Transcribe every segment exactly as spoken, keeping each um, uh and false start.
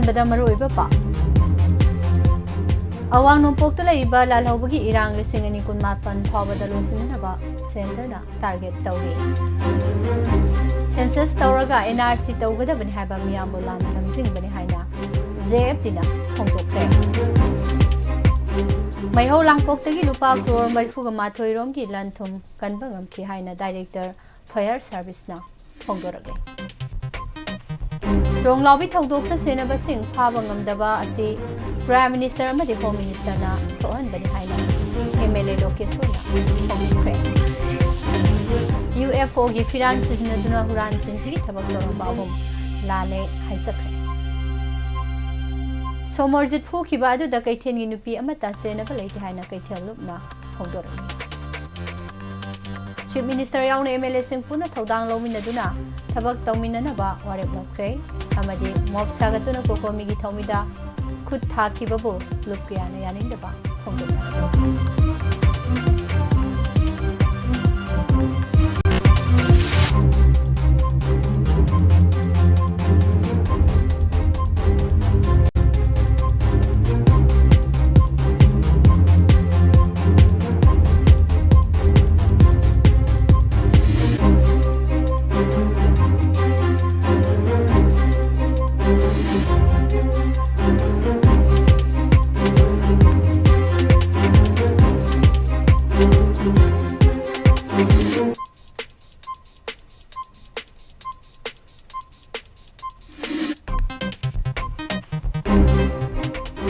ꯕꯗ ꯃꯔꯨꯑꯣꯏꯕ ꯄꯥꯎ꯫ ꯑꯋꯥꯡ ꯅꯣꯡꯄꯣꯛꯇ ꯂꯩꯔꯤꯕ ꯂꯥꯜꯍꯧꯕꯒꯤ ꯏꯔꯥꯡ ꯂꯤꯁꯤꯡ ꯑꯅꯤ ꯀꯨꯟꯃꯥꯄꯟ ꯐꯥꯎꯕꯗ ꯂꯣꯏꯁꯤꯟꯅꯅꯕ ꯁꯦꯟꯇꯔꯅ ꯇꯥꯔꯒꯦꯠ ꯇꯧꯔꯤ꯫ ꯁꯦꯟꯁꯁ ꯇꯧꯔꯒ ꯑꯦꯟ ꯑꯥꯔ ꯁꯤ ꯇꯧꯒꯗꯕꯅꯤ ꯍꯥꯏꯕ ꯃꯤꯌꯥꯝꯕꯨ ꯂꯥꯟꯅ ꯂꯝꯖꯤꯡꯕꯅꯤ ꯍꯥꯏꯅ ꯖꯦ ꯑꯦꯐ ꯇꯤꯅ ꯐꯣꯡꯗꯣꯛꯈ꯭ꯔꯦ꯫ ꯃꯩꯍꯧ ꯂꯥꯡꯄꯣꯛꯇꯒꯤ ꯂꯨꯄꯥ ꯀ꯭ꯔꯣꯔ ꯃꯔꯤꯐꯨꯒ ꯃꯥꯊꯣꯏ ꯔꯣꯝꯒꯤ ꯂꯟ ꯊꯨꯝ ꯀꯟꯕ ꯉꯝꯈꯤ ꯍꯥꯏꯅ ꯗꯥꯏꯔꯦꯛꯇꯔ ꯐꯌꯔ ꯁꯥꯔꯚꯤꯁꯅ ꯐꯣꯡꯗꯣꯔꯛꯂꯤ꯫ ꯆꯣꯡꯂꯥꯎꯕꯤ ꯊꯧꯗꯣꯛꯇ ꯁꯦꯟꯅꯕꯁꯤꯡ ꯐꯥꯕ ꯉꯝꯗꯕ ꯑꯁꯤ ꯄ꯭ꯔꯥꯏꯝ ꯃꯤꯅꯤꯁꯇꯔ ꯑꯃꯗꯤ ꯍꯣꯝ ꯃꯤꯅꯤꯁꯇꯔꯅ ꯊꯣꯛꯍꯟꯕꯅꯤ ꯍꯥꯏꯅ ꯑꯦꯝ ꯑꯦꯜ ꯑꯦ ꯂꯣꯀꯦꯁꯣꯔꯅ ꯐꯣꯡꯗꯣꯛꯈ꯭ꯔꯦ꯫ ꯌꯨ ꯑꯦꯐ ꯑꯣꯒꯤ ꯐꯤꯔꯥꯟ ꯁꯤꯖꯤꯟꯅꯗꯨꯅ ꯍꯨꯔꯥꯟ ꯆꯤꯟꯊꯤꯒꯤ ꯊꯕꯛ ꯇꯧꯔꯝꯕ ꯑꯍꯨꯝ ꯂꯥꯜꯂꯦ ꯍꯥꯏꯖꯈ꯭ꯔꯦ꯫ ꯁꯣꯃꯣꯔꯖꯤꯠ ꯐꯨꯈꯤꯕ ꯑꯗꯨꯗ ꯀꯩꯊꯦꯜꯒꯤ ꯅꯨꯄꯤ ꯑꯃꯠꯇ ꯆꯦꯟꯅꯕ ꯂꯩꯇꯦ ꯍꯥꯏꯅ ꯀꯩꯊꯦꯜ ꯂꯨꯞꯅ ꯐꯣꯡꯗꯣꯔꯛꯂꯤ꯫ ꯆꯤꯐ ꯃꯤꯅꯤꯁꯇꯔ ꯌꯥꯎꯅ ꯑꯦꯝ ꯑꯦꯜ ꯑꯦꯁꯤꯡ ꯄꯨꯟꯅ ꯊꯧꯗꯥꯡ ꯂꯧꯃꯤꯟꯅꯗꯨꯅ ꯊꯕꯛ ꯇꯧꯃꯤꯟꯅꯅꯕ ꯋꯥꯔꯦꯞ ꯂꯧꯈ꯭ꯔꯦ ꯑꯃꯗꯤ ꯃꯣꯞ ꯁꯥꯒꯠꯇꯨꯅ ꯀꯣꯀꯣꯃꯤꯒꯤ ꯊꯧꯃꯤꯗ ꯈꯨꯠ ꯊꯥꯈꯤꯕꯕꯨ ꯂꯨꯞ ꯀꯌꯥꯅ ꯌꯥꯅꯤꯡꯗꯕ ꯐꯣꯡꯗꯣꯛꯅꯔꯦ꯫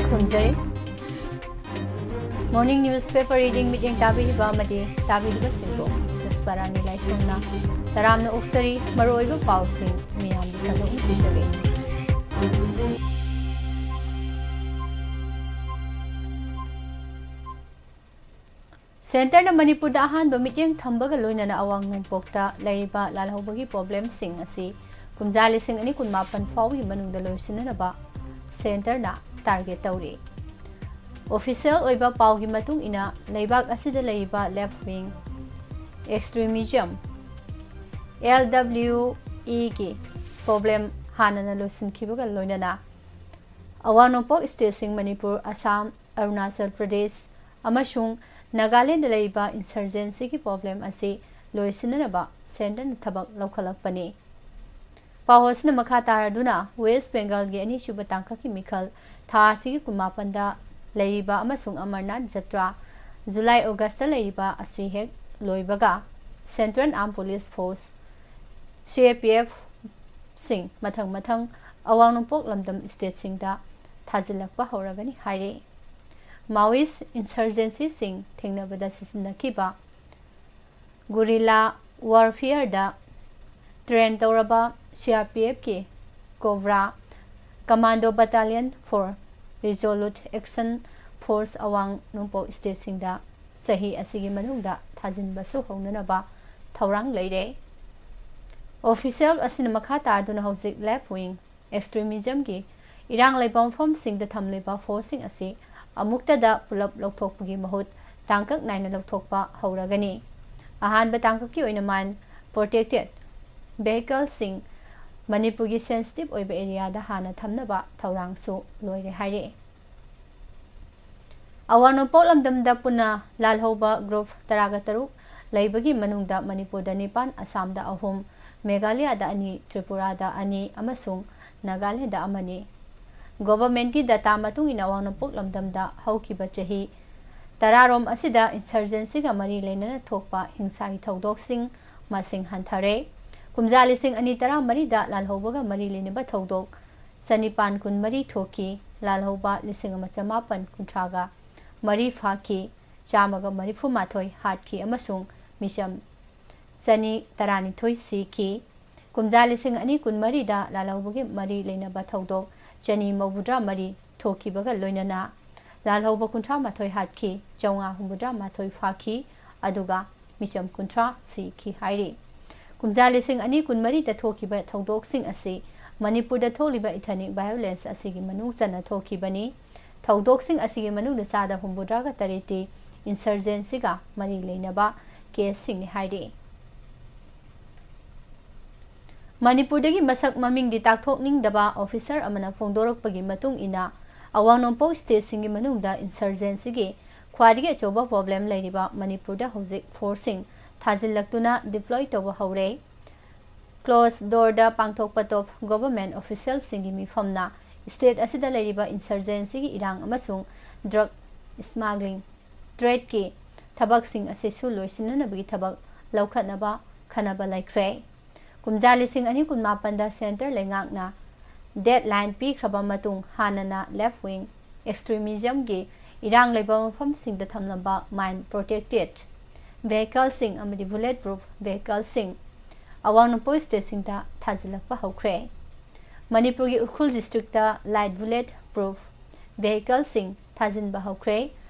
ꯈꯨꯔꯨꯝꯖꯔꯤ꯫ ꯃꯣꯔꯅꯤꯡ ꯅ꯭ꯌꯨꯁꯄꯦꯄꯔ ꯔꯤꯗꯤꯡ ꯃꯤꯠꯌꯦꯡ ꯇꯥꯕꯤꯔꯤꯕ ꯑꯃꯗꯤ ꯇꯥꯕꯤꯔꯤꯕꯁꯤꯡꯕꯨ ꯄꯨꯁꯄꯥꯔꯥꯅꯤ ꯂꯥꯏꯁ꯭ꯔꯝꯅ ꯇꯔꯥꯝꯅ ꯑꯣꯛꯆꯔꯤ꯫ ꯃꯔꯨꯑꯣꯏꯕ ꯄꯥꯎꯁꯤꯡ ꯃꯤꯌꯥꯝꯗ ꯁꯟꯗꯣꯛꯅ ꯄꯤꯖꯔꯤ꯫ ꯁꯦꯟꯇꯔꯅ ꯃꯅꯤꯄꯨꯔꯗ ꯑꯍꯥꯟꯕ ꯃꯤꯠꯌꯦꯡ ꯊꯝꯕꯒ ꯂꯣꯏꯅꯅ ꯑꯋꯥꯡ ꯅꯣꯡꯄꯣꯛꯇ ꯂꯩꯔꯤꯕ ꯂꯥꯜꯍꯧꯕꯒꯤ ꯄ꯭ꯔꯣꯕ꯭ꯂꯦꯝꯁꯤꯡ ꯑꯁꯤ ꯀꯨꯝꯖꯥ ꯂꯤꯁꯤꯡ ꯑꯅꯤ ꯀꯨꯟꯃꯥꯄꯟ ꯐꯥꯎꯕꯒꯤ ꯃꯅꯨꯡꯗ ꯂꯣꯏꯁꯤꯟꯅꯅꯕ ꯁꯦꯟꯇꯔꯅ ꯇꯥꯔꯒꯦꯠ ꯇꯧꯔꯤ꯫ ꯑꯣꯐꯤꯁꯤꯌꯦꯜ ꯑꯣꯏꯕ ꯄꯥꯎꯒꯤ ꯃꯇꯨꯡ ꯏꯟꯅ, ꯂꯩꯕꯥꯛ ꯑꯁꯤꯗ ꯂꯩꯔꯤꯕ left wing extremism, L W E ꯒꯤ ꯄ꯭ꯔꯣꯕ꯭ꯂꯦꯝ ꯍꯥꯟꯅꯅ ꯂꯣꯏꯁꯤꯟꯈꯤꯕꯒ ꯂꯣꯏꯅꯅ ꯑꯋꯥꯡ ꯅꯣꯡꯄꯣꯛ ꯁ꯭ꯇꯦꯠꯁꯤꯡ ꯃꯅꯤꯄꯨꯔ, ꯑꯁꯥꯝ, ꯑꯔꯨꯅꯥꯆꯜ ꯄ꯭ꯔꯗꯦꯁ ꯑꯃꯁꯨꯡ ꯅꯥꯒꯥꯂꯦꯟꯗ ꯂꯩꯔꯤꯕ ꯏꯟꯁꯔꯖꯦꯟꯁꯤꯒꯤ ꯄ꯭ꯔꯣꯕ꯭ꯂꯦꯝ ꯑꯁꯤ ꯂꯣꯏꯁꯤꯟꯅꯅꯕ ꯁꯦꯟꯇꯔꯅ ꯊꯕꯛ ꯂꯧꯈꯠꯂꯛꯄꯅꯤ꯫ ꯄꯥꯎ ꯑꯁꯤꯅ ꯃꯈꯥ ꯇꯥꯔꯗꯨꯅ, ꯋꯦꯁ ꯕꯦꯡꯒꯜꯒꯤ ꯑꯅꯤꯁꯨꯕ ꯇꯥꯡꯀꯛꯀꯤ ꯃꯤꯈꯜ ꯊꯥ ꯑꯁꯤꯒꯤ ꯀꯨꯟꯃꯥꯄꯟꯗ ꯂꯩꯔꯤꯕ ꯑꯃꯁꯨꯡ ꯑꯃꯔꯅꯥꯊ ꯖꯇ꯭ꯔꯥ ꯖꯨꯂꯥꯏ ꯑꯣꯒꯁꯇ ꯂꯩꯔꯤꯕ ꯑꯁꯤ ꯍꯦꯛ ꯂꯣꯏꯕꯒ, ꯁꯦꯟꯇ꯭ꯔꯦꯜ ꯑꯥꯔꯝ ꯄꯨꯂꯤꯁ ꯐꯣꯔꯁ, ꯁꯤ ꯑꯦ ꯄꯤ ꯑꯦꯐ, ꯁꯤꯡ ꯃꯊꯪ ꯃꯊꯪ ꯑꯋꯥꯡ ꯅꯣꯡꯄꯣꯛ ꯂꯝꯗꯝ ꯁ꯭ꯇꯦꯠꯁꯤꯡꯗ ꯊꯥꯖꯤꯜꯂꯛꯄ ꯍꯧꯔꯒꯅꯤ ꯍꯥꯏꯔꯤ꯫ ꯃꯥꯋꯤꯁ ꯏꯟꯁꯔꯖꯦꯟꯁꯤꯁꯤꯡ ꯊꯦꯡꯅꯕꯗ ꯁꯤꯖꯤꯟꯅꯈꯤꯕ ꯒꯨꯔꯤꯂꯥ ꯋꯥꯔꯐꯤꯌꯔꯗ ꯇ꯭ꯔꯦꯟ ꯇꯧꯔꯕ ꯁꯤ ꯑꯥꯔ ꯄꯤ ꯑꯦꯐꯀꯤ cobra commando battalion for resolute action force ꯑꯋꯥꯡ ꯅꯣꯡꯄꯣꯛ ꯁ꯭ꯇꯦꯠꯁꯤꯡꯗ ꯆꯍꯤ ꯑꯁꯤꯒꯤ ꯃꯅꯨꯡꯗ ꯊꯥꯖꯤꯟꯕꯁꯨ ꯍꯧꯅꯅꯕ ꯊꯧꯔꯥꯡ ꯂꯩꯔꯦ꯫ ꯑꯣꯐꯤꯁꯤꯌꯦꯜ ꯑꯁꯤꯅ ꯃꯈꯥ ꯇꯥꯗꯨꯅ ꯍꯧꯖꯤꯛ ꯂꯦꯐ ꯋꯤꯡ ꯑꯦꯛꯁꯇ꯭ꯔꯤꯃꯤꯖꯝꯒꯤ ꯏꯔꯥꯡ ꯂꯩꯕ ꯃꯐꯝꯁꯤꯡꯗ ꯊꯝꯂꯤꯕ ꯐꯣꯔꯁꯁꯤꯡ ꯑꯁꯤ ꯑꯃꯨꯛꯇꯗ ꯄꯨꯂꯞ ꯂꯧꯊꯣꯛꯄꯒꯤ ꯃꯍꯨꯠ ꯇꯥꯡꯀꯛ ꯅꯥꯏꯅ ꯂꯧꯊꯣꯛꯄ ꯍꯧꯔꯒꯅꯤ꯫ ꯑꯍꯥꯟꯕ ꯇꯥꯡꯀꯛꯀꯤ ꯑꯣꯏꯅ ꯃꯥꯏꯟ ꯄ꯭ꯔꯣꯇꯦꯛꯇꯦꯠ ꯚꯦꯍꯤꯀꯜꯁꯤꯡ ꯃꯅꯤꯄꯨꯔꯒꯤ ꯁꯦꯟꯁꯤꯇꯤꯚ ꯑꯣꯏꯕ ꯑꯦꯔꯤꯌꯥꯗ ꯍꯥꯟꯅ ꯊꯝꯅꯕ ꯊꯧꯔꯥꯡꯁꯨ ꯂꯣꯏꯔꯦ ꯍꯥꯏꯔꯤ꯫ ꯑꯋꯥꯡ ꯅꯣꯡꯄꯣꯛ ꯂꯝꯗꯝꯗ ꯄꯨꯟꯅ ꯂꯥꯜꯍꯧꯕ ꯒ꯭ꯔꯨꯞ ꯇꯔꯥꯒ ꯇꯔꯨꯛ ꯂꯩꯕꯒꯤ ꯃꯅꯨꯡꯗ ꯃꯅꯤꯄꯨꯔꯗ ꯅꯤꯄꯥꯟ, ꯑꯁꯥꯝꯗ ꯑꯍꯨꯝ, ꯃꯦꯘꯥꯂꯌꯥꯗ ꯑꯅꯤ, ꯇ꯭ꯔꯤꯄꯨꯔꯥꯗ ꯑꯅꯤ ꯑꯃꯁꯨꯡ ꯅꯥꯒꯥꯂꯦꯟꯗ ꯑꯃꯅꯤ꯫ ꯒꯣꯚꯔꯟꯃꯦꯟꯠꯀꯤ ꯗꯇꯥ ꯃꯇꯨꯡ ꯏꯟꯅ ꯑꯋꯥꯡ ꯅꯣꯡꯄꯣꯛ ꯂꯝꯗꯝꯗ ꯍꯧꯈꯤꯕ ꯆꯍꯤ ꯇꯔꯥꯔꯣꯝ ꯑꯁꯤꯗ ꯏꯟꯁꯔꯖꯦꯟꯁꯤꯒ ꯃꯔꯤ ꯂꯩꯅꯅ ꯊꯣꯛꯄ ꯍꯤꯡꯁꯥꯒꯤ ꯊꯧꯗꯣꯛꯁꯤꯡ ꯃꯁꯤꯡ ꯍꯟꯊꯔꯦ꯫ ꯀꯨꯝꯖꯥ ꯂꯤꯁꯤꯡ ꯑꯅꯤ ꯇꯔꯥꯃꯔꯤꯗ ꯂꯥꯜꯍꯧꯕꯒ ꯃꯔꯤ ꯂꯩꯅꯕ ꯊꯧꯗꯣꯛ ꯆꯅꯤꯄꯥꯟ ꯀꯨꯟꯃꯔꯤ ꯊꯣꯛꯈꯤ꯫ ꯂꯥꯜꯍꯧꯕ ꯂꯤꯁꯤꯡ ꯑꯃ ꯆꯃꯥꯄꯟ ꯀꯨꯟꯊ꯭ꯔꯥꯒ ꯃꯔꯤ ꯐꯥꯈꯤ꯫ ꯆꯥꯝꯃꯒ ꯃꯔꯤꯐꯨ ꯃꯥꯊꯣꯏ ꯍꯥꯠꯈꯤ ꯑꯃꯁꯨꯡ ꯃꯤꯆꯝ ꯆꯅꯤ ꯇꯔꯥꯅꯤꯊꯣꯏ ꯁꯤꯈꯤ꯫ ꯀꯨꯝꯖꯥ ꯂꯤꯁꯤꯡ ꯑꯅꯤ ꯀꯨꯟꯃꯔꯤꯗ ꯂꯥꯜꯍꯧꯕꯒꯤ ꯃꯔꯤ ꯂꯩꯅꯕ ꯊꯧꯗꯣꯛ ꯆꯅꯤ ꯃꯧꯗ꯭ꯔꯥ ꯃꯔꯤ ꯊꯣꯛꯈꯤꯕꯒ ꯂꯣꯏꯅꯅ ꯂꯥꯜꯍꯧꯕ ꯀꯨꯟꯊ꯭ꯔꯥ ꯃꯥꯊꯣꯏ ꯍꯥꯠꯈꯤ, ꯆꯥꯝꯃꯉꯥ ꯍꯨꯝꯐꯨꯇꯔꯥ ꯃꯥꯊꯣꯏ ꯐꯥꯈꯤ, ꯑꯗꯨꯒ ꯃꯤꯆꯝ ꯀꯨꯟꯊ꯭ꯔꯥ ꯁꯤꯈꯤ ꯍꯥꯏꯔꯤ꯫ ꯀꯨꯝꯖꯥ ꯂꯤꯁꯤꯡ ꯑꯅꯤ ꯀꯨꯟꯃꯔꯤꯗ ꯊꯣꯛꯈꯤꯕ ꯊꯧꯗꯣꯛꯁꯤꯡ ꯑꯁꯤ ꯃꯅꯤꯄꯨꯔꯗ ꯊꯣꯛꯂꯤꯕ ꯏꯊꯅꯤꯛ ꯚꯥꯏꯑꯣꯂꯦꯟꯁ ꯑꯁꯤꯒꯤ ꯃꯅꯨꯡ ꯆꯟꯅ ꯊꯣꯛꯈꯤꯕꯅꯤ꯫ ꯊꯧꯗꯣꯛꯁꯤꯡ ꯑꯁꯤꯒꯤ ꯃꯅꯨꯡꯗ ꯆꯥꯗ ꯍꯨꯝꯐꯨꯇꯔꯥꯒ ꯇꯔꯦꯠꯇꯤ ꯏꯟꯁꯔꯖꯦꯟꯁꯤꯒ ꯃꯔꯤ ꯂꯩꯅꯕ ꯀꯦꯁꯁꯤꯡꯅꯤ ꯍꯥꯏꯔꯤ꯫ ꯃꯅꯤꯄꯨꯔꯗꯒꯤ ꯃꯁꯛ ꯃꯃꯤꯡꯗꯤ ꯇꯥꯛꯊꯣꯛꯅꯤꯡꯗꯕ officer ꯑꯃꯅ ꯐꯣꯡꯗꯣꯔꯛꯄꯒꯤ ꯃꯇꯨꯡ ꯏꯟꯅ, ꯑꯋꯥꯡ ꯅꯣꯡꯄꯣꯛ stateꯁꯤꯡꯒꯤ ꯃꯅꯨꯡꯗ insurgencyꯒꯤ ꯈ꯭ꯋꯥꯏꯗꯒꯤ ꯑꯆꯧꯕ problem ꯂꯩꯔꯤꯕ ꯃꯅꯤꯄꯨꯔꯗ ꯍꯧꯖꯤꯛ forceꯁꯤꯡ ꯊꯥꯖꯤꯜꯂꯛꯇꯨꯅ deploy ꯇꯧꯕ ꯍꯧꯔꯦ꯫ Closed doorꯗ ꯄꯥꯡꯊꯣꯛꯄ top government officialꯁꯤꯡꯒꯤ ꯃꯤꯐꯝꯅ state ꯑꯁꯤꯗ ꯂꯩꯔꯤꯕ insurgencyꯒꯤ ꯏꯔꯥꯡ ꯑꯃꯁꯨꯡ drug smuggling, tradeꯀꯤ ꯊꯕꯛꯁꯤꯡ ꯑꯁꯤꯁꯨ ꯂꯣꯏꯁꯤꯟꯅꯅꯕꯒꯤ ꯊꯕꯛ ꯂꯧꯈꯠꯅꯕ ꯈꯟꯅꯕ ꯂꯩꯈ꯭ꯔꯦ꯫ ꯀꯨꯝꯖꯥ ꯂꯤꯁꯤꯡ ꯑꯅꯤ ꯀꯨꯟꯃꯥꯄꯟꯗ centre ꯂꯩꯉꯥꯛꯅ deadline ꯄꯤꯈ꯭ꯔꯕ ꯃꯇꯨꯡ, ꯍꯥꯟꯅꯅ left wing extremismꯒꯤ ꯏꯔꯥꯡ ꯂꯩꯕ ꯃꯐꯝꯁꯤꯡꯗ ꯊꯝꯂꯝꯕ mine protected vehicleꯁꯤꯡ ꯑꯃꯗꯤ bullet proof vehicleꯁꯤꯡ ꯑꯋꯥꯡ ꯅꯣꯡꯄꯣꯛ stateꯁꯤꯡꯗ ꯊꯥꯖꯤꯜꯂꯛꯄ ꯍꯧꯈ꯭ꯔꯦ꯫ ꯃꯅꯤꯄꯨꯔꯒꯤ ꯎꯈ꯭ꯔꯨꯜ districtꯇ light bullet proof vehicleꯁꯤꯡ ꯊꯥꯖꯤꯟꯕ ꯍꯧꯈ꯭ꯔꯦ꯫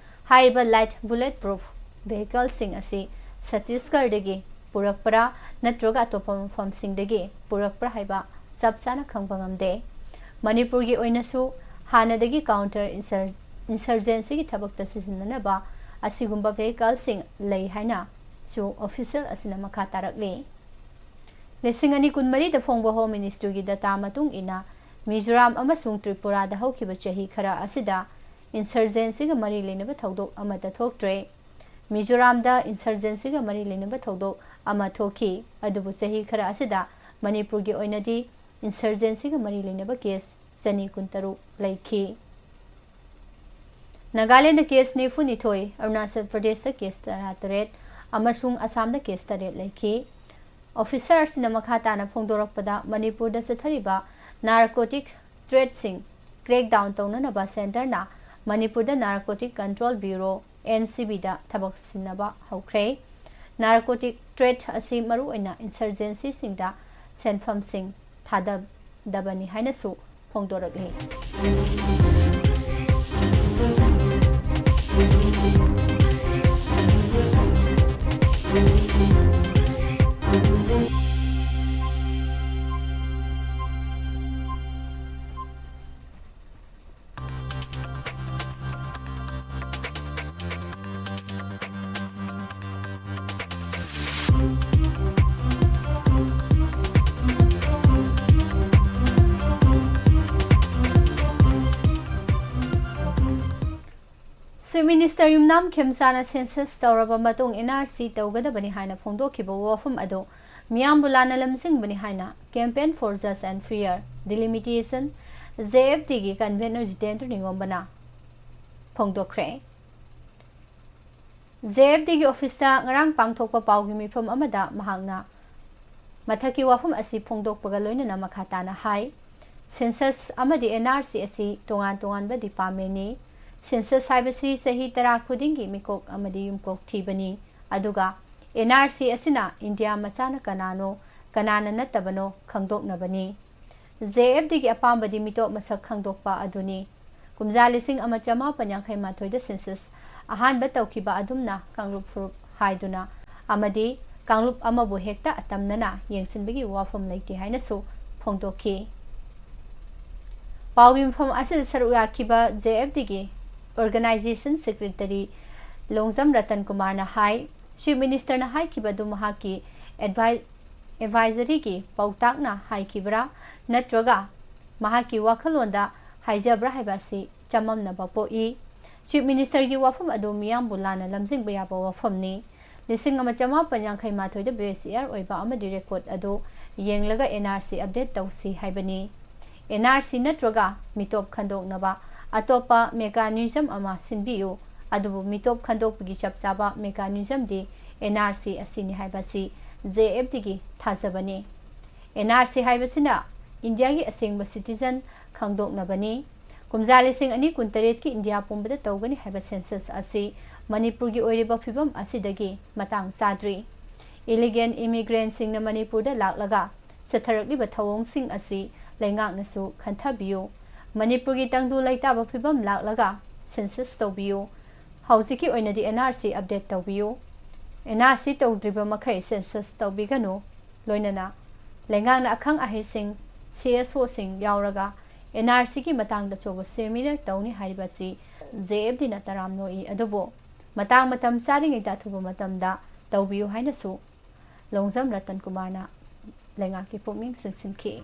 ꯍꯥꯏꯔꯤꯕ light bullet proof vehicleꯁꯤꯡ ꯑꯁꯤ ꯆꯇꯤꯁꯒꯔꯗꯒꯤ ꯄꯨꯔꯛꯄ꯭ꯔꯥ ꯅꯠꯇ꯭ꯔꯒ ꯑꯇꯣꯞꯄ ꯃꯐꯝꯁꯤꯡꯗꯒꯤ ꯄꯨꯔꯛꯄ꯭ꯔꯥ ꯍꯥꯏꯕ ꯆꯞ ꯆꯥꯅ ꯈꯪꯕ ꯉꯝꯗꯦ꯫ ꯃꯅꯤꯄꯨꯔꯒꯤ ꯑꯣꯏꯅꯁꯨ ꯍꯥꯟꯅꯗꯒꯤ counter insur-, insurgencyꯒꯤ ꯊꯕꯛꯇ ꯁꯤꯖꯤꯟꯅꯅꯕ ꯑꯁꯤꯒꯨꯝꯕ vehicleꯁꯤꯡ ꯂꯩ ꯍꯥꯏꯅꯁꯨ official ꯑꯁꯤꯅ ꯃꯈꯥ ꯇꯥꯔꯛꯂꯤ꯫ ꯂꯤꯁꯤꯡ ꯑꯅꯤ ꯀꯨꯟꯃꯔꯤꯗ ꯐꯣꯡꯕ Home Ministryꯒꯤ data ꯃꯇꯨꯡ ꯏꯟꯅ, ꯃꯤꯖꯣꯔꯥꯝ ꯑꯃꯁꯨꯡ ꯇ꯭ꯔꯤꯄꯨꯔꯥꯗ ꯍꯧꯈꯤꯕ ꯆꯍꯤ ꯈꯔ ꯑꯁꯤꯗ insurgencyꯒ ꯃꯔꯤ ꯂꯩꯅꯕ ꯊꯧꯗꯣꯛ ꯑꯃꯠꯇ ꯊꯣꯛꯇ꯭ꯔꯦ꯫ ꯃꯤꯖꯣꯔꯥꯝꯗ insurgencyꯒ ꯃꯔꯤ ꯂꯩꯅꯕ ꯊꯧꯗꯣꯛ ꯑꯃ ꯊꯣꯛꯈꯤ, ꯑꯗꯨꯕꯨ ꯆꯍꯤ ꯈꯔ ꯑꯁꯤꯗ ꯃꯅꯤꯄꯨꯔꯒꯤ ꯑꯣꯏꯅꯗꯤ insurgencyꯒ ꯃꯔꯤ ꯂꯩꯅꯕ case ꯆꯅꯤ ꯀꯨꯟꯇꯔꯨꯛ ꯂꯩꯈꯤ꯫ ꯅꯥꯒꯥꯂꯦꯟꯗ case ꯅꯤꯐꯨ ꯅꯤꯊꯣꯏ, ꯑꯔꯨꯅꯥꯆꯜ ꯄ꯭ꯔꯗꯦꯁꯇ case ꯇꯔꯥꯇꯔꯦꯠ ꯑꯃꯁꯨꯡ ꯑꯁꯥꯝꯗ case ꯇꯔꯦꯠ ꯂꯩꯈꯤ꯫ Officer ꯑꯁꯤꯅ ꯃꯈꯥ ꯇꯥꯅ ꯐꯣꯡꯗꯣꯔꯛꯄꯗ, ꯃꯅꯤꯄꯨꯔꯗ ꯆꯠꯊꯔꯤꯕ narcotic tradeꯁꯤꯡ crackdown ꯇꯧꯅꯅꯕ centreꯅ ꯃꯅꯤꯄꯨꯔꯗ Narcotic Control Bureau, NCBꯗ ꯊꯕꯛ ꯁꯤꯟꯅꯕ ꯍꯧꯈ꯭ꯔꯦ꯫ Narcotic trade ꯑꯁꯤ ꯃꯔꯨꯑꯣꯏꯅ insurgencyꯁꯤꯡꯗ ꯁꯦꯟꯐꯝꯁꯤꯡ ꯊꯥꯗꯕꯅꯤ ꯍꯥꯏꯅꯁꯨ ꯐꯣꯡꯗꯣꯔꯛꯂꯤ꯫ Chief Minister ꯌꯨꯝꯅꯥꯝ ꯈꯦꯝꯆꯥꯅ census ꯇꯧꯔꯕ ꯃꯇꯨꯡ N R C ꯇꯧꯒꯗꯕꯅꯤ ꯍꯥꯏꯅ ꯐꯣꯡꯗꯣꯛꯈꯤꯕ ꯋꯥꯐꯝ ꯑꯗꯨ ꯃꯤꯌꯥꯝꯕꯨ ꯂꯥꯟꯅ ꯂꯝꯖꯤꯡꯕꯅꯤ ꯍꯥꯏꯅ Campaign for Just and Fair Delimitation, J F D ꯒꯤ convener Jitendra ꯅꯤꯉꯣꯝꯕꯅ ꯐꯣꯡꯗꯣꯛꯈ꯭ꯔꯦ꯫ J F D ꯒꯤ office ꯇ ꯉꯔꯥꯡ ꯄꯥꯡꯊꯣꯛꯄ ꯄꯥꯎꯒꯤ ꯃꯤꯐꯝ ꯑꯃꯗ ꯃꯍꯥꯛꯅ ꯃꯊꯛꯀꯤ ꯋꯥꯐꯝ ꯑꯁꯤ ꯐꯣꯡꯗꯣꯛꯄꯒ ꯂꯣꯏꯅꯅ ꯃꯈꯥ ꯇꯥꯅ ꯍꯥꯏ, Census ꯑꯃꯗꯤ N R C ꯑꯁꯤ ꯇꯣꯉꯥꯟ ꯇꯣꯉꯥꯟꯕ department ꯅꯤ꯫ Census ꯍꯥꯏꯕꯁꯤ ꯆꯍꯤ ꯇꯔꯥ ꯈꯨꯗꯤꯡꯒꯤ ꯃꯤꯀꯣꯛ ꯑꯃꯗꯤ ꯌꯨꯝꯀꯣꯛ ꯊꯤꯕꯅꯤ, ꯑꯗꯨꯒ N R C ꯑꯁꯤꯅ ꯏꯟꯗꯤꯌꯥ ꯃꯆꯥꯅ ꯀꯅꯥꯅꯣ, ꯀꯅꯥꯅ ꯅꯠꯇꯕꯅꯣ ꯈꯪꯗꯣꯛꯅꯕꯅꯤ꯫ J F D ꯒꯤ ꯑꯄꯥꯝꯕꯗꯤ ꯃꯤꯇꯣꯞ ꯃꯁꯛ ꯈꯪꯗꯣꯛꯄ ꯑꯗꯨꯅꯤ꯫ ꯀꯨꯝꯖꯥ ꯂꯤꯁꯤꯡ ꯑꯃ ꯆꯃꯥꯄꯟ ꯌꯥꯡꯈꯩ ꯃꯥꯊꯣꯏꯗ census ꯑꯍꯥꯟꯕ ꯇꯧꯈꯤꯕ ꯑꯗꯨꯝꯅ ꯀꯥꯡꯂꯨꯞ ꯐꯨꯔꯨꯞ ꯍꯥꯏꯗꯨꯅ ꯑꯃꯗꯤ ꯀꯥꯡꯂꯨꯞ ꯑꯃꯕꯨ ꯍꯦꯛꯇ ꯑꯇꯝꯅꯅ ꯌꯦꯡꯁꯤꯟꯕꯒꯤ ꯋꯥꯐꯝ ꯂꯩꯇꯦ ꯍꯥꯏꯅꯁꯨ ꯐꯣꯡꯗꯣꯛꯈꯤ꯫ ꯄꯥꯎꯒꯤ ꯃꯐꯝ ꯑꯁꯤꯗ ꯁꯔꯨꯛ ꯌꯥꯈꯤꯕ J F D ꯒꯤ organization secretary ꯂꯣꯡꯖꯝ ꯔꯇꯟ ꯀꯨꯃꯥꯔꯅ ꯍꯥꯏ, Chief Minister ꯅ ꯍꯥꯏꯈꯤꯕ ꯑꯗꯨ ꯃꯍꯥꯛꯀꯤ advi-, advisory ꯒꯤ ꯄꯥꯎꯇꯥꯛꯅ ꯍꯥꯏꯈꯤꯕ꯭ꯔꯥ ꯅꯠꯇ꯭ꯔꯒ ꯃꯍꯥꯛꯀꯤ ꯋꯥꯈꯜꯂꯣꯟꯗ ꯍꯥꯏꯖꯕ꯭ꯔꯥ ꯍꯥꯏꯕ ꯑꯁꯤ ꯆꯃꯝꯅꯕ ꯄꯣꯛꯏ꯫ Chief Minister ꯒꯤ ꯋꯥꯐꯝ ꯑꯗꯨ ꯃꯤꯌꯥꯝꯕꯨ ꯂꯥꯟꯅ ꯂꯝꯖꯤꯡꯕ ꯌꯥꯕ ꯋꯥꯐꯝꯅꯤ꯫ ꯂꯤꯁꯤꯡ ꯑꯃ ꯆꯃꯥꯄꯟ ꯌꯥꯡꯈꯩ ꯃꯥꯊꯣꯏꯗ base year ꯑꯣꯏꯕ ꯑꯃꯗꯤ record ꯑꯗꯨ ꯌꯦꯡꯂꯒ N R C update ꯇꯧꯁꯤ ꯍꯥꯏꯕꯅꯤ꯫ N R C ꯅꯠꯇ꯭ꯔꯒ ꯃꯤꯇꯣꯞ ꯈꯟꯗꯣꯛꯅꯕ ꯑꯇꯣꯞꯄ mechanism ꯑꯃ ꯁꯤꯟꯕꯤꯌꯨ, ꯑꯗꯨꯕꯨ ꯃꯤꯇꯣꯞ ꯈꯟꯗꯣꯛꯄꯒꯤ ꯆꯞ ꯆꯥꯕ mechanism ꯗꯤ N R C ꯑꯁꯤꯅꯤ ꯍꯥꯏꯕꯁꯤ J F D ꯒꯤ ꯊꯥꯖꯕꯅꯤ꯫ N R C ꯍꯥꯏꯕꯁꯤꯅ ꯏꯟꯗꯤꯌꯥꯒꯤ ꯑꯁꯦꯡꯕ citizen ꯈꯪꯗꯣꯛꯅꯕꯅꯤ꯫ ꯀꯨꯝꯖꯥ ꯂꯤꯁꯤꯡ ꯑꯅꯤ ꯀꯨꯟꯇꯔꯦꯠꯀꯤ ꯏꯟꯗꯤꯌꯥ ꯄꯨꯝꯕꯗ ꯇꯧꯒꯅꯤ ꯍꯥꯏꯕ census ꯑꯁꯤ ꯃꯅꯤꯄꯨꯔꯒꯤ ꯑꯣꯏꯔꯤꯕ ꯐꯤꯕꯝ ꯑꯁꯤꯗꯒꯤ ꯃꯇꯥꯡ ꯆꯥꯗ꯭ꯔꯤ꯫ Illegal immigrant ꯁꯤꯡꯅ ꯃꯅꯤꯄꯨꯔꯗ ꯂꯥꯛꯂꯒ ꯆꯠꯊꯔꯛꯂꯤꯕ ꯊꯧꯑꯣꯡꯁꯤꯡ ꯑꯁꯤ ꯂꯩꯉꯥꯛꯅꯁꯨ ꯈꯟꯊꯕꯤꯌꯨ꯫ ꯃꯅꯤꯄꯨꯔꯒꯤ ꯇꯪꯗꯨ ꯂꯩꯇꯥꯕ ꯐꯤꯕꯝ ꯂꯥꯛꯂꯒ census ꯇꯧꯕꯤꯌꯨ꯫ ꯍꯧꯖꯤꯛꯀꯤ ꯑꯣꯏꯅꯗꯤ N R C update ꯇꯧꯕꯤꯌꯨ꯫ N R C ꯇꯧꯗ꯭ꯔꯤꯕ ꯃꯈꯩ census ꯇꯧꯕꯤꯒꯅꯨ꯫ ꯂꯣꯏꯅꯅ ꯂꯩꯉꯥꯛꯅ ꯑꯈꯪ ꯑꯍꯩꯁꯤꯡ, C S O ꯁꯤꯡ ꯌꯥꯎꯔꯒ N R C ꯒꯤ ꯃꯇꯥꯡꯗ ꯑꯆꯧꯕ seminar ꯇꯧꯅꯤ ꯍꯥꯏꯔꯤꯕ ꯑꯁꯤ J F D ꯅ ꯇꯔꯥꯝꯅ ꯑꯣꯛꯏ, ꯑꯗꯨꯕꯨ ꯃꯇꯥꯡ ꯃꯇꯝ ꯆꯥꯔꯤꯉꯩꯗ ꯑꯊꯨꯕ ꯃꯇꯝꯗ ꯇꯧꯕꯤꯌꯨ ꯍꯥꯏꯅꯁꯨ ꯂꯣꯡꯖꯝ ꯔꯇꯟ ꯀꯨꯃꯥꯔꯅ ꯂꯩꯉꯥꯛꯀꯤ ꯄꯨꯛꯅꯤꯡ ꯆꯤꯡꯁꯤꯟꯈꯤ꯫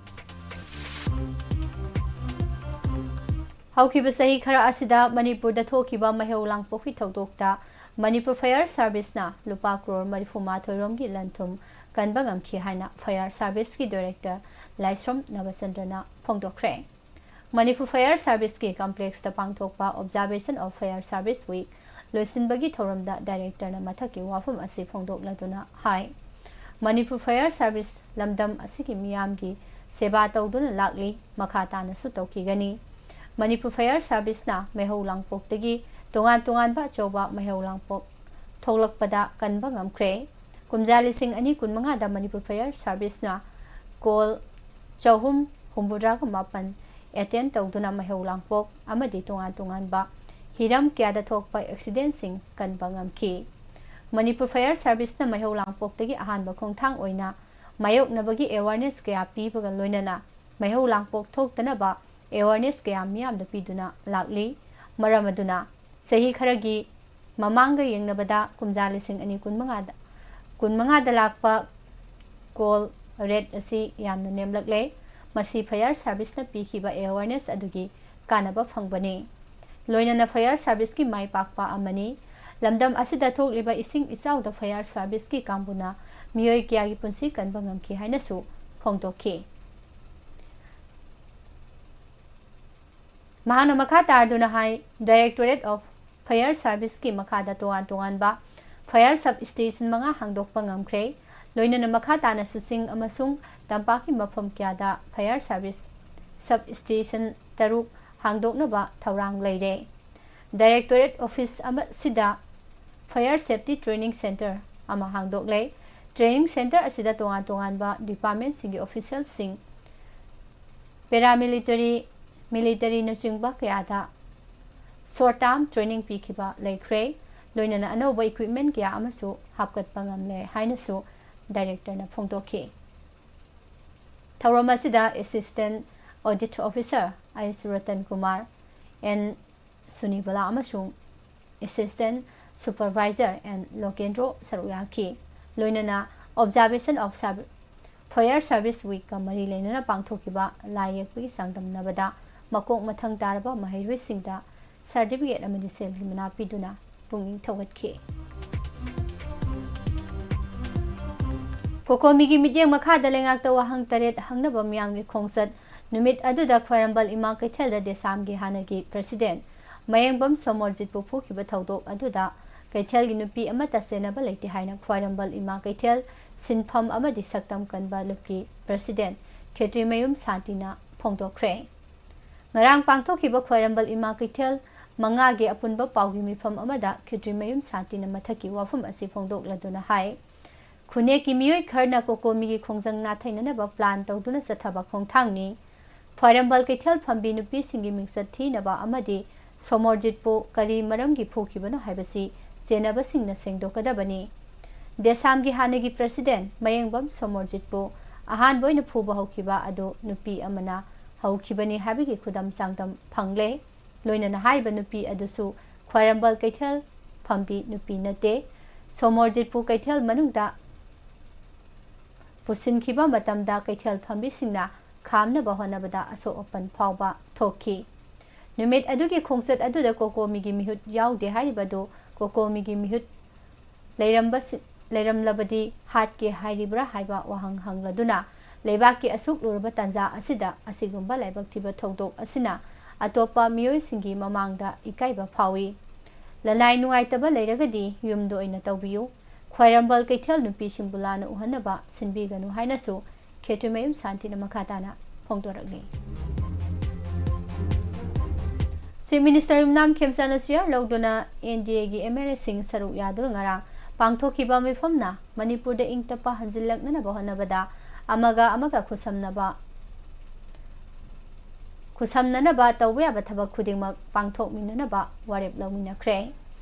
ꯍꯧꯈꯤꯕ ꯆꯍꯤ ꯈꯔ ꯑꯁꯤꯗ ꯃꯅꯤꯄꯨꯔꯗ ꯊꯣꯛꯈꯤꯕ ꯃꯩꯍꯧ ꯂꯥꯡꯄꯣꯛꯀꯤ ꯊꯧꯗꯣꯛꯇ ꯃꯅꯤꯄꯨꯔ ꯐꯥꯌꯔ ꯁꯥꯔꯚꯤꯁꯅ ꯂꯨꯄꯥ ꯀ꯭ꯔꯣꯔ ꯃꯔꯤꯐꯨ ꯃꯥꯊꯣꯏ ꯔꯣꯝꯒꯤ ꯂꯟ ꯊꯨꯝ ꯀꯟꯕ ꯉꯝꯈꯤ ꯍꯥꯏꯅ ꯐꯥꯌꯔ ꯁꯥꯔꯚꯤꯁꯀꯤ ꯗꯥꯏꯔꯦꯛꯇꯔ ꯂꯥꯏꯁ꯭ꯔꯝ ꯅꯕꯆꯟꯗ꯭ꯔꯅ ꯐꯣꯡꯗꯣꯛꯈ꯭ꯔꯦ꯫ ꯃꯅꯤꯄꯨꯔ ꯐꯥꯌꯔ ꯁꯥꯔꯚꯤꯁꯀꯤ ꯀꯝꯄ꯭ꯂꯦꯛꯁꯇ ꯄꯥꯡꯊꯣꯛꯄ Observation of Fire Service Week ꯂꯣꯏꯁꯤꯟꯕꯒꯤ ꯊꯧꯔꯝꯗ ꯗꯥꯏꯔꯦꯛꯇꯔꯅ ꯃꯊꯛꯀꯤ ꯋꯥꯐꯝ ꯑꯁꯤ ꯐꯣꯡꯗꯣꯛꯂꯗꯨꯅ ꯍꯥꯏ, ꯃꯅꯤꯄꯨꯔ ꯐꯥꯌꯔ ꯁꯥꯔꯚꯤꯁ ꯂꯝꯗꯝ ꯑꯁꯤꯒꯤ ꯃꯤꯌꯥꯝꯒꯤ ꯁꯦꯕꯥ ꯇꯧꯗꯨꯅ ꯂꯥꯛꯂꯤ, ꯃꯈꯥ ꯇꯥꯅꯁꯨ ꯇꯧꯈꯤꯒꯅꯤ꯫ ꯃꯅꯤꯄꯨꯔ ꯐꯥꯌꯔ ꯁꯥꯔꯚꯤꯁꯅ ꯃꯩꯍꯧ ꯂꯥꯡꯄꯣꯛꯇꯒꯤ ꯇꯣꯉꯥꯟ ꯇꯣꯉꯥꯟꯕ ꯑꯆꯧꯕ ꯃꯩꯍꯧ ꯂꯥꯡꯄꯣꯛ ꯊꯣꯛꯂꯛꯄꯗ ꯀꯟꯕ ꯉꯝꯈ꯭ꯔꯦ꯫ ꯀꯨꯝꯖꯥ ꯂꯤꯁꯤꯡ ꯑꯅꯤ ꯀꯨꯟꯃꯉꯥꯗ ꯃꯅꯤꯄꯨꯔ ꯐꯥꯌꯔ ꯁꯥꯔꯚꯤꯁꯅ ꯀꯣꯜ ꯆꯍꯨꯝ ꯍꯨꯝꯐꯨꯇꯔꯥꯒ ꯃꯥꯄꯟ ꯑꯦꯇꯦꯟ ꯇꯧꯗꯨꯅ ꯃꯩꯍꯧ ꯂꯥꯡꯄꯣꯛ ꯑꯃꯗꯤ ꯇꯣꯉꯥꯟ ꯇꯣꯉꯥꯟꯕ ꯍꯤꯔꯝ ꯀꯌꯥꯗ ꯊꯣꯛꯄ ꯑꯦꯛꯁꯤꯗꯦꯟꯁꯤꯡ ꯀꯟꯕ ꯉꯝꯈꯤ꯫ ꯃꯅꯤꯄꯨꯔ ꯐꯥꯌꯔ ꯁꯥꯔꯚꯤꯁꯅ ꯃꯩꯍꯧ ꯂꯥꯡꯄꯣꯛꯇꯒꯤ ꯑꯍꯥꯟꯕ ꯈꯣꯡꯊꯥꯡ ꯑꯣꯏꯅ ꯃꯥꯌꯣꯛꯅꯕꯒꯤ ꯑꯦꯋꯥꯔꯅꯦꯁ ꯀꯌꯥ ꯄꯤꯕꯒ ꯂꯣꯏꯅꯅ ꯃꯩꯍꯧ ꯂꯥꯡꯄꯣꯛ ꯊꯣꯛꯇꯅꯕ ꯑꯦꯋꯥꯔꯅꯦꯁ ꯀꯌꯥ ꯃꯤꯌꯥꯝꯗ ꯄꯤꯗꯨꯅ ꯂꯥꯛꯂꯤ꯫ ꯃꯔꯝ ꯑꯗꯨꯅ ꯆꯍꯤ ꯈꯔꯒꯤ ꯃꯃꯥꯡꯒ ꯌꯦꯡꯅꯕꯗ ꯀꯨꯝꯖꯥ ꯂꯤꯁꯤꯡ ꯑꯅꯤ ꯀꯨꯟꯃꯉꯥꯗ, ꯀꯨꯟꯃꯉꯥꯗ ꯂꯥꯛꯄ ꯀꯣꯜ ꯔꯦꯠ ꯑꯁꯤ ꯌꯥꯝꯅ ꯅꯦꯝꯂꯛꯂꯦ꯫ ꯃꯁꯤ ꯐꯥꯌꯔ ꯁꯥꯔꯚꯤꯁꯅ ꯄꯤꯈꯤꯕ ꯑꯦꯋꯥꯔꯅꯦꯁ ꯑꯗꯨꯒꯤ ꯀꯥꯟꯅꯕ ꯐꯪꯕꯅꯤ꯫ ꯂꯣꯏꯅꯅ ꯐꯥꯌꯔ ꯁꯥꯔꯚꯤꯁꯀꯤ ꯃꯥꯏ ꯄꯥꯛꯄ ꯑꯃꯅꯤ꯫ ꯂꯝꯗꯝ ꯑꯁꯤꯗ ꯊꯣꯛꯂꯤꯕ ꯏꯁꯤꯡ ꯏꯆꯥꯎꯗ ꯐꯥꯌꯔ ꯁꯥꯔꯚꯤꯁꯀꯤ ꯀꯥꯡꯕꯨꯅ ꯃꯤꯑꯣꯏ ꯀꯌꯥꯒꯤ ꯄꯨꯟꯁꯤ ꯀꯟꯕ ꯉꯝꯈꯤ ꯍꯥꯏꯅꯁꯨ ꯐꯣꯡꯗꯣꯛꯈꯤ꯫ ꯃꯍꯥꯛꯅ ꯃꯈꯥ ꯇꯥꯗꯨꯅ ꯍꯥꯏ, Directorate of Fire Serviceꯀꯤ ꯃꯈꯥꯗ ꯇꯣꯉꯥꯟ ꯇꯣꯉꯥꯟꯕ ꯐꯥꯌꯔ ꯁꯕ ꯁ꯭ꯇꯦꯁꯟ ꯃꯉꯥ ꯍꯥꯡꯗꯣꯛꯄ ꯉꯝꯈ꯭ꯔꯦ꯫ ꯂꯣꯏꯅꯅ ꯃꯈꯥ ꯇꯥꯅꯁꯨ ꯆꯤꯡ ꯑꯃꯁꯨꯡ ꯇꯝꯄꯥꯛꯀꯤ ꯃꯐꯝ ꯀꯌꯥꯗ ꯐꯥꯌꯔ ꯁꯥꯔꯚꯤꯁ ꯁꯕ ꯁ꯭ꯇꯦꯁꯟ ꯇꯔꯨꯛ ꯍꯥꯡꯗꯣꯛꯅꯕ ꯊꯧꯔꯥꯡ ꯂꯩꯔꯦ꯫ ꯗꯥꯏꯔꯦꯛꯇꯣꯔꯦꯠ ꯑꯣꯐꯤꯁ ꯑꯃ, ꯑꯁꯤꯗ ꯐꯥꯌꯔ ꯁꯦꯐꯇꯤ ꯇ꯭ꯔꯦꯅꯤꯡ ꯁꯦꯟꯇꯔ ꯑꯃ ꯍꯥꯡꯗꯣꯛꯂꯦ꯫ ꯇ꯭ꯔꯦꯅꯤꯡ ꯁꯦꯟꯇꯔ ꯑꯁꯤꯗ ꯇꯣꯉꯥꯟ ꯇꯣꯉꯥꯟꯕ ꯗꯤꯄꯥꯔꯠꯃꯦꯟꯠꯁꯤꯡꯒꯤ ꯑꯣꯐꯤꯁꯤꯌꯦꯜꯁꯤꯡ, ꯄꯦꯔꯥꯃꯤꯂꯤꯇꯔꯤ, ꯃꯤꯂꯤꯇꯔꯤꯅꯆꯤꯡꯕ ꯀꯌꯥꯗ ꯁꯣꯔꯠ ꯇꯥꯔꯝ ꯇ꯭ꯔꯦꯅꯤꯡ ꯄꯤꯈꯤꯕ ꯂꯩꯈ꯭ꯔꯦ꯫ ꯂꯣꯏꯅꯅ ꯑꯅꯧꯕ ꯏꯀ꯭ꯋꯤꯞꯃꯦꯟꯠ ꯀꯌꯥ ꯑꯃꯁꯨ ꯍꯥꯞꯀꯠꯄ ꯉꯝꯂꯦ ꯍꯥꯏꯅꯁꯨ ꯗꯥꯏꯔꯦꯛꯇꯔꯅ ꯐꯣꯡꯗꯣꯛꯈꯤ꯫ ꯊꯧꯔꯝ ꯑꯁꯤꯗ assistant audit officer H Ratan Kumar, N Sunibala ꯑꯃꯁꯨꯡ ꯑꯦꯁꯤꯁꯇꯦꯟꯠ ꯁꯨꯄꯔꯚꯥꯏꯖꯔ ꯑꯦꯟ ꯂꯣꯀꯦꯟꯗ꯭ꯔꯣ ꯁꯔꯨꯛ ꯌꯥꯈꯤ꯫ ꯂꯣꯏꯅꯅ Observation of Serv-, Fire Service Weekꯀ ꯃꯔꯤ ꯂꯩꯅꯅ ꯄꯥꯡꯊꯣꯛꯈꯤꯕ ꯂꯥꯏ ꯌꯦꯛꯄꯒꯤ ꯆꯥꯡꯗꯝꯅꯕꯗ ꯃꯀꯣꯛ ꯃꯊꯪ ꯇꯥꯔꯕ ꯃꯍꯩꯔꯣꯏꯁꯤꯡꯗ ꯁꯔꯇꯤꯐꯤꯀꯦꯠ ꯑꯃꯗꯤ ꯁꯦꯜꯒꯤ ꯃꯅꯥ ꯄꯤꯗꯨꯅ ꯄꯨꯛꯅꯤꯡ ꯊꯧꯒꯠꯈꯤ꯫ ꯀꯣꯀꯣꯃꯤꯒꯤ ꯃꯤꯠꯌꯦꯡ ꯃꯈꯥꯗ ꯂꯩꯉꯥꯛꯇ ꯋꯥꯍꯪ ꯇꯔꯦꯠ ꯍꯪꯅꯕ ꯃꯤꯌꯥꯝꯒꯤ ꯈꯣꯡꯆꯠ꯫ ꯅꯨꯃꯤꯠ ꯑꯗꯨꯗ ꯈ꯭ꯋꯥꯏꯔꯝꯕꯟ ꯏꯃꯥ ꯀꯩꯊꯦꯜꯗ ꯗꯦꯁꯥꯝꯒꯤ ꯍꯥꯟꯅꯒꯤ ꯄ꯭ꯔꯁꯤꯗꯦꯟ ꯃꯌꯦꯡꯕꯝ ꯁꯣꯃꯣꯔꯖꯤꯠꯄꯨ ꯐꯨꯈꯤꯕ ꯊꯧꯗꯣꯛ ꯑꯗꯨꯗ ꯀꯩꯊꯦꯜꯒꯤ ꯅꯨꯄꯤ ꯑꯃꯠꯇ ꯆꯦꯟꯅꯕ ꯂꯩꯇꯦ ꯍꯥꯏꯅ ꯈ꯭ꯋꯥꯏꯔꯝꯕꯟ ꯏꯃꯥ ꯀꯩꯊꯦꯜ ꯁꯤꯟꯐꯝ ꯑꯃꯗꯤ ꯁꯛꯇꯝ ꯀꯟꯕ ꯂꯨꯞꯀꯤ ꯄ꯭ꯔꯁꯤꯗꯦꯟ ꯈꯦꯇ꯭ꯔꯤꯃꯌꯨꯝ ꯁꯥꯟꯇꯤꯅ ꯐꯣꯡꯗꯣꯛꯈ꯭ꯔꯦ꯫ ꯉꯔꯥꯡ ꯄꯥꯡꯊꯣꯛꯈꯤꯕ ꯈ꯭ꯋꯥꯏꯔꯝꯕꯟ ꯏꯃꯥ ꯀꯩꯊꯦꯜ ꯃꯉꯥꯒꯤ ꯑꯄꯨꯟꯕ ꯄꯥꯎꯒꯤ ꯃꯤꯐꯝ ꯑꯃꯗ ꯈꯦꯇ꯭ꯔꯤꯃꯌꯨꯝ ꯁꯥꯟꯇꯤꯅ ꯃꯊꯛꯀꯤ ꯋꯥꯐꯝ ꯑꯁꯤ ꯐꯣꯡꯗꯣꯛꯂꯗꯨꯅ ꯍꯥꯏ, ꯈꯨꯟꯅꯦꯛꯀꯤ ꯃꯤꯑꯣꯏ ꯈꯔꯅ ꯀꯣꯀꯣꯃꯤꯒꯤ ꯈꯣꯡꯖꯪ ꯅꯥꯊꯩꯅꯅꯕ ꯄ꯭ꯂꯥꯟ ꯇꯧꯗꯨꯅ ꯆꯠꯊꯕ ꯈꯣꯡꯊꯥꯡꯅꯤ꯫ ꯈ꯭ꯋꯥꯏꯔꯝꯕꯟ ꯀꯩꯊꯦꯜ ꯐꯝꯕꯤ ꯅꯨꯄꯤꯁꯤꯡꯒꯤ ꯃꯤꯡꯆꯠ ꯊꯤꯅꯕ ꯑꯃꯗꯤ ꯁꯣꯃꯣꯔꯖꯤꯠꯄꯨ ꯀꯔꯤ ꯃꯔꯝꯒꯤ ꯐꯨꯈꯤꯕꯅꯣ ꯍꯥꯏꯕꯁꯤ ꯆꯦꯟꯅꯕꯁꯤꯡꯅ ꯁꯦꯡꯗꯣꯛꯀꯗꯕꯅꯤ꯫ ꯗꯦꯁꯥꯝꯒꯤ ꯍꯥꯟꯅꯒꯤ ꯄ꯭ꯔꯁꯤꯗꯦꯟ ꯃꯌꯦꯡꯕꯝ ꯁꯣꯃꯣꯔꯖꯤꯠꯄꯨ ꯑꯍꯥꯟꯕ ꯑꯣꯏꯅ ꯐꯨꯕ ꯍꯧꯈꯤꯕ ꯑꯗꯨ ꯅꯨꯄꯤ ꯑꯃꯅ ꯍꯧꯈꯤꯕꯅꯤ ꯍꯥꯏꯕꯒꯤ ꯈꯨꯗꯝ ꯆꯥꯡꯗꯝ ꯐꯪꯂꯦ꯫ ꯂꯣꯏꯅꯅ ꯍꯥꯏꯔꯤꯕ ꯅꯨꯄꯤ ꯑꯗꯨꯁꯨ ꯈ꯭ꯋꯥꯏꯔꯝꯕꯟ ꯀꯩꯊꯦꯜ ꯐꯝꯕꯤ ꯅꯨꯄꯤ ꯅꯠꯇꯦ꯫ ꯁꯣꯃꯣꯔꯖꯤꯠꯄꯨ ꯀꯩꯊꯦꯜ ꯃꯅꯨꯡꯗ ꯄꯨꯁꯤꯟꯈꯤꯕ ꯃꯇꯝꯗ ꯀꯩꯊꯦꯜ ꯐꯝꯕꯤꯁꯤꯡꯅ ꯈꯥꯝꯅꯕ ꯍꯣꯠꯅꯕꯗ ꯑꯁꯣꯛ ꯑꯄꯟ ꯐꯥꯎꯕ ꯊꯣꯛꯈꯤ꯫ ꯅꯨꯃꯤꯠ ꯑꯗꯨꯒꯤ ꯈꯣꯡꯆꯠ ꯑꯗꯨꯗ ꯀꯣꯀꯣꯃꯤꯒꯤ ꯃꯤꯍꯨꯠ ꯌꯥꯎꯗꯦ ꯍꯥꯏꯔꯤꯕꯗꯨ ꯀꯣꯀꯣꯃꯤꯒꯤ ꯃꯤꯍꯨꯠ ꯂꯩꯔꯝꯕꯁꯤ-, ꯂꯩꯔꯝꯂꯕꯗꯤ ꯍꯥꯠꯀꯦ ꯍꯥꯏꯔꯤꯕ꯭ꯔꯥ ꯍꯥꯏꯕ ꯋꯥꯍꯪ ꯍꯪꯂꯗꯨꯅ, ꯂꯩꯕꯥꯛꯀꯤ ꯑꯁꯨꯛ ꯂꯨꯔꯕ ꯇꯥꯟꯖꯥ ꯑꯁꯤꯗ ꯑꯁꯤꯒꯨꯝꯕ ꯂꯥꯏꯕꯛ ꯊꯤꯕ ꯊꯧꯗꯣꯛ ꯑꯁꯤꯅ ꯑꯇꯣꯞꯄ ꯃꯤꯑꯣꯏꯁꯤꯡꯒꯤ ꯃꯃꯥꯡꯗ ꯏꯀꯥꯏꯕ ꯐꯥꯎꯏ꯫ ꯂꯅꯥꯏ ꯅꯨꯡꯉꯥꯏꯇꯕ ꯂꯩꯔꯒꯗꯤ ꯌꯨꯝꯗ ꯑꯣꯏꯅ ꯇꯧꯕꯤꯌꯨ꯫ ꯈ꯭ꯋꯥꯏꯔꯝꯕꯟ ꯀꯩꯊꯦꯜ ꯅꯨꯄꯤꯁꯤꯡꯕꯨ ꯂꯥꯟꯅ ꯎꯍꯟꯅꯕ ꯁꯤꯟꯕꯤꯒꯅꯨ ꯍꯥꯏꯅꯁꯨ ꯈꯦꯇ꯭ꯔꯤꯃꯌꯨꯝ ꯁꯥꯟꯇꯤꯅ ꯃꯈꯥ ꯇꯥꯅ ꯐꯣꯡꯗꯣꯔꯛꯂꯤ꯫ Chief Minister ꯌꯨꯝꯅꯥꯝ ꯈꯦꯝꯆꯥꯟꯅ chair ꯂꯧꯗꯨꯅ N D A ꯒꯤ M L A ꯁꯤꯡ ꯁꯔꯨꯛ ꯌꯥꯗꯨꯅ ꯉꯔꯥꯡ ꯄꯥꯡꯊꯣꯛꯈꯤꯕ ꯃꯤꯐꯝꯅ ꯃꯅꯤꯄꯨꯔꯗ ꯏꯪ ꯇꯞꯄ ꯍꯟꯖꯤꯜꯂꯛꯅꯅꯕ ꯍꯣꯠꯅꯕꯗ ꯑꯃꯒ ꯑꯃꯒ ꯈꯨꯠꯁꯝꯅꯕ, ꯈꯨꯠꯁꯝꯅꯅꯕ ꯇꯧꯕ ꯌꯥꯕ ꯊꯕꯛ ꯈꯨꯗꯤꯡꯃꯛ ꯄꯥꯡꯊꯣꯛꯃꯤꯟꯅꯅꯕ ꯋꯥꯔꯦꯞ ꯂꯧꯃꯤꯟꯅꯈ꯭ꯔꯦ꯫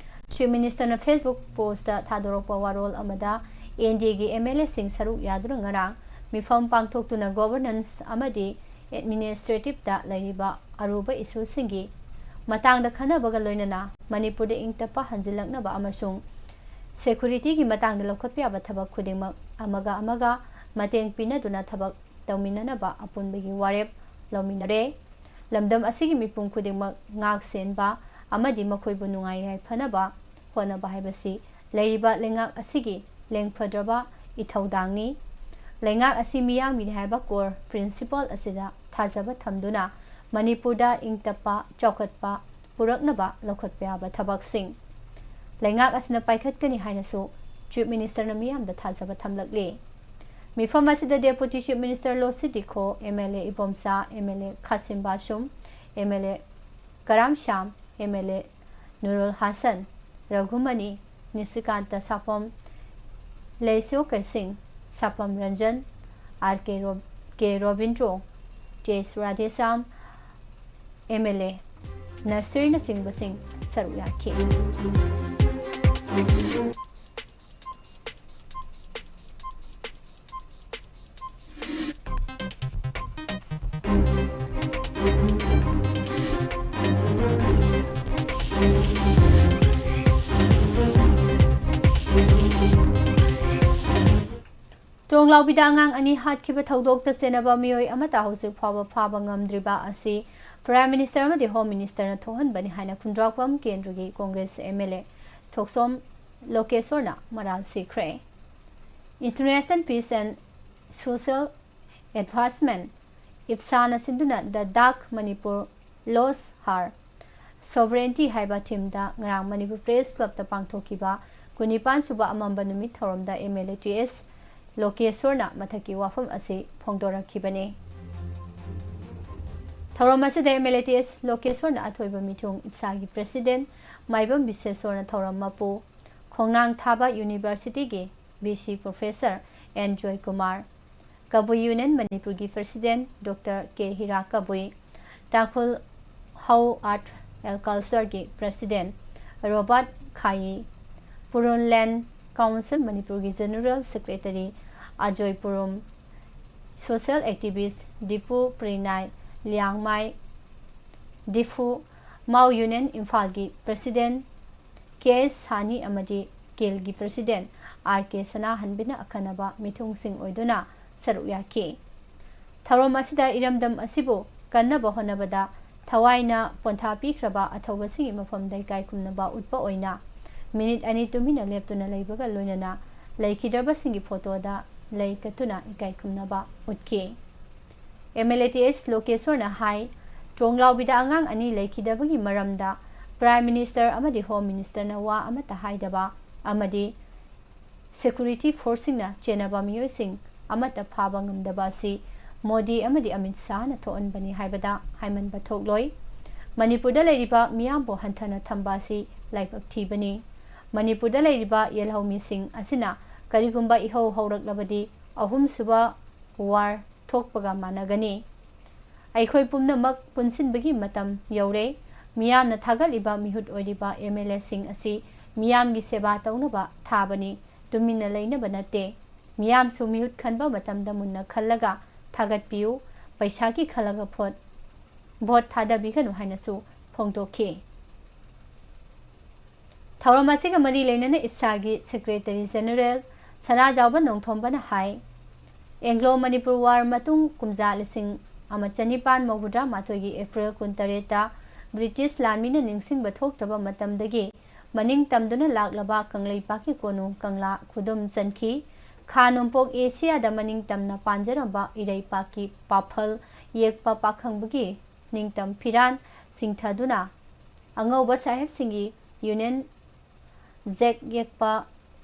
Chief Minister ꯅ Facebook post ꯊꯥꯗꯣꯔꯛꯄ ꯋꯥꯔꯣꯜ ꯑꯃꯗ N D A ꯒꯤ M L A ꯁꯤꯡ ꯁꯔꯨꯛ ꯌꯥꯗꯨꯅ ꯉꯔꯥꯡ ꯃꯤꯐꯝ ꯄꯥꯡꯊꯣꯛꯇꯨꯅ governance ꯑꯃꯗꯤ administrative ꯇ ꯂꯩꯔꯤꯕ ꯑꯔꯨꯕ issue ꯁꯤꯡꯒꯤ ꯃꯇꯥꯡꯗ ꯈꯟꯅꯕꯒ ꯂꯣꯏꯅꯅ ꯃꯅꯤꯄꯨꯔꯗ ꯏꯪ ꯇꯞꯄ ꯍꯟꯖꯤꯜꯂꯛꯅꯕ ꯑꯃꯁꯨꯡ security ꯒꯤ ꯃꯇꯥꯡꯗ ꯂꯧꯈꯠꯄ ꯌꯥꯕ ꯊꯕꯛ ꯈꯨꯗꯤꯡꯃꯛ ꯑꯃꯒ ꯑꯃꯒ ꯃꯇꯦꯡ ꯄꯤꯅꯗꯨꯅ ꯊꯕꯛ ꯇꯧꯃꯤꯟꯅꯅꯕ ꯑꯄꯨꯟꯕꯒꯤ ꯋꯥꯔꯦꯞ ꯂꯧꯃꯤꯟꯅꯔꯦ꯫ ꯂꯝꯗꯝ ꯑꯁꯤꯒꯤ ꯃꯤꯄꯨꯝ ꯈꯨꯗꯤꯡꯃꯛ ꯉꯥꯛ ꯁꯦꯟꯕ ꯑꯃꯗꯤ ꯃꯈꯣꯏꯕꯨ ꯅꯨꯡꯉꯥꯏ ꯌꯥꯏꯐꯅꯕ ꯍꯣꯠꯅꯕ ꯍꯥꯏꯕꯁꯤ ꯂꯩꯔꯤꯕ ꯂꯩꯉꯥꯛ ꯑꯁꯤꯒꯤ ꯂꯦꯡꯐꯗ꯭ꯔꯕ ꯏꯊꯧꯗꯥꯡꯅꯤ꯫ ꯂꯩꯉꯥꯛ ꯑꯁꯤ ꯃꯤꯌꯥꯝꯒꯤꯅꯤ ꯍꯥꯏꯕ core principle ꯑꯁꯤꯗ ꯊꯥꯖꯕ ꯊꯝꯗꯨꯅ ꯃꯅꯤꯄꯨꯔꯗ ꯏꯪ ꯇꯞꯄ, ꯆꯥꯎꯈꯠꯄ ꯄꯨꯔꯛꯅꯕ ꯂꯧꯈꯠꯄ ꯌꯥꯕ ꯊꯕꯛꯁꯤꯡ꯫ ꯂꯩꯉꯥꯛ ꯑꯁꯤꯅ ꯄꯥꯏꯈꯠꯀꯅꯤ ꯍꯥꯏꯅꯁꯨ Chief Ministerꯅ ꯃꯤꯌꯥꯝꯗ ꯊꯥꯖꯕ ꯊꯝꯂꯛꯂꯤ꯫ ꯃꯤꯐꯝ ꯑꯁꯤꯗ Deputy Chief Minister ꯂꯣꯁꯤ ꯗꯤꯈꯣ, MLA Ibomcha, MLA ꯈꯥꯁꯤꯝ ꯕꯥꯁꯨꯝ, MLA ꯀꯔꯥꯝ ꯁ꯭ꯌꯥꯝ, MLA ꯅꯨꯔꯨꯜ ꯍꯥꯁꯟ, ꯔꯘꯨꯃꯅꯤ, ꯅꯤꯁꯤꯀꯥꯟꯇ ꯁꯥꯄꯝ, ꯂꯩꯁꯣ ꯀꯩꯁꯤꯡ, ꯁꯥꯄꯝ ꯔꯟꯖꯟ, R K ꯔꯣ-, K ꯔꯣꯕꯤꯟꯗ꯭ꯔꯣ, J ꯁꯨꯔꯥꯙꯦꯁ꯭ꯌꯥꯝ, MLA ꯅꯁꯤꯔꯅꯆꯤꯡꯕꯁꯤꯡ ꯁꯔꯨꯛ ꯌꯥꯈꯤ꯫ ꯇꯣꯡꯂꯥꯎꯕꯤꯗ ꯑꯉꯥꯡ ꯑꯅꯤ ꯍꯥꯠꯈꯤꯕ ꯊꯧꯗꯣꯛꯇ ꯆꯦꯟꯅꯕ ꯃꯤꯑꯣꯏ ꯑꯃꯠꯇ ꯍꯧꯖꯤꯛ ꯐꯥꯎꯕ ꯐꯥꯕ ꯉꯝꯗ꯭ꯔꯤꯕ ꯑꯁꯤ Prime Minister ꯑꯃꯗꯤ Home Ministerꯅ ꯊꯣꯛꯍꯟꯕꯅꯤ ꯍꯥꯏꯅ ꯈꯨꯟꯗ꯭ꯔꯥꯛꯄꯝ ꯀꯦꯟꯗ꯭ꯔꯒꯤ Congress MLA ꯊꯣꯛꯁꯣꯝ ꯂꯣꯀꯦꯁꯣꯔꯅ ꯃꯔꯥꯜ ꯁꯤꯈ꯭ꯔꯦ꯫ International Peace and Social Advancement, ꯏꯞꯁꯥꯅ ꯁꯤꯟꯗꯨꯅ The Dark Manipur Lost Her Sovereignty ꯍꯥꯏꯕ themeꯗ ꯉꯔꯥꯡ ꯃꯅꯤꯄꯨꯔ Press Clubꯇ ꯄꯥꯡꯊꯣꯛꯈꯤꯕ ꯀꯨꯟꯅꯤꯄꯥꯟ ꯁꯨꯕ ꯑꯃꯝꯕ ꯅꯨꯃꯤꯠ ꯊꯧꯔꯝꯗ MLA ꯇꯤ ꯑꯦꯁ ꯂꯣꯀꯦꯁꯣꯔꯅ ꯃꯊꯛꯀꯤ ꯋꯥꯐꯝ ꯑꯁꯤ ꯐꯣꯡꯗꯣꯔꯛꯈꯤꯕꯅꯤ꯫ ꯊꯧꯔꯝ ꯑꯁꯤꯗ MLA ꯇꯤ ꯑꯦꯁ ꯂꯣꯀꯦꯁꯣꯔꯅ ꯑꯊꯣꯏꯕ ꯃꯤꯊꯨꯡ ꯏꯞꯁꯥꯒꯤ President ꯃꯥꯏꯕꯝ ꯕꯤꯁꯦꯁꯣꯔꯅ ꯊꯧꯔꯝ ꯃꯄꯨ, ꯈꯣꯡꯅꯥꯡ ꯊꯥꯕ Universityꯒꯤ V C Professor N Joykumar, ꯀꯕꯨꯏ Union ꯃꯅꯤꯄꯨꯔꯒꯤ President Doctor K ꯍꯤꯔꯥ ꯀꯕꯨꯏ, ꯇꯥꯡꯈꯨꯜ ꯍꯧ Art and Cultureꯒꯤ President Robert Khayi, Purun Land Council ꯃꯅꯤꯄꯨꯔꯒꯤ General Secretary Ajoy Purum, social activist Dipu Prinai Liangmai, Diphu Mao Union ꯏꯝꯐꯥꯜꯒꯤ President ꯀꯦ ꯑꯦꯁ ꯁꯥꯅꯤ ꯑꯃꯗꯤ ꯀꯦꯜꯒꯤ President ꯑꯥꯔ ꯀꯦ ꯁꯅꯥꯍꯟꯕꯤꯅ ꯑꯈꯟꯅꯕ ꯃꯤꯊꯨꯡꯁꯤꯡ ꯑꯣꯏꯗꯨꯅ ꯁꯔꯨꯛ ꯌꯥꯈꯤ꯫ ꯊꯧꯔꯝ ꯑꯁꯤꯗ ꯏꯔꯝꯗꯝ ꯑꯁꯤꯕꯨ ꯀꯟꯅꯕ ꯍꯣꯠꯅꯕꯗ ꯊꯋꯥꯏꯅ ꯄꯣꯟꯊꯥ ꯄꯤꯈ꯭ꯔꯕ ꯑꯊꯧꯕꯁꯤꯡꯒꯤ ꯃꯐꯝꯗ ꯏꯀꯥꯏ ꯈꯨꯝꯅꯕ ꯎꯠꯄ ꯑꯣꯏꯅ ꯃꯤꯅꯤꯠ ꯑꯅꯤ ꯇꯨꯃꯤꯟꯅ ꯂꯦꯞꯇꯨꯅ ꯂꯩꯕꯒ ꯂꯣꯏꯅꯅ ꯂꯩꯈꯤꯗ꯭ꯔꯕꯁꯤꯡꯒꯤ ꯐꯣꯇꯣꯗ ꯂꯩ ꯀꯠꯇꯨꯅ ꯏꯀꯥꯏ ꯈꯨꯝꯅꯕ ꯎꯠꯈꯤ꯫ ꯑꯦꯝ ꯑꯦꯜ ꯑꯦ ꯇꯤ ꯑꯦꯁ ꯂꯣꯀꯦꯁꯣꯔꯅ ꯍꯥꯏ, ꯇ꯭ꯔꯣꯡꯂꯥꯎꯕꯤꯗ ꯑꯉꯥꯡ ꯑꯅꯤ ꯂꯩꯈꯤꯗꯕꯒꯤ ꯃꯔꯝꯗ Prime Minister ꯑꯃꯗꯤ Home Ministerꯅ ꯋꯥ ꯑꯃꯠꯇ ꯍꯥꯏꯗꯕ ꯑꯃꯗꯤ security forceꯁꯤꯡꯅ ꯆꯦꯟꯅꯕ ꯃꯤꯑꯣꯏꯁꯤꯡ ꯑꯃꯠꯇ ꯐꯥꯕ ꯉꯝꯗꯕ ꯑꯁꯤ ꯃꯣꯗꯤ ꯑꯃꯗꯤ ꯑꯃꯤꯠ ꯁꯥꯍꯅ ꯊꯣꯛꯍꯟꯕꯅꯤ ꯍꯥꯏꯕꯗ ꯍꯥꯏꯃꯟꯕ ꯊꯣꯛꯂꯣꯏ꯫ ꯃꯅꯤꯄꯨꯔꯗ ꯂꯩꯔꯤꯕ ꯃꯤꯌꯥꯝꯕꯨ ꯍꯟꯊꯅ ꯊꯝꯕ ꯑꯁꯤ ꯂꯥꯏꯕꯛ ꯊꯤꯕꯅꯤ꯫ ꯃꯅꯤꯄꯨꯔꯗ ꯂꯩꯔꯤꯕ ꯌꯦꯜꯍꯧꯃꯤꯁꯤꯡ ꯑꯁꯤꯅ ꯀꯔꯤꯒꯨꯝꯕ ꯏꯍꯧ ꯍꯧꯔꯛꯂꯕꯗꯤ ꯑꯍꯨꯝꯁꯨꯕ war ꯊꯣꯛꯄꯒ ꯃꯥꯟꯅꯒꯅꯤ꯫ ꯑꯩꯈꯣꯏ ꯄꯨꯝꯅꯃꯛ ꯄꯨꯟꯁꯤꯟꯕꯒꯤ ꯃꯇꯝ ꯌꯧꯔꯦ꯫ ꯃꯤꯌꯥꯝꯅ ꯊꯥꯒꯠꯂꯤꯕ ꯃꯤꯍꯨꯠ ꯑꯣꯏꯔꯤꯕ ꯑꯦꯝ ꯑꯦꯜ ꯑꯦꯁꯤꯡ ꯑꯁꯤ ꯃꯤꯌꯥꯝꯒꯤ ꯁꯦꯕꯥ ꯇꯧꯅꯕ ꯊꯥꯕꯅꯤ, ꯇꯨꯃꯤꯟꯅ ꯂꯩꯅꯕ ꯅꯠꯇꯦ꯫ ꯃꯤꯌꯥꯝꯁꯨ ꯃꯤꯍꯨꯠ ꯈꯟꯕ ꯃꯇꯝꯗ ꯃꯨꯟꯅ ꯈꯜꯂꯒ ꯊꯥꯒꯠꯄꯤꯌꯨ꯫ ꯄꯩꯁꯥꯒꯤ ꯈꯜꯂꯒ ꯚꯣꯠ, ꯚꯣꯠ ꯊꯥꯗꯕꯤꯒꯅꯨ ꯍꯥꯏꯅꯁꯨ ꯐꯣꯡꯗꯣꯛꯈꯤ꯫ ꯊꯧꯔꯝ ꯑꯁꯤꯒ ꯃꯔꯤ ꯂꯩꯅꯅ ꯏꯞꯁꯥꯒꯤ Secretary General ꯁꯅꯥꯖꯥꯎꯕ ꯅꯣꯡꯊꯣꯝꯕꯅ ꯍꯥꯏ, ꯑꯦꯡꯒ꯭ꯂꯣ ꯃꯅꯤꯄꯨꯔ war ꯃꯇꯨꯡ ꯀꯨꯝꯖꯥ ꯂꯤꯁꯤꯡ ꯑꯃ ꯆꯅꯤꯄꯥꯟ ꯃꯧꯗ꯭ꯔꯥ ꯃꯥꯊꯣꯏꯒꯤ ꯑꯦꯄ꯭ꯔꯤꯜ ꯀꯨꯟꯇꯔꯦꯠꯇ ꯕ꯭ꯔꯤꯇꯤꯁ ꯂꯥꯟꯃꯤꯅ ꯅꯤꯡꯁꯤꯡꯕ ꯊꯣꯛꯇ꯭ꯔꯕ ꯃꯇꯝꯗꯒꯤ ꯃꯅꯤꯡ ꯇꯝꯗꯨꯅ ꯂꯥꯛꯂꯕ ꯀꯪꯂꯩꯄꯥꯛꯀꯤ ꯀꯣꯅꯨꯡ ꯀꯪꯂꯥ ꯈꯨꯗꯨꯝ ꯆꯟꯈꯤ꯫ ꯈꯥ ꯅꯣꯡꯄꯣꯛ ꯑꯦꯁꯤꯌꯥꯗ ꯃꯅꯤꯡ ꯇꯝꯅ ꯄꯥꯟꯖꯔꯝꯕ ꯏꯔꯩꯄꯥꯛꯀꯤ ꯄꯥꯐꯜ ꯌꯦꯛꯄ ꯄꯥꯈꯪꯕꯒꯤ ꯅꯤꯡꯇꯝ ꯐꯤꯔꯥꯟ ꯆꯤꯡꯊꯗꯨꯅ ꯑꯉꯧꯕ ꯁꯥꯍꯦꯕꯁꯤꯡꯒꯤ Union Jack ꯌꯦꯛꯄ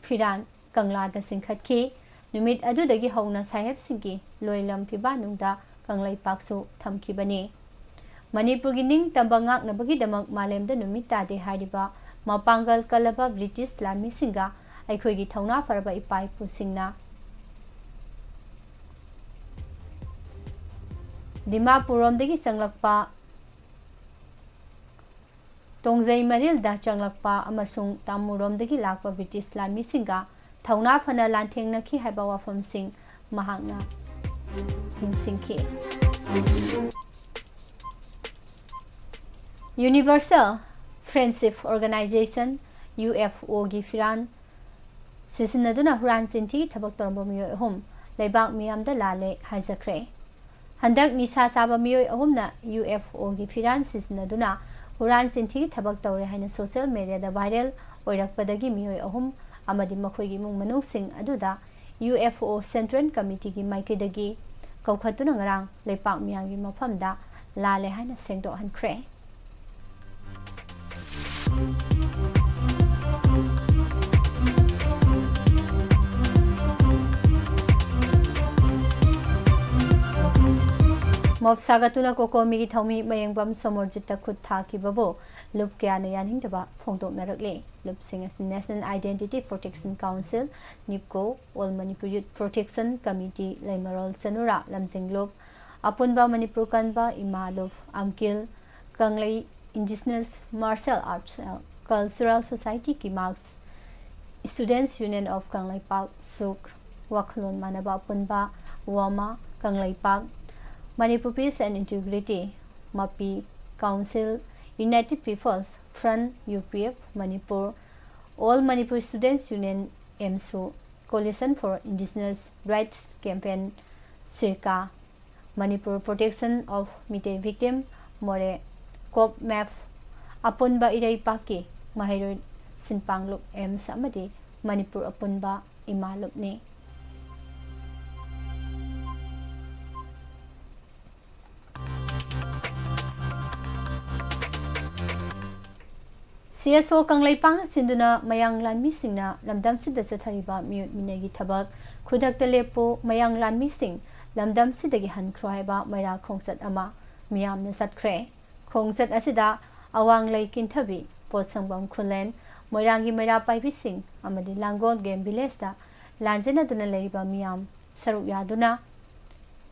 ꯐꯤꯔꯥꯟ ꯀꯪꯂꯥꯗ ꯆꯤꯡꯈꯠꯈꯤ꯫ ꯅꯨꯃꯤꯠ ꯑꯗꯨꯗꯒꯤ ꯍꯧꯅ ꯁꯥꯍꯦꯕꯁꯤꯡꯒꯤ ꯂꯣꯏꯂꯝ ꯐꯤꯕꯥꯟꯅꯨꯡꯗ ꯀꯪꯂꯩꯄꯥꯛꯁꯨ ꯊꯝꯈꯤꯕꯅꯤ꯫ ꯃꯅꯤꯄꯨꯔꯒꯤ ꯅꯤꯡꯇꯝꯕ ꯉꯥꯛꯅꯕꯒꯤꯗꯃꯛ ꯃꯥꯂꯦꯝꯗ ꯅꯨꯃꯤꯠ ꯇꯥꯗꯦ ꯍꯥꯏꯔꯤꯕ ꯃꯄꯥꯡꯒꯜ ꯀꯜꯂꯕ ꯕ꯭ꯔꯤꯇꯤꯁ ꯂꯥꯟꯃꯤꯁꯤꯡꯒ ꯑꯩꯈꯣꯏꯒꯤ ꯊꯧꯅꯥ ꯐꯔꯕ ꯏꯄꯥ ꯏꯄꯨꯁꯤꯡꯅ ꯗꯤꯃꯥꯄꯨꯔꯔꯣꯝꯗꯒꯤ ꯆꯪꯂꯛꯄ, ꯇꯣꯡꯖꯩ ꯃꯔꯤꯜꯗ ꯆꯪꯂꯛꯄ ꯑꯃꯁꯨꯡ ꯇꯥꯃꯨꯔꯣꯝꯗꯒꯤ ꯂꯥꯛꯄ ꯕ꯭ꯔꯤꯇꯤꯁ ꯂꯥꯟꯃꯤꯁꯤꯡꯒ ꯊꯧꯅꯥ ꯐꯅ ꯂꯥꯟꯊꯦꯡꯅꯈꯤ ꯍꯥꯏꯕ ꯋꯥꯐꯝꯁꯤꯡ ꯃꯍꯥꯛꯅ ꯅꯤꯡꯁꯤꯡꯈꯤ꯫ Universal Friendship Organization, U F Oꯒꯤ ꯐꯤꯔꯥꯟ ꯁꯤꯖꯤꯟꯅꯗꯨꯅ ꯍꯨꯔꯥꯟ ꯆꯤꯟꯊꯤꯒꯤ ꯊꯕꯛ ꯇꯧꯔꯝꯕ ꯃꯤꯑꯣꯏ ꯑꯍꯨꯝ ꯂꯩꯕꯥꯛ ꯃꯤꯌꯥꯝꯗ ꯂꯥꯜꯂꯦ ꯍꯥꯏꯖꯈ꯭ꯔꯦ꯫ ꯍꯟꯗꯛ ꯅꯤꯁꯥ ꯆꯥꯕ ꯃꯤꯑꯣꯏ ꯑꯍꯨꯝꯅ UFOꯒꯤ ꯐꯤꯔꯥꯟ ꯁꯤꯖꯤꯟꯅꯗꯨꯅ ꯍꯨꯔꯥꯟ ꯆꯤꯟꯊꯤꯒꯤ ꯊꯕꯛ ꯇꯧꯔꯦ ꯍꯥꯏꯅ social mediaꯗ viral ꯑꯣꯏꯔꯛꯄꯗꯒꯤ ꯃꯤꯑꯣꯏ ꯑꯍꯨꯝ ꯑꯃꯗꯤ ꯃꯈꯣꯏꯒꯤ ꯏꯃꯨꯡ ꯃꯅꯨꯡꯁꯤꯡ ꯑꯗꯨꯗ UFO Central Committeeꯒꯤ ꯃꯥꯏꯀꯩꯗꯒꯤ ꯀꯧꯈꯠꯇꯨꯅ ꯉꯔꯥꯡ ꯂꯩꯄꯥꯛ ꯃꯤꯌꯥꯝꯒꯤ ꯃꯐꯝꯗ ꯂꯥꯜꯂꯦ ꯍꯥꯏꯅ ꯁꯦꯡꯗꯣꯛꯍꯟꯈ꯭ꯔꯦ꯫ ꯃꯣꯞ ꯁꯥꯒꯠꯇꯨꯅ ꯀꯣꯀꯣꯃꯤꯒꯤ ꯊꯧꯃꯤ ꯃꯌꯦꯡꯕꯝ ꯁꯣꯃꯣꯔꯖꯤꯠꯇ ꯈꯨꯠ ꯊꯥꯈꯤꯕꯕꯨ ꯂꯨꯞ ꯀꯌꯥꯅ ꯌꯥꯅꯤꯡꯗꯕ ꯐꯣꯡꯗꯣꯛꯅꯔꯛꯂꯤ꯫ ꯂꯨꯞꯁꯤꯡ ꯑꯁꯤ National Identity Protection Council, NIPCO, All Manipur Youth Protection Committee, ꯂꯩꯃꯔꯣꯜ ꯆꯅꯨꯔꯥ ꯂꯝꯖꯤꯡ ꯂꯨꯞ, ꯑꯄꯨꯟꯕ ꯃꯅꯤꯄꯨꯔ ꯀꯟꯕ ꯏꯃꯥ ꯂꯨꯞ, ꯑꯝꯀꯤꯜ, ꯀꯪꯂꯩ Indigenous Martial Arts Cultural Society, KIMARC, Students Union of Kangleipak, ꯁꯨꯛ, ꯋꯥꯈꯜꯂꯣꯟ ꯃꯥꯟꯅꯕ ꯑꯄꯨꯟꯕ, ꯋꯥꯃꯥ, Kangleipak, Manipur Peace and Integrity, ꯃꯄꯤ, Council, United People's Front, UPF, Manipur, All Manipur Students Union, ꯑꯦꯝꯁꯨ, Coalition for Indigenous Rights Campaign, ꯁꯤꯔꯀꯥ, Manipur Protection of Meitei Victim, ꯃꯣꯔꯦ, cope map, ꯑꯄꯨꯟꯕ ꯏꯔꯩꯄꯥꯛꯀꯤ ꯃꯍꯩꯔꯣꯏ ꯁꯤꯟꯄꯥꯡꯂꯨꯞ, AIMS ꯑꯃꯗꯤ ꯃꯅꯤꯄꯨꯔ ꯑꯄꯨꯟꯕ ꯏꯃꯥ ꯂꯨꯞꯅꯤ꯫ CSO ꯀꯪꯂꯩꯄꯥꯛꯅ ꯁꯤꯟꯗꯨꯅ ꯃꯌꯥꯡ ꯂꯥꯟꯃꯤꯁꯤꯡꯅ ꯂꯝꯗꯝꯁꯤꯗ ꯆꯠꯊꯔꯤꯕ ꯃꯤꯑꯣꯠ ꯃꯤꯅꯩꯒꯤ ꯊꯕꯛ ꯈꯨꯗꯛꯇ ꯂꯦꯞꯄꯨ, ꯃꯌꯥꯡ ꯂꯥꯟꯃꯤꯁꯤꯡ ꯂꯝꯗꯝꯁꯤꯗꯒꯤ ꯍꯟꯈ꯭ꯔꯣ ꯍꯥꯏꯕ ꯃꯩꯔꯥ ꯈꯣꯡꯆꯠ ꯑꯃ ꯃꯤꯌꯥꯝꯅ ꯆꯠꯈ꯭ꯔꯦ꯫ ꯈꯣꯡꯆꯠ ꯑꯁꯤꯗ ꯑꯋꯥꯡꯂꯩ ꯀꯤꯟꯊꯕꯤ, ꯄꯣꯠꯁꯪꯕꯝ ꯈꯨꯂꯦꯟ, ꯃꯣꯏꯔꯥꯡꯒꯤ ꯃꯩꯔꯥ ꯄꯥꯏꯕꯤꯁꯤꯡ ꯑꯃꯗꯤ ꯂꯥꯡꯒꯣꯜ Game Villageꯇ ꯂꯥꯟꯖꯦꯟꯅꯗꯨꯅ ꯂꯩꯔꯤꯕ ꯃꯤꯌꯥꯝ ꯁꯔꯨꯛ ꯌꯥꯗꯨꯅ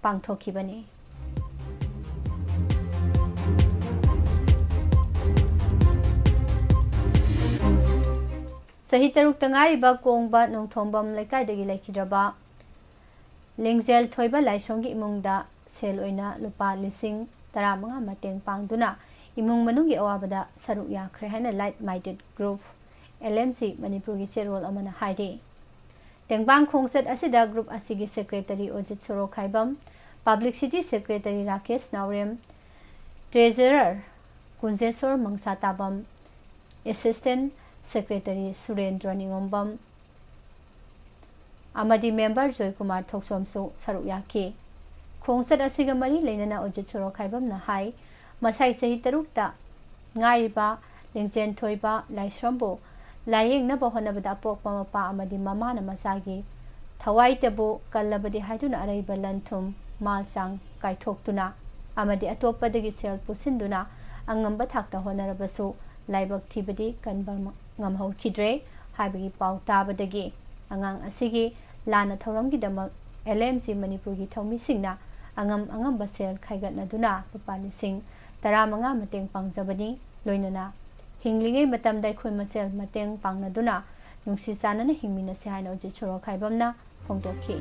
ꯄꯥꯡꯊꯣꯛꯈꯤꯕꯅꯤ꯫ ꯆꯍꯤ ꯇꯔꯨꯛꯇ ꯉꯥꯏꯔꯤꯕ ꯀꯣꯡꯕ ꯅꯣꯡꯊꯣꯝꯕꯝ ꯂꯩꯀꯥꯏꯗꯒꯤ ꯂꯩꯈꯤꯗ꯭ꯔꯕ ꯂꯤꯡꯖꯦꯜ ꯊꯣꯏꯕ ꯂꯥꯏꯁ꯭ꯔꯝꯒꯤ ꯏꯃꯨꯡꯗ ꯁꯦꯜ ꯑꯣꯏꯅ ꯂꯨꯄꯥ ꯂꯤꯁꯤꯡ ꯇꯔꯥꯃꯉꯥ ꯃꯇꯦꯡ ꯄꯥꯡꯗꯨꯅ ꯏꯃꯨꯡ ꯃꯅꯨꯡꯒꯤ ꯑꯋꯥꯕꯗ ꯁꯔꯨꯛ ꯌꯥꯈ꯭ꯔꯦ ꯍꯥꯏꯅ Like Minded Group, LMG, ꯃꯅꯤꯄꯨꯔꯒꯤ ꯆꯦꯔꯣꯜ ꯑꯃꯅ ꯍꯥꯏꯔꯤ꯫ ꯇꯦꯡꯕꯥꯡ ꯈꯣꯡꯆꯠ ꯑꯁꯤꯗ group ꯑꯁꯤꯒꯤ secretary ꯑꯣꯖꯤꯠ ꯁꯣꯔꯣꯈꯥꯏꯕꯝ, Publicity Secretary ꯔꯥꯀꯦꯁ ꯅꯥꯎꯔꯦꯝ, Treasurer ꯀꯨꯟꯖꯦꯁꯣꯔ ꯃꯪꯁꯥꯇꯥꯕꯝ, Assistant Secretary ꯁꯨꯔꯦꯟꯗ꯭ꯔ ꯅꯤꯉꯣꯝꯕꯝ ꯑꯃꯗꯤ member ꯖꯣꯏꯀꯨꯃꯥꯔ ꯊꯣꯛꯆꯣꯝꯁꯨ ꯁꯔꯨꯛ ꯌꯥꯈꯤ꯫ ꯈꯣꯡꯆꯠ ꯑꯁꯤꯒ ꯃꯔꯤ ꯂꯩꯅꯅ ꯑꯣꯖꯤꯠ ꯁꯣꯔꯣꯈꯥꯏꯕꯝꯅ ꯍꯥꯏ, ꯃꯁꯥꯏ ꯆꯍꯤ ꯇꯔꯨꯛꯇ ꯉꯥꯏꯔꯤꯕ ꯂꯤꯡꯖꯦꯟ ꯊꯣꯏꯕ ꯂꯥꯏꯁ꯭ꯔꯝꯕꯨ ꯂꯥꯌꯦꯡꯅꯕ ꯍꯣꯠꯅꯕꯗ ꯑꯄꯣꯛꯄ ꯃꯄꯥ ꯑꯃꯗꯤ ꯃꯃꯥꯅ ꯃꯆꯥꯒꯤ ꯊꯋꯥꯏꯇꯕꯨ ꯀꯜꯂꯕꯗꯤ ꯍꯥꯏꯗꯨꯅ ꯑꯔꯩꯕ ꯂꯟ ꯊꯨꯝ, ꯃꯥꯜ ꯆꯥꯡ ꯀꯥꯏꯊꯣꯛꯇꯨꯅ ꯑꯃꯗꯤ ꯑꯇꯣꯞꯄꯗꯒꯤ ꯁꯦꯜ ꯄꯨꯁꯤꯟꯗꯨꯅ ꯑꯉꯝꯕ ꯊꯥꯛꯇ ꯍꯣꯠꯅꯔꯕꯁꯨ ꯂꯥꯏꯕꯛ ꯊꯤꯕꯗꯤ ꯀꯟꯕ ꯉꯝꯍꯧꯈꯤꯗ꯭ꯔꯦ ꯍꯥꯏꯕꯒꯤ ꯄꯥꯎ ꯇꯥꯕꯗꯒꯤ ꯑꯉꯥꯡ ꯑꯁꯤꯒꯤ ꯂꯥꯟꯅ ꯊꯧꯔꯝꯒꯤꯗꯃꯛ L M G ꯃꯅꯤꯄꯨꯔꯒꯤ ꯊꯧꯃꯤꯁꯤꯡꯅ ꯑꯉꯝ ꯑꯉꯝꯕ ꯁꯦꯜ ꯈꯥꯏꯒꯠꯅꯗꯨꯅ ꯂꯨꯄꯥ ꯂꯤꯁꯤꯡ ꯇꯔꯥꯃꯉꯥ ꯃꯇꯦꯡ ꯄꯥꯡꯖꯕꯅꯤ꯫ ꯂꯣꯏꯅꯅ ꯍꯤꯡꯂꯤꯉꯩ ꯃꯇꯝꯗ ꯑꯩꯈꯣꯏ ꯃꯁꯦꯜ ꯃꯇꯦꯡ ꯄꯥꯡꯅꯗꯨꯅ ꯅꯨꯡꯁꯤ ꯆꯥꯟꯅꯅ ꯍꯤꯡꯃꯤꯟꯅꯁꯤ ꯍꯥꯏꯅ ꯑꯣꯖꯤꯠ ꯁꯣꯔꯣꯈꯥꯏꯕꯝꯅ ꯐꯣꯡꯗꯣꯛꯈꯤ꯫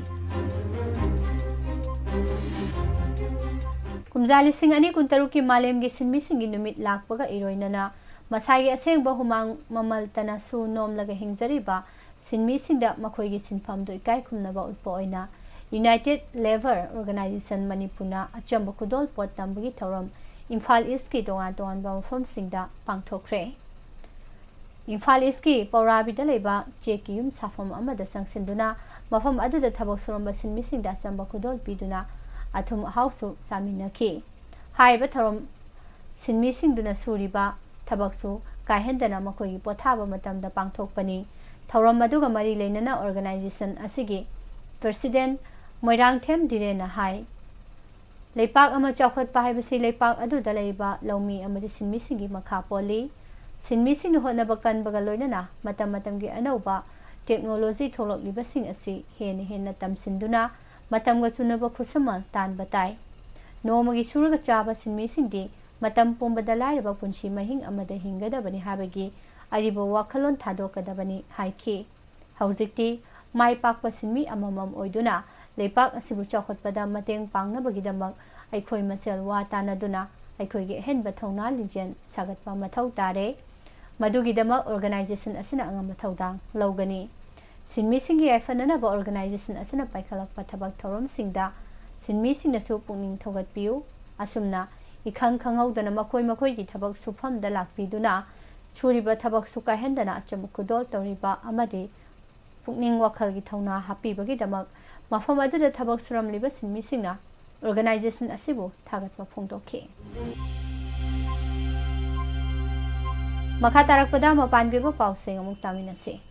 ꯀꯨꯝꯖꯥ ꯂꯤꯁꯤꯡ ꯑꯅꯤ ꯀꯨꯟꯇꯔꯨꯛꯀꯤ ꯃꯥꯂꯦꯝꯒꯤ ꯁꯤꯟꯃꯤꯁꯤꯡꯒꯤ ꯅꯨꯃꯤꯠ ꯂꯥꯛꯄꯒ ꯏꯔꯣꯏꯅꯅ ꯃꯁꯥꯒꯤ ꯑꯁꯦꯡꯕ ꯍꯨꯃꯥꯡ ꯃꯃꯜꯇꯅ ꯁꯨ ꯅꯣꯝꯂꯒ ꯍꯤꯡꯖꯔꯤꯕ ꯁꯤꯟꯃꯤꯁꯤꯡꯗ ꯃꯈꯣꯏꯒꯤ ꯁꯤꯟꯐꯝꯗꯨ ꯏꯀꯥꯏ ꯈꯨꯝꯅꯕ ꯎꯠꯄ ꯑꯣꯏꯅ United Labour Organisation ꯃꯅꯤꯄꯨꯔꯅ ꯑꯆꯝꯕ ꯈꯨꯗꯣꯜ ꯄꯣꯠ ꯇꯝꯕꯒꯤ ꯊꯧꯔꯝ ꯏꯝꯐꯥꯜ ꯏꯁꯀꯤ ꯇꯣꯉꯥꯟ ꯇꯣꯉꯥꯟꯕ ꯃꯐꯝꯁꯤꯡꯗ ꯄꯥꯡꯊꯣꯛꯈ꯭ꯔꯦ꯫ ꯏꯝꯐꯥꯜ ꯏꯁꯀꯤ ꯄꯧꯔꯥꯕꯤꯗ ꯂꯩꯕ ꯆꯦꯛꯀꯤ ꯌꯨꯝ ꯁꯥꯐꯝ ꯑꯃꯗ ꯆꯪꯁꯤꯟꯗꯨꯅ ꯃꯐꯝ ꯑꯗꯨꯗ ꯊꯕꯛ ꯁꯨꯔꯝꯕ ꯁꯤꯟꯃꯤꯁꯤꯡꯗ ꯑꯆꯝꯕ ꯈꯨꯗꯣꯜ ꯄꯤꯗꯨꯅ ꯑꯊꯨꯝ ꯑꯍꯥꯎꯁꯨ ꯆꯥꯃꯤꯟꯅꯈꯤ꯫ ꯍꯥꯏꯔꯤꯕ ꯊꯧꯔꯝ ꯁꯤꯟꯃꯤꯁꯤꯡꯗꯨꯅ ꯁꯨꯔꯤꯕ ꯊꯕꯛꯁꯨ ꯀꯥꯏꯍꯟꯗꯅ ꯃꯈꯣꯏꯒꯤ ꯄꯣꯊꯥꯕ ꯃꯇꯝꯗ ꯄꯥꯡꯊꯣꯛꯄꯅꯤ꯫ ꯊꯧꯔꯝ ꯑꯗꯨꯒ ꯃꯔꯤ ꯂꯩꯅꯅ organisation ꯑꯁꯤꯒꯤ President ꯃꯣꯏꯔꯥꯡꯊꯦꯝ ꯙꯤꯔꯦꯟꯅ ꯍꯥꯏ, ꯂꯩꯄꯥꯛ ꯑꯃ ꯆꯥꯎꯈꯠꯄ ꯍꯥꯏꯕꯁꯤ ꯂꯩꯄꯥꯛ ꯑꯗꯨꯗ ꯂꯩꯔꯤꯕ ꯂꯧꯃꯤ ꯑꯃꯗꯤ ꯁꯤꯟꯃꯤꯁꯤꯡꯒꯤ ꯃꯈꯥ ꯄꯣꯜꯂꯤ꯫ ꯁꯤꯟꯃꯤꯁꯤꯡꯅ ꯍꯣꯠꯅꯕ ꯀꯟꯕꯒ ꯂꯣꯏꯅꯅ ꯃꯇꯝ ꯃꯇꯝꯒꯤ ꯑꯅꯧꯕ technology ꯊꯣꯛꯂꯛꯂꯤꯕꯁꯤꯡ ꯑꯁꯤ ꯍꯦꯟꯅ ꯍꯦꯟꯅ ꯇꯝꯁꯤꯟꯗꯨꯅ ꯃꯇꯝꯒ ꯆꯨꯅꯕ ꯈꯨꯠꯁꯨꯃꯟ ꯇꯥꯟꯕ ꯇꯥꯏ꯫ ꯅꯣꯡꯃꯒꯤ ꯁꯨꯔꯒ ꯆꯥꯕ ꯁꯤꯟꯃꯤꯁꯤꯡꯗꯤ ꯃꯇꯝ ꯄꯨꯝꯕꯗ ꯂꯥꯏꯔꯕ ꯄꯨꯟꯁꯤ ꯃꯍꯤꯡ ꯑꯃꯗ ꯍꯤꯡꯒꯗꯕꯅꯤ ꯍꯥꯏꯕꯒꯤ ꯑꯔꯤꯕ ꯋꯥꯈꯜꯂꯣꯟ ꯊꯥꯗꯣꯛꯀꯗꯕꯅꯤ ꯍꯥꯏꯈꯤ꯫ ꯍꯧꯖꯤꯛꯇꯤ ꯃꯥꯏ ꯄꯥꯛꯄ ꯁꯤꯟꯃꯤ ꯑꯃꯃꯝ ꯑꯣꯏꯗꯨꯅ ꯂꯩꯄꯥꯛ ꯑꯁꯤꯕꯨ ꯆꯥꯎꯈꯠꯄꯗ ꯃꯇꯦꯡ ꯄꯥꯡꯅꯕꯒꯤꯗꯃꯛ ꯑꯩꯈꯣꯏ ꯃꯁꯦꯜ ꯋꯥ ꯇꯥꯟꯅꯗꯨꯅ ꯑꯩꯈꯣꯏꯒꯤ ꯑꯍꯦꯟꯕ ꯊꯧꯅꯥ ꯂꯤꯡꯖꯦꯜ ꯁꯥꯒꯠꯄ ꯃꯊꯧ ꯇꯥꯔꯦ꯫ ꯃꯗꯨꯒꯤꯗꯃꯛ organisation ꯑꯁꯤꯅ ꯑꯉꯝꯕ ꯊꯧꯗꯥꯡ ꯂꯧꯒꯅꯤ꯫ ꯁꯤꯟꯃꯤꯁꯤꯡꯒꯤ ꯌꯥꯏꯐꯅꯅꯕ organisation ꯑꯁꯤꯅ ꯄꯥꯏꯈꯠꯂꯛꯄ ꯊꯕꯛ ꯊꯧꯔꯝꯁꯤꯡꯗ ꯁꯤꯟꯃꯤꯁꯤꯡꯅꯁꯨ ꯄꯨꯛꯅꯤꯡ ꯊꯧꯒꯠꯄꯤꯌꯨ꯫ ꯑꯁꯨꯝꯅ ꯏꯈꯪ ꯈꯪꯍꯧꯗꯅ ꯃꯈꯣꯏ ꯃꯈꯣꯏꯒꯤ ꯊꯕꯛ ꯁꯨꯐꯝꯗ ꯂꯥꯛꯄꯤꯗꯨꯅ ꯁꯨꯔꯤꯕ ꯊꯕꯛꯁꯨ ꯀꯥꯏꯍꯟꯗꯅ ꯑꯆꯨꯝ ꯈꯨꯗꯣꯜ ꯇꯧꯔꯤꯕ ꯑꯃꯗꯤ ꯄꯨꯛꯅꯤꯡ ꯋꯥꯈꯜꯒꯤ ꯊꯧꯅꯥ ꯍꯥꯞꯄꯤꯕꯒꯤꯗꯃꯛ ꯃꯐꯝ ꯑꯗꯨꯗ ꯊꯕꯛ ꯁꯨꯔꯝꯂꯤꯕ ꯁꯤꯟꯃꯤꯁꯤꯡꯅ organization ꯑꯁꯤꯕꯨ ꯊꯥꯒꯠꯄ ꯐꯣꯡꯗꯣꯛꯈꯤ꯫ ꯃꯈꯥ ꯇꯥꯔꯛꯄꯗ ꯃꯄꯥꯟꯒꯤ ꯑꯣꯏꯕ ꯄꯥꯎꯁꯤꯡ ꯑꯃꯨꯛ ꯇꯥꯃꯤꯟꯅꯁꯤ꯫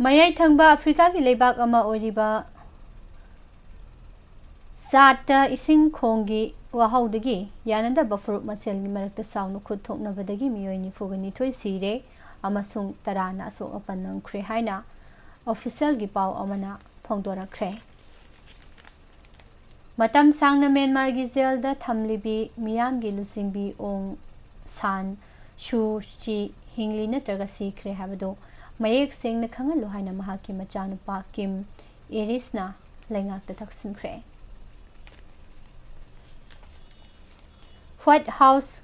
ꯃꯌꯥꯏ ꯊꯪꯕ ꯑꯐ꯭ꯔꯤꯀꯥꯒꯤ ꯂꯩꯕꯥꯛ ꯑꯃ ꯑꯣꯏꯔꯤꯕ ꯆꯥꯗꯇ ꯏꯁꯤꯡ ꯈꯣꯡꯒꯤ ꯋꯥꯍꯧꯗꯒꯤ ꯌꯥꯅꯗꯕ ꯐꯨꯔꯨꯞ ꯃꯁꯦꯜꯒꯤ ꯃꯔꯛꯇ ꯆꯥꯎꯅ ꯈꯨꯠ ꯊꯣꯛꯅꯕꯗꯒꯤ ꯃꯤꯑꯣꯏ ꯅꯤꯐꯨꯒ ꯅꯤꯊꯣꯏ ꯁꯤꯔꯦ ꯑꯃꯁꯨꯡ ꯇꯔꯥꯅ ꯑꯁꯣꯛ ꯑꯄꯟ ꯅꯪꯈ꯭ꯔꯦ ꯍꯥꯏꯅ ꯑꯣꯐꯤꯁꯤꯌꯦꯜꯒꯤ ꯄꯥꯎ ꯑꯃꯅ ꯐꯣꯡꯗꯣꯔꯛꯈ꯭ꯔꯦ꯫ ꯃꯇꯝ ꯁꯥꯡꯅ ꯃ꯭ꯌꯥꯟꯃꯥꯔꯒꯤ ꯖꯦꯜꯗ ꯊꯝꯂꯤꯕꯤ ꯃꯤꯌꯥꯝꯒꯤ ꯂꯨꯆꯤꯡꯕꯤ ꯑꯣꯡ ꯁꯥꯟ ꯁꯨ ꯆꯤ ꯍꯤꯡꯂꯤ ꯅꯠꯇ꯭ꯔꯒ ꯁꯤꯈ꯭ꯔꯦ ꯍꯥꯏꯕꯗꯨ ꯃꯌꯦꯛ ꯁꯦꯡꯅ ꯈꯪꯍꯜꯂꯨ ꯍꯥꯏꯅ ꯃꯍꯥꯛꯀꯤ ꯃꯆꯥꯅꯨꯄꯥ ꯀꯤꯝ ꯑꯦꯔꯤꯁꯅ ꯂꯩꯉꯥꯛꯇ ꯇꯛꯁꯤꯟꯈ꯭ꯔꯦ꯫ White House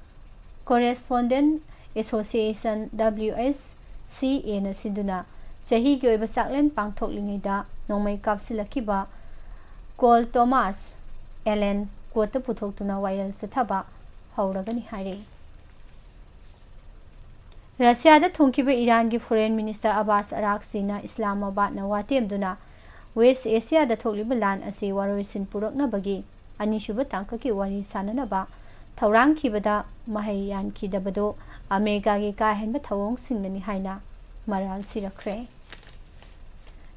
Correspondent Association, W H C A ꯅ ꯁꯤꯟꯗꯨꯅ ꯆꯍꯤꯒꯤ ꯑꯣꯏꯕ ꯆꯥꯛꯂꯦꯟ ꯄꯥꯡꯊꯣꯛꯂꯤꯉꯩꯗ ꯅꯣꯡꯃꯩ ꯀꯥꯞꯁꯤꯜꯂꯛꯈꯤꯕ ꯀꯣꯜ ꯇꯣꯃꯥꯁ ꯑꯦꯂꯦꯟ ꯀꯣꯔꯠꯇ ꯄꯨꯊꯣꯛꯇꯨꯅ ꯋꯥꯌꯦꯜ ꯆꯠꯊꯕ ꯍꯧꯔꯒꯅꯤ ꯍꯥꯏꯔꯤ꯫ ꯔꯁꯤꯌꯥꯗ ꯊꯨꯡꯈꯤꯕ ꯏꯔꯥꯟꯒꯤ ꯐꯣꯔꯦꯟ ꯃꯤꯅꯤꯁꯇꯔ ꯑꯕꯥꯁ ꯑꯔꯥꯛꯁꯤꯅ ꯏꯁꯂꯥꯃꯥꯕꯥꯗꯅ ꯋꯥꯇꯦꯝꯗꯨꯅ ꯋꯦꯁ ꯑꯦꯁꯤꯌꯥꯗ ꯊꯣꯛꯂꯤꯕ ꯂꯥꯟ ꯑꯁꯤ ꯋꯥꯔꯣꯏꯁꯤꯟ ꯄꯨꯔꯛꯅꯕꯒꯤ ꯑꯅꯤꯁꯨꯕ ꯇꯥꯡꯀꯛꯀꯤ ꯋꯥꯔꯤ ꯁꯥꯅꯅꯕ ꯊꯧꯔꯥꯡꯈꯤꯕꯗ ꯃꯍꯩ ꯌꯥꯟꯈꯤꯗꯕꯗꯨ ꯑꯃꯦꯔꯤꯀꯥꯒꯤ ꯀꯥ ꯍꯦꯟꯕ ꯊꯧꯑꯣꯡꯁꯤꯡꯅꯅꯤ ꯍꯥꯏꯅ ꯃꯔꯥꯜ ꯁꯤꯔꯛꯈ꯭ꯔꯦ꯫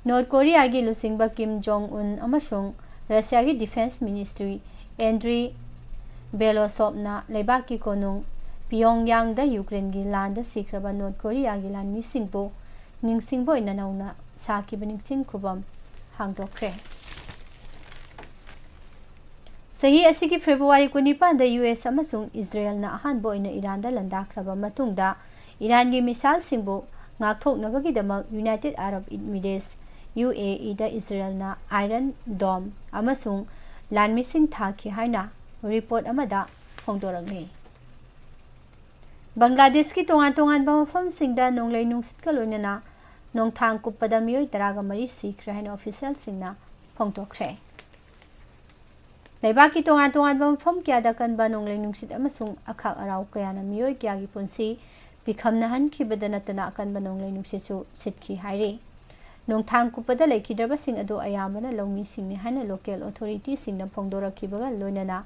ꯅꯣꯔꯠ ꯀꯣꯔꯤꯌꯥꯒꯤ ꯂꯨꯆꯤꯡꯕ ꯀꯤꯝ ꯖꯣꯡ ꯎꯟ ꯑꯃꯁꯨꯡ ꯔꯁꯤꯌꯥꯒꯤ ꯗꯤꯐꯦꯟꯁ ꯃꯤꯅꯤꯁꯇ꯭ꯔꯤ ꯑꯦꯟꯗ꯭ꯔꯤ ꯕꯦꯂꯣꯁꯣꯞꯅ ꯂꯩꯕꯥꯛꯀꯤ ꯀꯣꯅꯨꯡ ꯄꯤꯌꯣꯡꯌꯥꯡꯗ ꯌꯨꯀ꯭ꯔꯦꯟꯒꯤ ꯂꯥꯟꯗ ꯁꯤꯈ꯭ꯔꯕ ꯅꯣꯔꯠ ꯀꯣꯔꯤꯌꯥꯒꯤ ꯂꯥꯟꯃꯤꯁꯤꯡꯕꯨ ꯅꯤꯡꯁꯤꯡꯕ ꯑꯣꯏꯅ ꯅꯧꯅ ꯁꯥꯈꯤꯕ ꯅꯤꯡꯁꯤꯡ ꯈꯨꯕꯝ ꯍꯥꯡꯗꯣꯛꯈ꯭ꯔꯦ꯫ ꯆꯍꯤ ꯑꯁꯤꯒꯤ ꯐꯦꯕ꯭ꯔꯨꯋꯥꯔꯤ ꯀꯨꯟꯅꯤꯄꯥꯟꯗ ꯌꯨ ꯑꯦꯁ ꯑꯃꯁꯨꯡ ꯏꯖꯔꯦꯜꯅ ꯑꯍꯥꯟꯕ ꯑꯣꯏꯅ ꯏꯔꯥꯟꯗ ꯂꯥꯟꯗꯥꯈ꯭ꯔꯕ ꯃꯇꯨꯡꯗ, ꯏꯔꯥꯟꯒꯤ ꯃꯤꯁꯥꯏꯜꯁꯤꯡꯕꯨ ꯉꯥꯛꯊꯣꯛꯅꯕꯒꯤꯗꯃꯛ ꯌꯨꯅꯥꯏꯇꯦꯗ ꯑꯔꯕ ꯏꯃꯤꯔꯦꯠꯁ, ꯌꯨ ꯑꯦ ꯏꯗ ꯏꯖꯔꯦꯜꯅ ꯑꯥꯏꯔꯟ ꯗꯣꯝ ꯑꯃꯁꯨꯡ ꯂꯥꯟꯃꯤꯁꯤꯡ ꯊꯥꯈꯤ ꯍꯥꯏꯅ ꯔꯤꯄꯣꯔꯠ ꯑꯃꯗ ꯐꯣꯡꯗꯣꯔꯛꯂꯤ꯫ ꯕꯪꯒ꯭ꯂꯥꯗꯦꯁꯀꯤ ꯇꯣꯉꯥꯟ ꯇꯣꯉꯥꯟꯕ ꯃꯐꯝꯁꯤꯡꯗ ꯅꯣꯡꯂꯩ ꯅꯨꯡꯁꯤꯠꯀ ꯂꯣꯏꯅꯅ ꯅꯣꯡꯊꯥꯡ ꯀꯨꯞꯄꯗ ꯃꯤꯑꯣꯏ ꯇꯔꯥꯒ ꯃꯔꯤ ꯁꯤꯈ꯭ꯔꯦ ꯍꯥꯏꯅ ꯑꯣꯐꯤꯁꯤꯌꯦꯜꯁꯤꯡꯅ ꯐꯣꯡꯗꯣꯛꯈ꯭ꯔꯦ꯫ ꯂꯩꯕꯥꯛꯀꯤ ꯇꯣꯉꯥꯟ ꯇꯣꯉꯥꯟꯕ ꯃꯐꯝ ꯀꯌꯥꯗ ꯑꯀꯟꯕ ꯅꯣꯡꯂꯩ ꯅꯨꯡꯁꯤꯠ ꯑꯃꯁꯨꯡ ꯑꯈꯥꯛ ꯑꯔꯥꯎ ꯀꯌꯥꯅ ꯃꯤꯑꯣꯏ ꯀꯌꯥꯒꯤ ꯄꯨꯟꯁꯤ ꯄꯤꯈꯝꯅꯍꯟꯈꯤꯕꯗ ꯅꯠꯇꯅ ꯑꯀꯟꯕ ꯅꯣꯡꯂꯩ ꯅꯨꯡꯁꯤꯠꯁꯨ ꯁꯤꯠꯈꯤ ꯍꯥꯏꯔꯤ꯫ ꯅꯣꯡꯊꯥꯡ ꯀꯨꯞꯄꯗ ꯂꯩꯈꯤꯗ꯭ꯔꯕꯁꯤꯡ ꯑꯗꯨ ꯑꯌꯥꯝꯕꯅ ꯂꯧꯃꯤꯁꯤꯡꯅꯤ ꯍꯥꯏꯅ local authorityꯁꯤꯡꯅ ꯐꯣꯡꯗꯣꯔꯛꯈꯤꯕꯒ ꯂꯣꯏꯅꯅ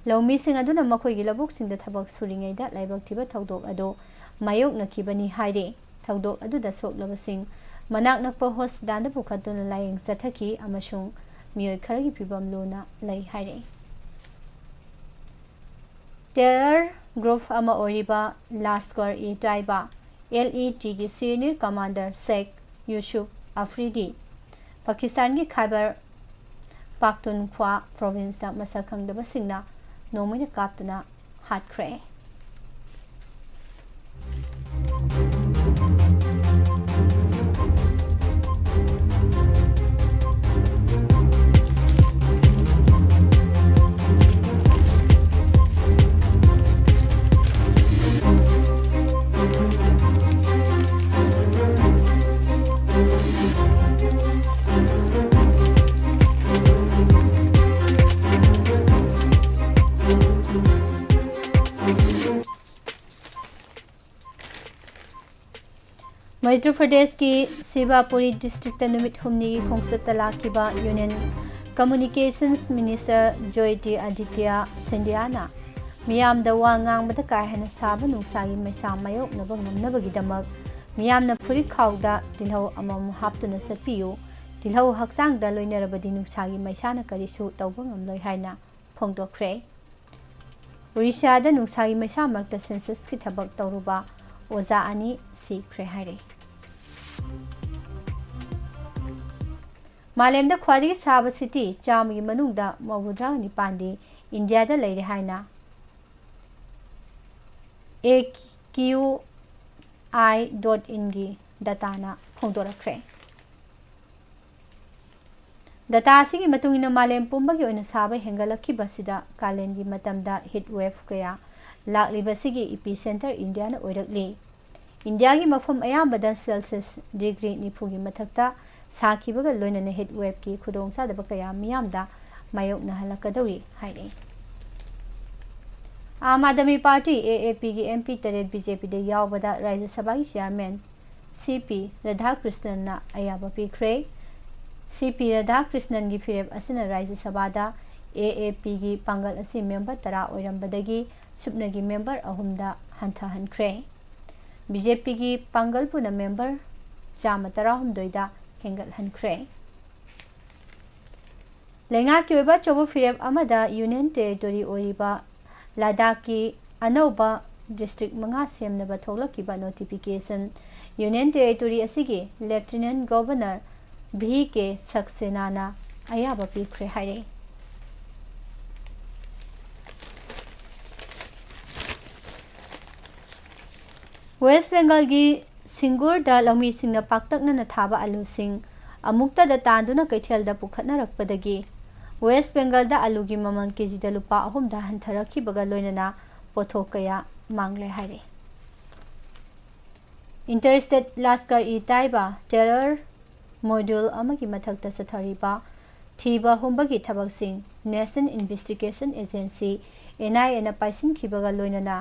ꯂꯧꯃꯤꯁꯤꯡ ꯑꯗꯨꯅ ꯃꯈꯣꯏꯒꯤ ꯂꯧꯕꯨꯛꯁꯤꯡꯗ ꯊꯕꯛ ꯁꯨꯔꯤꯉꯩꯗ ꯂꯥꯏꯕꯛ ꯊꯤꯕ ꯊꯧꯗꯣꯛ ꯑꯗꯨ ꯃꯥꯌꯣꯛꯅꯈꯤꯕꯅꯤ ꯍꯥꯏꯔꯤ꯫ ꯊꯧꯗꯣꯛ ꯑꯗꯨꯗ ꯁꯣꯛꯂꯕꯁꯤꯡ ꯃꯅꯥꯛ ꯅꯛꯄ hospitalꯗ ꯄꯨꯈꯠꯇꯨꯅ ꯂꯥꯌꯦꯡ ꯆꯠꯊꯈꯤ ꯑꯃꯁꯨꯡ ꯃꯤꯑꯣꯏ ꯈꯔꯒꯤ ꯐꯤꯕꯝ ꯂꯨꯅ ꯂꯩ ꯍꯥꯏꯔꯤ꯫ Terror group ꯑꯃ ꯑꯣꯏꯔꯤꯕ ꯂꯥꯁꯀꯔ-ꯏ-ꯇꯥꯏꯕꯥ, LETꯒꯤ senior commander ꯁꯦꯈ ꯌꯨꯁꯨꯐ ꯑꯐ꯭ꯔꯤꯗꯤ ꯄꯥꯀꯤꯁꯇꯥꯟꯒꯤ ꯈꯥꯏꯕꯔ ꯄꯥꯈꯇꯨꯟꯈ꯭ꯋꯥ provinceꯇ ꯃꯁꯛ ꯈꯪꯗꯕꯁꯤꯡꯅ ꯅꯣꯡꯃꯩꯅ ꯀꯥꯞꯇꯨꯅ ꯍꯥꯠꯈ꯭ꯔꯦ꯫ ꯃꯩꯗ꯭ꯔ ꯄ꯭ꯔꯗꯦꯁꯀꯤ ꯁꯤꯕꯥꯄꯨꯔꯤ districtꯇ ꯅꯨꯃꯤꯠ ꯍꯨꯝꯅꯤꯒꯤ ꯈꯣꯡꯆꯠꯇ ꯂꯥꯛꯈꯤꯕ Union Communications Minister ꯖꯣꯏꯇꯤ ꯑꯗꯤꯇ꯭ꯌ ꯁꯤꯟꯙꯤꯌꯥꯅ ꯃꯤꯌꯥꯝꯗ ꯋꯥ ꯉꯥꯡꯕꯗ ꯀꯥ ꯍꯦꯟꯅ ꯁꯥꯕ ꯅꯨꯡꯁꯥꯒꯤ ꯃꯩꯁꯥ ꯃꯥꯌꯣꯛꯅꯕ ꯉꯝꯅꯕꯒꯤꯗꯃꯛ ꯃꯤꯌꯥꯝꯅ ꯐꯨꯔꯤꯠ ꯈꯥꯎꯗ ꯇꯤꯜꯍꯧ ꯑꯃꯃꯝ ꯍꯥꯞꯇꯨꯅ ꯆꯠꯄꯤꯌꯨ꯫ ꯇꯤꯜꯍꯧ ꯍꯛꯆꯥꯡꯗ ꯂꯣꯏꯅꯔꯕꯗꯤ ꯅꯨꯡꯁꯥꯒꯤ ꯃꯩꯁꯥꯅ ꯀꯔꯤꯁꯨ ꯇꯧꯕ ꯉꯝꯂꯣꯏ ꯍꯥꯏꯅ ꯐꯣꯡꯗꯣꯛꯈ꯭ꯔꯦ꯫ ꯑꯣꯔꯤꯁꯥꯗ ꯅꯨꯡꯁꯥꯒꯤ ꯃꯩꯁꯥ ꯃꯔꯛꯇ censusꯀꯤ ꯊꯕꯛ ꯇꯧꯔꯨꯕ ꯑꯣꯖꯥ ꯑꯅꯤ ꯁꯤꯈ꯭ꯔꯦ ꯍꯥꯏꯔꯤ꯫ ꯃꯥꯂꯦꯝꯗ ꯈ꯭ꯋꯥꯏꯗꯒꯤ ꯁꯥꯕ city ꯆꯥꯝꯃꯒꯤ ꯃꯅꯨꯡꯗ ꯃꯧꯗ꯭ꯔꯥ ꯅꯤꯄꯥꯟꯗꯤ ꯏꯟꯗꯤꯌꯥꯗ ꯂꯩꯔꯦ ꯍꯥꯏꯅ AQI dot inꯒꯤ dataꯅ ꯐꯣꯡꯗꯣꯔꯛꯈ꯭ꯔꯦ꯫ Data ꯑꯁꯤꯒꯤ ꯃꯇꯨꯡ ꯏꯟꯅ ꯃꯥꯂꯦꯝ ꯄꯨꯝꯕꯒꯤ ꯑꯣꯏꯅ ꯁꯥꯕ ꯍꯦꯟꯒꯠꯂꯛꯈꯤꯕ ꯑꯁꯤꯗ ꯀꯥꯂꯦꯟꯒꯤ ꯃꯇꯝꯗ heat wave ꯀꯌꯥ ꯂꯥꯛꯂꯤꯕꯁꯤꯒꯤ epicentre ꯏꯟꯗꯤꯌꯥꯅ ꯑꯣꯏꯔꯛꯂꯤ꯫ ꯏꯟꯗꯤꯌꯥꯒꯤ ꯃꯐꯝ ꯑꯌꯥꯝꯕꯗ Celsius degree ꯅꯤꯐꯨꯒꯤ ꯃꯊꯛꯇ ꯁꯥꯈꯤꯕꯒ ꯂꯣꯏꯅꯅ heat waveꯀꯤ ꯈꯨꯗꯣꯡꯆꯥꯗꯕ ꯀꯌꯥ ꯃꯤꯌꯥꯝꯗ ꯃꯥꯌꯣꯛꯅꯍꯜꯂꯛꯀꯗꯧꯔꯤ ꯍꯥꯏꯔꯤ꯫ ꯑꯥꯝ ꯑꯥꯗꯃꯤ ꯄꯥꯔꯇꯤ, ꯑꯦ ꯑꯦ ꯄꯤꯒꯤ ꯑꯦꯝ ꯄꯤ ꯇꯔꯦꯠ ꯕꯤ ꯖꯦ ꯄꯤꯗ ꯌꯥꯎꯕꯗ ꯔꯥꯖ꯭ꯌ ꯁꯚꯥꯒꯤ ꯆꯤꯌꯥꯔꯃꯦꯟ ꯁꯤ ꯄꯤ ꯔꯥꯙꯥꯀ꯭ꯔꯤꯁꯅꯟꯅ ꯑꯌꯥꯕ ꯄꯤꯈ꯭ꯔꯦ꯫ ꯁꯤ ꯄꯤ ꯔꯥꯙꯥꯀ꯭ꯔꯤꯁꯅꯟꯒꯤ ꯐꯤꯔꯦꯞ ꯑꯁꯤꯅ ꯔꯥꯖ꯭ꯌ ꯁꯚꯥꯗ ꯑꯦ ꯑꯦ ꯄꯤꯒꯤ ꯄꯥꯡꯒꯜ ꯑꯁꯤ ꯃꯦꯝꯕꯔ ꯇꯔꯥ ꯑꯣꯏꯔꯝꯕꯗꯒꯤ ꯁꯨꯞꯅꯒꯤ ꯃꯦꯝꯕꯔ ꯑꯍꯨꯝꯗ ꯍꯟꯊꯍꯟꯈ꯭ꯔꯦ꯫ ꯕꯤ ꯖꯦ ꯄꯤꯒꯤ ꯄꯥꯡꯒꯜ ꯄꯨꯟꯅ ꯃꯦꯝꯕꯔ ꯆꯥꯝꯃ ꯇꯔꯥꯍꯨꯝꯗꯣꯏꯗ ꯍꯦꯟꯒꯠꯍꯟꯈ꯭ꯔꯦ꯫ ꯂꯩꯉꯥꯛꯀꯤ ꯑꯣꯏꯕ ꯑꯆꯧꯕ ꯐꯤꯔꯦꯞ ꯑꯃꯗ ꯌꯨꯅꯤꯌꯟ ꯇꯦꯔꯤꯇꯣꯔꯤ ꯑꯣꯏꯔꯤꯕ ꯂꯗꯥꯈꯀꯤ ꯑꯅꯧꯕ ꯗꯤꯁꯇ꯭ꯔꯤꯛ ꯃꯉꯥ ꯁꯦꯝꯅꯕ ꯊꯣꯛꯂꯛꯈꯤꯕ ꯅꯣꯇꯤꯐꯤꯀꯦꯁꯟ, ꯌꯨꯅꯤꯌꯟ ꯇꯦꯔꯤꯇꯣꯔꯤ ꯑꯁꯤꯒꯤ ꯂꯦꯐꯇꯤꯅꯦꯟ ꯒꯣꯚꯔꯅꯔ ꯚꯤ ꯀꯦ ꯁꯛꯁꯦꯅꯥꯅ ꯑꯌꯥꯕ ꯄꯤꯈ꯭ꯔꯦ ꯍꯥꯏꯔꯦ꯫ ꯋꯦꯁ ꯕꯦꯡꯒꯜꯒꯤ ꯁꯤꯡꯒꯨꯔꯗ ꯂꯧꯃꯤꯁꯤꯡꯅ ꯄꯥꯛꯇꯛꯅꯅ ꯊꯥꯕ ꯑꯂꯨꯁꯤꯡ ꯑꯃꯨꯛꯇꯗ ꯇꯥꯟꯗꯨꯅ ꯀꯩꯊꯦꯜꯗ ꯄꯨꯈꯠꯅꯔꯛꯄꯗꯒꯤ ꯋꯦꯁ ꯕꯦꯡꯒꯜꯗ ꯑꯂꯨꯒꯤ ꯃꯃꯜ ꯀꯦꯖꯤꯗ ꯂꯨꯄꯥ ꯑꯍꯨꯝꯗ ꯍꯟꯊꯔꯛꯈꯤꯕꯒ ꯂꯣꯏꯅꯅ ꯄꯣꯠꯊꯣꯛ ꯀꯌꯥ ꯃꯥꯡꯂꯦ ꯍꯥꯏꯔꯤ꯫ ꯏꯟꯇꯔ ꯁ꯭ꯇꯦꯠ ꯂꯁꯀꯔ ꯏ ꯇꯥꯏꯕ ꯇꯦꯔꯔ ꯃꯣꯗ꯭ꯌꯨꯜ ꯑꯃꯒꯤ ꯃꯊꯛꯇ ꯆꯠꯊꯔꯤꯕ ꯊꯤꯕ ꯍꯨꯝꯕꯒꯤ ꯊꯕꯛꯁꯤꯡ ꯅꯦꯁꯅꯦꯜ ꯏꯟꯚꯦꯁꯇꯤꯒꯦꯁꯟ ꯑꯦꯖꯦꯟꯁꯤ, ꯑꯦꯟ ꯑꯥꯏ ꯑꯦꯅ ꯄꯥꯏꯁꯤꯟꯈꯤꯕꯒ ꯂꯣꯏꯅꯅ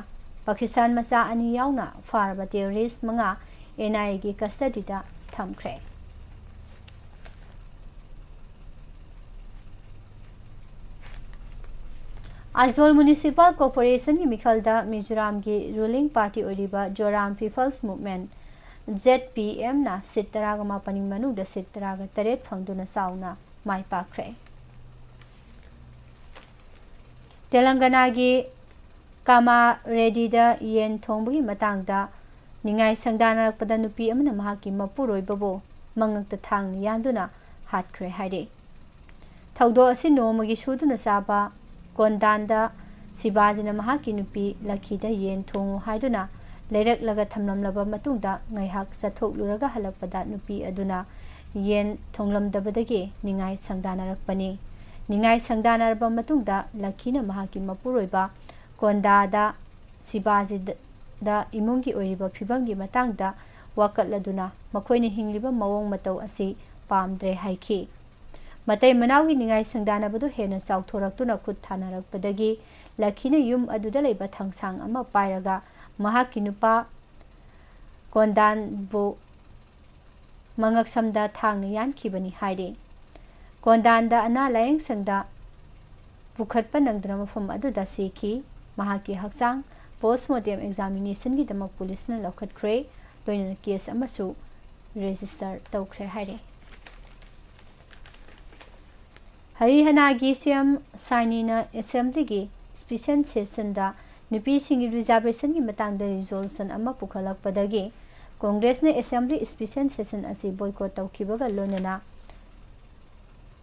ꯄꯥꯀꯤꯁꯇꯥꯟ ꯃꯆꯥ ꯑꯅꯤ ꯌꯥꯎꯅ ꯐꯥꯔꯕ ꯇꯦꯔꯣꯔꯤꯁ ꯃꯉꯥ ꯑꯦꯟ ꯑꯥꯏ ꯑꯦꯒꯤ ꯀꯁꯇꯗꯤꯗ ꯊꯝꯈ꯭ꯔꯦ꯫ ꯑꯥꯏꯖꯣꯜ ꯃ꯭ꯌꯨꯅꯤꯁꯤꯄꯥꯜ ꯀꯣꯔꯄꯣꯔꯦꯁꯟꯒꯤ ꯃꯤꯈꯜꯗ ꯃꯤꯖꯣꯔꯥꯝꯒꯤ ꯔꯨꯂꯤꯡ ꯄꯥꯔꯇꯤ ꯑꯣꯏꯔꯤꯕ ꯖꯣꯔꯥꯝ ꯄꯤꯄꯜꯁ ꯃꯨꯚꯃꯦꯟꯠ, ꯖꯦꯗ ꯄꯤ ꯑꯦꯝꯅ ꯁꯤꯠ ꯇꯔꯥꯒ ꯃꯥꯄꯟꯒꯤ ꯃꯅꯨꯡꯗ ꯁꯤꯠ ꯇꯔꯥꯒ ꯇꯔꯦꯠ ꯐꯪꯗꯨꯅ ꯆꯥꯎꯅ ꯃꯥꯏ ꯄꯥꯛꯈ꯭ꯔꯦ꯫ ꯇꯦꯂꯪꯒꯅꯥꯒꯤ ꯀꯥꯃꯥꯔꯦꯗꯤꯗ ꯌꯦꯟ ꯊꯣꯡꯕꯒꯤ ꯃꯇꯥꯡꯗ ꯅꯤꯡꯉꯥꯏ ꯁꯪꯗꯥꯅꯔꯛꯄꯗ ꯅꯨꯄꯤ ꯑꯃꯅ ꯃꯍꯥꯛꯀꯤ ꯃꯄꯨꯔꯣꯏꯕꯕꯨ ꯃꯉꯛꯇ ꯊꯥꯡꯅ ꯌꯥꯟꯗꯨꯅ ꯍꯥꯠꯈ꯭ꯔꯦ ꯍꯥꯏꯔꯤ꯫ ꯊꯧꯗꯣꯛ ꯑꯁꯤ ꯅꯣꯡꯃꯒꯤ ꯁꯨꯗꯨꯅ ꯆꯥꯕ ꯀꯣꯟꯗꯥꯟꯗ ꯁꯤꯕꯥꯖꯤꯅ ꯃꯍꯥꯛꯀꯤ ꯅꯨꯄꯤ ꯂꯛꯈꯤꯗ ꯌꯦꯟ ꯊꯣꯡꯉꯨ ꯍꯥꯏꯗꯨꯅ ꯂꯩꯔꯛꯂꯒ ꯊꯝꯂꯝꯂꯕ ꯃꯇꯨꯡꯗ ꯉꯥꯏꯍꯥꯛ ꯆꯠꯊꯣꯛꯂꯨꯔꯒ ꯍꯜꯂꯛꯄꯗ ꯅꯨꯄꯤ ꯑꯗꯨꯅ ꯌꯦꯟ ꯊꯣꯡꯂꯝꯗꯕꯗꯒꯤ ꯅꯤꯡꯉꯥꯏ ꯁꯪꯗꯥꯅꯔꯛꯄꯅꯤ꯫ ꯅꯤꯡꯉꯥꯏ ꯁꯪꯗꯥꯅꯔꯕ ꯃꯇꯨꯡꯗ ꯂꯛꯈꯤꯅ ꯃꯍꯥꯛꯀꯤ ꯃꯄꯨꯔꯣꯏꯕ ꯀꯣꯟꯗꯥꯗ ꯁꯤꯕꯥꯖꯤꯗ ꯏꯃꯨꯡꯒꯤ ꯑꯣꯏꯔꯤꯕ ꯐꯤꯕꯝꯒꯤ ꯃꯇꯥꯡꯗ ꯋꯥꯀꯠꯂꯗꯨꯅ ꯃꯈꯣꯏꯅ ꯍꯤꯡꯂꯤꯕ ꯃꯑꯣꯡ ꯃꯇꯧ ꯑꯁꯤ ꯄꯥꯝꯗ꯭ꯔꯦ ꯍꯥꯏꯈꯤ꯫ ꯃꯇꯩ ꯃꯅꯥꯎꯒꯤ ꯅꯤꯡꯉꯥꯏ ꯁꯪꯗꯥꯅꯕꯗꯨ ꯍꯦꯟꯅ ꯆꯥꯎꯊꯣꯔꯛꯇꯨꯅ ꯈꯨꯠ ꯊꯥꯅꯔꯛꯄꯗꯒꯤ ꯂꯛꯈꯤꯅ ꯌꯨꯝ ꯑꯗꯨꯗ ꯂꯩꯕ ꯊꯥꯡꯁꯥꯡ ꯑꯃ ꯄꯥꯏꯔꯒ ꯃꯍꯥꯛꯀꯤ ꯅꯨꯄꯥ ꯀꯣꯟꯗꯥꯟꯕꯨ ꯃꯉꯛꯁꯝꯗ ꯊꯥꯡꯅ ꯌꯥꯟꯈꯤꯕꯅꯤ ꯍꯥꯏꯔꯤ꯫ ꯀꯣꯟꯗꯥꯟꯗ ꯑꯅꯥ ꯂꯥꯌꯦꯡ ꯁꯪꯗ ꯄꯨꯈꯠꯄ ꯅꯪꯗꯅ ꯃꯐꯝ ꯑꯗꯨꯗ ꯁꯤꯈꯤ꯫ ꯃꯍꯥꯛꯀꯤ ꯍꯛꯆꯥꯡ post mortem examination ꯒꯤꯗꯃꯛ ꯄꯨꯂꯤꯁꯅ ꯂꯧꯈꯠꯈ꯭ꯔꯦ, ꯂꯣꯏꯅꯅ case ꯑꯃꯁꯨ register ꯇꯧꯈ꯭ꯔꯦ ꯍꯥꯏꯔꯤ꯫ ꯍꯔꯤꯌꯥꯅꯥꯒꯤ ꯁꯤ ꯑꯦꯝ ꯁꯥꯏꯅꯤꯅ assembly ꯒꯤ special session ꯗ ꯅꯨꯄꯤꯁꯤꯡꯒꯤ reservation ꯒꯤ ꯃꯇꯥꯡꯗ resolution ꯑꯃ ꯄꯨꯈꯠꯂꯛꯄꯗꯒꯤ ꯀꯣꯡꯒ꯭ꯔꯦꯁꯅ assembly special session ꯑꯁꯤ boycott ꯇꯧꯈꯤꯕꯒ ꯂꯣꯏꯅꯅ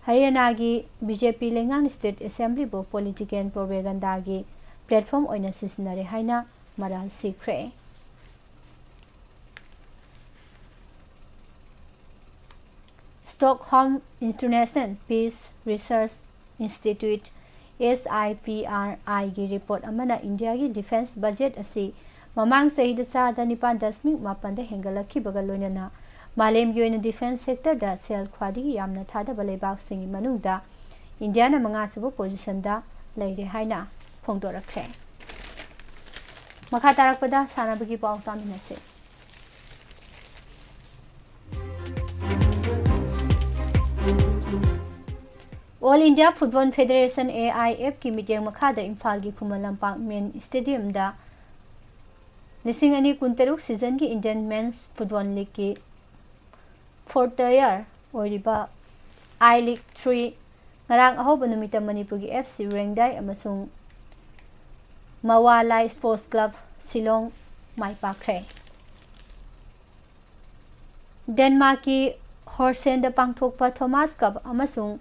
ꯍꯔꯤꯌꯥꯅꯥꯒꯤ B J P ꯂꯩꯉꯥꯛꯅ state assembly ꯕꯨ political propaganda ꯒꯤ platform ꯑꯣꯏꯅ ꯁꯤꯖꯤꯟꯅꯔꯦ ꯍꯥꯏꯅ ꯃꯔꯥꯜ ꯁꯤꯈ꯭ꯔꯦ꯫ Stockholm International Peace Research Institute, S I P R I ꯒꯤ report ꯑꯃꯅ ꯏꯟꯗꯤꯌꯥꯒꯤ defence budget ꯑꯁꯤ ꯃꯃꯥꯡ ꯆꯍꯤꯗ ꯆꯥꯗ ꯅꯤꯄꯥꯟ ꯗꯁꯃꯤꯛ ꯃꯥꯄꯟꯗ ꯍꯦꯟꯒꯠꯂꯛꯈꯤꯕꯒ ꯂꯣꯏꯅꯅ ꯃꯥꯂꯦꯝꯒꯤ ꯑꯣꯏꯅ defence sector ꯗ ꯁꯦꯜ ꯈ꯭ꯋꯥꯏꯗꯒꯤ ꯌꯥꯝꯅ ꯊꯥꯗꯕ ꯂꯩꯕꯥꯛꯁꯤꯡꯒꯤ ꯃꯅꯨꯡꯗ ꯏꯟꯗꯤꯌꯥꯅ ꯃꯉꯥꯁꯨꯕ position ꯗ ꯂꯩꯔꯦ ꯍꯥꯏꯅ ꯐꯣꯡꯗꯣꯔꯛꯈ꯭ꯔꯦ꯫ ꯃꯈꯥ ꯇꯥꯔꯛꯄꯗ ꯁꯥꯟꯅꯕꯒꯤ ꯄꯥꯎ ꯇꯥꯃꯤꯟꯅꯁꯤ꯫ All India Football Federation, A I F ꯀꯤ ꯃꯤꯠꯌꯦꯡ ꯃꯈꯥꯗ ꯏꯝꯐꯥꯜꯒꯤ ꯈꯨꯃꯟ ꯂꯝꯄꯥꯛ main stadium ꯗ ꯂꯤꯁꯤꯡ ꯑꯅꯤ ꯀꯨꯟꯇꯔꯨꯛ season ꯒꯤ Indian men's football league ꯀꯤ fourth tier ꯑꯣꯏꯔꯤꯕ I League three ꯉꯔꯥꯡ ꯑꯍꯧꯕ ꯅꯨꯃꯤꯠꯇ ꯃꯅꯤꯄꯨꯔꯒꯤ F C ꯔꯦꯡꯗꯥꯏ ꯑꯃꯁꯨꯡ ꯃꯋꯥꯂꯥꯏ Sports Club ꯁꯤꯂꯣꯡ ꯃꯥꯏ ꯄꯥꯛꯈ꯭ꯔꯦ꯫ ꯗꯦꯟꯃꯥꯔꯛꯀꯤ ꯍꯣꯔꯁꯦꯟꯗ ꯄꯥꯡꯊꯣꯛꯄ Thomas Cup ꯑꯃꯁꯨꯡ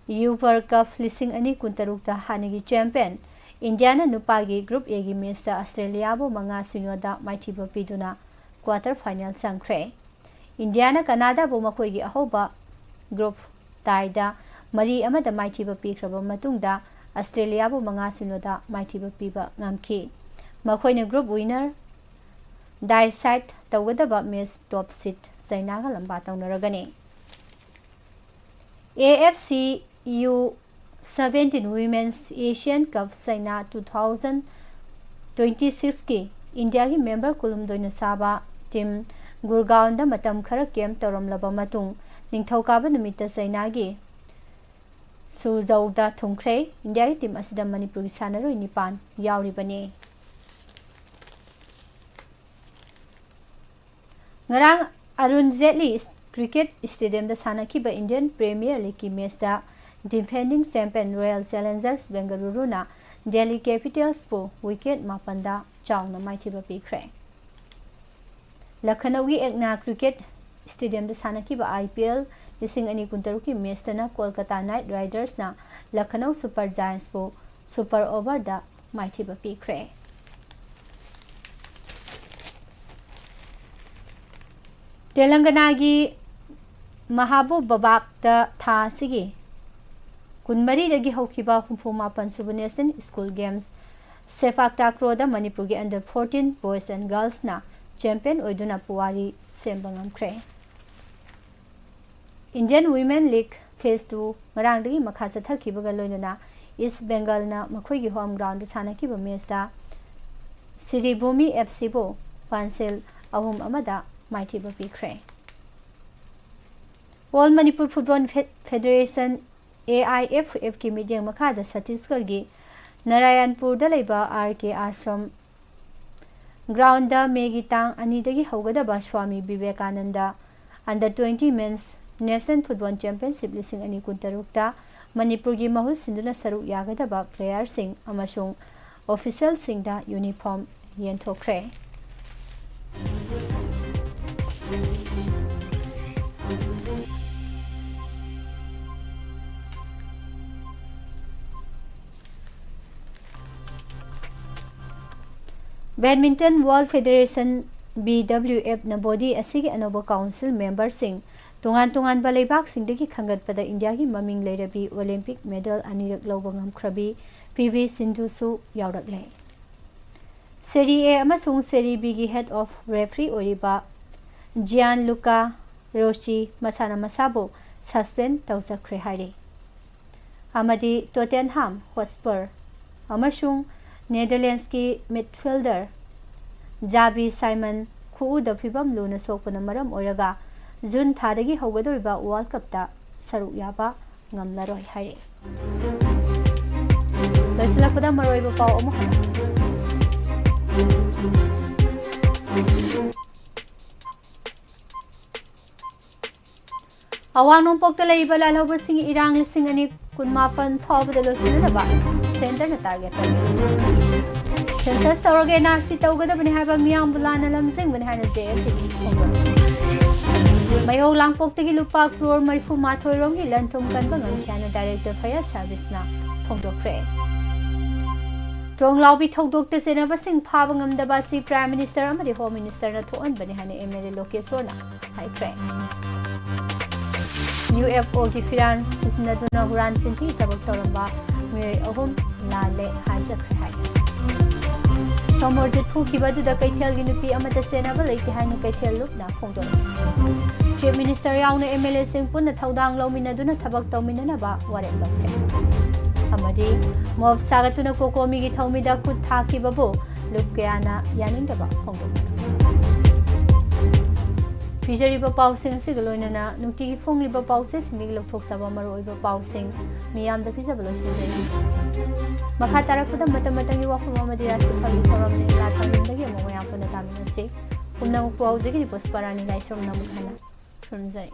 Uber Cup ꯂꯤꯁꯤꯡ ꯑꯅꯤ ꯀꯨꯟꯇꯔꯨꯛꯇ ꯍꯥꯟꯅꯒꯤ champion ꯏꯟꯗꯤꯌꯥꯅ ꯅꯨꯄꯥꯒꯤ group A ꯒꯤ match ꯇ ꯑꯁꯇ꯭ꯔꯦꯂꯤꯌꯥꯕꯨ ꯃꯉꯥ ꯁꯤꯅꯣꯗ ꯃꯥꯏꯊꯤꯕ ꯄꯤꯗꯨꯅ quarter final ꯆꯪꯈ꯭ꯔꯦ꯫ ꯏꯟꯗꯤꯌꯥꯅ ꯀꯅꯥꯗꯥꯕꯨ ꯃꯈꯣꯏꯒꯤ ꯑꯍꯧꯕ group tie ꯗ ꯃꯔꯤ ꯑꯃꯗ ꯃꯥꯏꯊꯤꯕ ꯄꯤꯈ꯭ꯔꯕ ꯃꯇꯨꯡꯗ ꯑꯁꯇ꯭ꯔꯦꯂꯤꯌꯥꯕꯨ ꯃꯉꯥ ꯁꯤꯅꯣꯗ ꯃꯥꯏꯊꯤꯕ ꯄꯤꯕ ꯉꯝꯈꯤ꯫ ꯃꯈꯣꯏꯅ group winner decide ꯇꯧꯒꯗꯕ match top seed ꯆꯥꯏꯅꯥꯒ ꯂꯝꯕꯥ ꯇꯧꯅꯔꯒꯅꯤ꯫ A F C U seventeen Women's Asian Cup China two thousand twenty-six ꯀꯤ ꯏꯟꯗꯤꯌꯥꯒꯤ ꯃꯦꯝꯕꯔ ꯀꯨꯟꯍꯨꯝꯗꯣꯏꯅ ꯁꯥꯕ ꯇꯤꯝ ꯒꯨꯔꯒꯥꯎꯟꯗ ꯃꯇꯝ ꯈꯔ ꯀꯦꯝꯞ ꯇꯧꯔꯝꯂꯕ ꯃꯇꯨꯡ, ꯅꯤꯡꯊꯧꯀꯥꯕ ꯅꯨꯃꯤꯠꯇ ꯆꯩꯅꯥꯒꯤ ꯁꯨꯖꯧꯗ ꯊꯨꯡꯈ꯭ꯔꯦ꯫ ꯏꯟꯗꯤꯌꯥꯒꯤ ꯇꯤꯝ ꯑꯁꯤꯗ ꯃꯅꯤꯄꯨꯔꯒꯤ ꯁꯥꯟꯅꯔꯣꯏ ꯅꯤꯄꯥꯟ ꯌꯥꯎꯔꯤꯕꯅꯤ꯫ ꯉꯔꯥꯡ ꯑꯔꯨꯟ ꯖꯦꯠꯂꯤ ꯀ꯭ꯔꯤꯀꯦꯠ ꯁ꯭ꯇꯦꯗꯤꯌꯝꯗ ꯁꯥꯟꯅꯈꯤꯕ ꯏꯟꯗꯤꯌꯟ ꯄ꯭ꯔꯤꯃꯤꯌꯔ ꯂꯤꯒꯀꯤ ꯃꯦꯆꯇ ꯗꯤꯐꯦꯟꯗꯤꯡ ꯆꯦꯝꯄꯤꯌꯟ ꯔꯣꯌꯦꯜ ꯆꯦꯂꯦꯟꯖꯔꯁ ꯕꯦꯡꯒꯂꯨꯔꯨꯅ ꯗꯦꯜꯂꯤ ꯀꯦꯄꯤꯇꯦꯜꯁꯄꯨ ꯋꯤꯀꯦꯠ ꯃꯥꯄꯟꯗ ꯆꯥꯎꯅ ꯃꯥꯏꯊꯤꯕ ꯄꯤꯈ꯭ꯔꯦ꯫ ꯂꯈꯅꯧꯒꯤ ꯑꯦꯛꯅꯥ ꯀ꯭ꯔꯤꯀꯦꯠ ꯁ꯭ꯇꯦꯗꯤꯌꯝꯗ ꯁꯥꯟꯅꯈꯤꯕ ꯑꯥꯏ ꯄꯤ ꯑꯦꯜ ꯂꯤꯁꯤꯡ ꯑꯅꯤ ꯀꯨꯟꯇꯔꯨꯛꯀꯤ ꯃꯦꯆꯇꯅ ꯀꯣꯜꯀꯇꯥ ꯅꯥꯏꯠ ꯔꯥꯏꯗꯔꯁꯅ ꯂꯈꯅꯧ ꯁꯨꯄꯔ ꯖꯥꯏꯟꯁꯄꯨ ꯁꯨꯄꯔ ꯑꯣꯚꯔꯗ ꯃꯥꯏꯊꯤꯕ ꯄꯤꯈ꯭ꯔꯦ꯫ ꯇꯦꯂꯪꯒꯅꯥꯒꯤ ꯃꯍꯥꯕꯨꯕꯕꯥꯛꯇ ꯊꯥ ꯑꯁꯤꯒꯤ ꯀꯨꯟꯃꯔꯤꯗꯒꯤ ꯍꯧꯈꯤꯕ ꯍꯨꯝꯐꯨ ꯃꯥꯄꯟ ꯁꯨꯕ ꯅꯦꯁꯅꯦꯜ ꯁ꯭ꯀꯨꯜ ꯒꯦꯝꯁ ꯁꯦꯐꯥꯛ ꯇꯥꯀ꯭ꯔꯣꯗ ꯃꯅꯤꯄꯨꯔꯒꯤ under fourteen boys and girlsꯅ ꯆꯦꯝꯄꯤꯌꯟ ꯑꯣꯏꯗꯨꯅ ꯄꯨꯋꯥꯔꯤ ꯁꯦꯝꯕ ꯉꯝꯈ꯭ꯔꯦ꯫ Indian Women League Phase two ꯉꯔꯥꯡꯗꯒꯤ ꯃꯈꯥ ꯆꯠꯊꯈꯤꯕꯒ ꯂꯣꯏꯅꯅ ꯏꯁ ꯕꯦꯡꯒꯜꯅ ꯃꯈꯣꯏꯒꯤ ꯍꯣꯝ ꯒ꯭ꯔꯥꯎꯟꯗ ꯁꯥꯟꯅꯈꯤꯕ ꯃꯦꯆꯇ ꯁꯤꯔꯤꯚꯨꯃꯤ ꯑꯦꯐ ꯁꯤꯕꯨ ꯄꯥꯟꯁꯦꯜ ꯑꯍꯨꯝ ꯑꯃꯗ ꯃꯥꯏꯊꯤꯕ ꯄꯤꯈ꯭ꯔꯦ꯫ All Manipur Football Fe-, Federation, A I F F ꯀꯤ ꯃꯤꯠꯌꯦꯡ ꯃꯈꯥꯗ ꯁꯠꯇꯤꯁꯒꯔꯒꯤ ꯅꯥꯔꯥꯌꯟꯄꯨꯔꯗ ꯂꯩꯕ ꯑꯥꯔ ꯀꯦ ꯑꯥꯁ꯭ꯔꯝ ꯒ꯭ꯔꯥꯎꯟꯗ ꯃꯦꯒꯤ ꯇꯥꯡ ꯑꯅꯤꯗꯒꯤ ꯍꯧꯒꯗꯕ swami Vivekananda under twenty Men's National Football Championship ꯂꯤꯁꯤꯡ ꯑꯅꯤ ꯀꯨꯟꯇꯔꯨꯛꯇ ꯃꯅꯤꯄꯨꯔꯒꯤ ꯃꯍꯨꯠ ꯁꯤꯟꯗꯨꯅ ꯁꯔꯨꯛ ꯌꯥꯒꯗꯕ ꯄ꯭ꯂꯦꯌꯔꯁꯤꯡ ꯑꯃꯁꯨꯡ ꯑꯣꯐꯤꯁꯤꯌꯦꯜꯁꯤꯡꯗ uniform ꯌꯦꯟꯊꯣꯛꯈ꯭ꯔꯦ꯫ Badminton World Federation, B W F ꯅ body ꯑꯁꯤꯒꯤ ꯑꯅꯧꯕ council memberꯁꯤꯡ ꯇꯣꯉꯥꯟ ꯇꯣꯉꯥꯟꯕ ꯂꯩꯕꯥꯛꯁꯤꯡꯗꯒꯤ ꯈꯟꯒꯠꯄꯗ ꯏꯟꯗꯤꯌꯥꯒꯤ ꯃꯃꯤꯡ ꯂꯩꯔꯕꯤ Olympic medal ꯑꯅꯤꯔꯛ ꯂꯧꯕ ꯉꯝꯈ꯭ꯔꯕꯤ ꯄꯤ ꯚꯤ ꯁꯤꯟꯙꯨꯁꯨ ꯌꯥꯎꯔꯛꯂꯦ꯫ Serie A ꯑꯃꯁꯨꯡ Serie B ꯒꯤ head of referee ꯑꯣꯏꯔꯤꯕ ꯖꯤꯌꯥꯟ ꯂꯨꯀꯥ ꯔꯣꯁꯤ ꯃꯁꯥꯅ ꯃꯁꯥꯕꯨ suspend ꯇꯧꯖꯈ꯭ꯔꯦ ꯍꯥꯏꯔꯤ꯫ ꯑꯃꯗꯤ ꯇꯣꯇꯦꯟꯍꯥꯝ ꯍꯣꯠꯁꯄꯔ ꯑꯃꯁꯨꯡ ꯅꯦꯗꯔꯂꯦꯟꯁꯀꯤ midfielder ꯖꯥꯕꯤ ꯁꯥꯏꯃꯟ ꯈꯨꯎꯗ ꯐꯤꯕꯝ ꯂꯨꯅ ꯁꯣꯛꯄꯅ ꯃꯔꯝ ꯑꯣꯏꯔꯒ ꯖꯨꯟ ꯊꯥꯗꯒꯤ ꯍꯧꯒꯗꯧꯔꯤꯕ World Cupꯇ ꯁꯔꯨꯛ ꯌꯥꯕ ꯉꯝꯂꯔꯣꯏ ꯍꯥꯏꯔꯤ꯫ ꯂꯣꯏꯁꯤꯜꯂꯛꯄꯗ ꯃꯔꯨꯑꯣꯏꯕ ꯄꯥꯎ ꯑꯃꯨꯛ ꯍꯟꯅ꯫ ꯑꯋꯥꯡ ꯅꯣꯡꯄꯣꯛꯇ ꯂꯩꯔꯤꯕ ꯂꯥꯜꯍꯧꯕꯁꯤꯡꯒꯤ ꯏꯔꯥꯡ ꯂꯤꯁꯤꯡ ꯑꯅꯤ ꯀꯨꯟꯃꯥꯄꯟ ꯐꯥꯎꯕꯗ ꯂꯣꯏꯁꯤꯟꯅꯅꯕ centreꯅ target ꯇꯧꯔꯤ꯫ Census ꯇꯧꯔꯒ N R C ꯇꯧꯒꯗꯕꯅꯤ ꯍꯥꯏꯕ ꯃꯤꯌꯥꯝꯕꯨ ꯂꯥꯟꯅ ꯂꯝꯖꯤꯡꯕꯅꯤ ꯍꯥꯏꯅ J F D ꯐꯣꯡꯗꯣꯛꯂꯤ꯫ ꯃꯩꯍꯧ ꯂꯥꯡꯄꯣꯛꯇꯒꯤ ꯂꯨꯄꯥ ꯀ꯭ꯔꯣꯔ ꯃꯔꯤꯐꯨ ꯃꯥꯊꯣꯏ ꯔꯣꯝꯒꯤ ꯂꯟ ꯊꯨꯝ ꯀꯟꯕ ꯉꯝꯈꯤ ꯍꯥꯏꯅ Director Fire Serviceꯅ ꯐꯣꯡꯗꯣꯛꯈ꯭ꯔꯦ꯫ ꯇ꯭ꯔꯣꯡꯂꯥꯎꯕꯤ ꯊꯧꯗꯣꯛꯇ ꯆꯦꯟꯅꯕꯁꯤꯡ ꯐꯥꯕ ꯉꯝꯗꯕ ꯑꯁꯤ Prime Minister ꯑꯃꯗꯤ Home Ministerꯅ ꯊꯣꯛꯍꯟꯕꯅꯤ ꯍꯥꯏꯅ M L A ꯂꯣꯀꯦꯁꯣꯔꯅ ꯍꯥꯏꯈ꯭ꯔꯦ꯫ U F Oꯒꯤ ꯐꯤꯔꯥꯜ ꯁꯤꯖꯤꯟꯅꯗꯨꯅ ꯍꯨꯔꯥꯟ ꯆꯤꯟꯊꯤ ꯊꯕꯛ ꯇꯧꯔꯝꯕ ꯃꯤꯑꯣꯏ ꯑꯍꯨꯝ ꯂꯥꯜꯂꯦ ꯍꯥꯏꯖꯈ꯭ꯔꯦ ꯍꯥꯏ꯫ ꯁꯣꯃꯣꯔꯖꯤꯠ ꯐꯨꯈꯤꯕ ꯑꯗꯨꯗ ꯀꯩꯊꯦꯜꯒꯤ ꯅꯨꯄꯤ ꯑꯃꯠꯇ ꯆꯦꯟꯅꯕ ꯂꯩꯇꯦ ꯍꯥꯏꯅ ꯀꯩꯊꯦꯜ ꯂꯨꯞꯅ ꯐꯣꯡꯗꯣꯔꯛꯏ꯫ Chief Minister ꯌꯥꯎꯅ M L Aꯁꯤꯡ ꯄꯨꯟꯅ ꯊꯧꯗꯥꯡ ꯂꯧꯃꯤꯟꯅꯗꯨꯅ ꯊꯕꯛ ꯇꯧꯃꯤꯟꯅꯅꯕ ꯋꯥꯔꯦꯞ ꯂꯧꯈ꯭ꯔꯦ꯫ ꯑꯃꯗꯤ ꯃꯣꯞ ꯁꯥꯒꯠꯇꯨꯅ ꯀꯣꯀꯣꯃꯤꯒꯤ ꯊꯧꯃꯤꯗ ꯈꯨꯠ ꯊꯥꯈꯤꯕꯕꯨ ꯂꯨꯞ ꯀꯌꯥꯅ ꯌꯥꯅꯤꯡꯗꯕ ꯐꯣꯡꯗꯣꯛꯈ꯭ꯔꯦ꯫ ꯄꯤꯖꯔꯤꯕ ꯄꯥꯎꯁꯤꯡ ꯑꯁꯤꯒ ꯂꯣꯏꯅꯅ ꯅꯨꯡꯇꯤꯒꯤ ꯐꯣꯡꯂꯤꯕ ꯄꯥꯎꯆꯦꯁꯤꯡꯗꯒꯤ ꯂꯧꯊꯣꯛꯆꯕ ꯃꯔꯨꯑꯣꯏꯕ ꯄꯥꯎꯁꯤꯡ ꯃꯤꯌꯥꯝꯗ ꯄꯤꯖꯕ ꯂꯣꯏꯁꯤꯟꯖꯔꯤ꯫ ꯃꯈꯥ ꯇꯥꯔꯛꯄꯗ ꯃꯇꯝ ꯃꯇꯝꯒꯤ ꯋꯥꯐꯝ ꯑꯃꯗꯤ ꯔꯥꯁꯤꯐꯜꯒꯤ ꯊꯧꯔꯝ ꯂꯤꯂꯥ ꯊꯧꯔꯝꯗꯒꯤ ꯑꯃꯨꯛ ꯃꯌꯥꯝ ꯄꯨꯟꯅ ꯇꯥꯃꯤꯟꯅꯁꯤ꯫ ꯄꯨꯝꯅꯃꯛꯄꯨ ꯍꯧꯖꯤꯛꯀꯤꯗꯤ ꯄꯨꯁꯄꯥꯔꯥꯅꯤ ꯂꯥꯏꯁ꯭ꯔꯝꯅ ꯑꯃꯨꯛ ꯍꯟꯅ ꯈꯨꯔꯨꯝꯖꯔꯤ꯫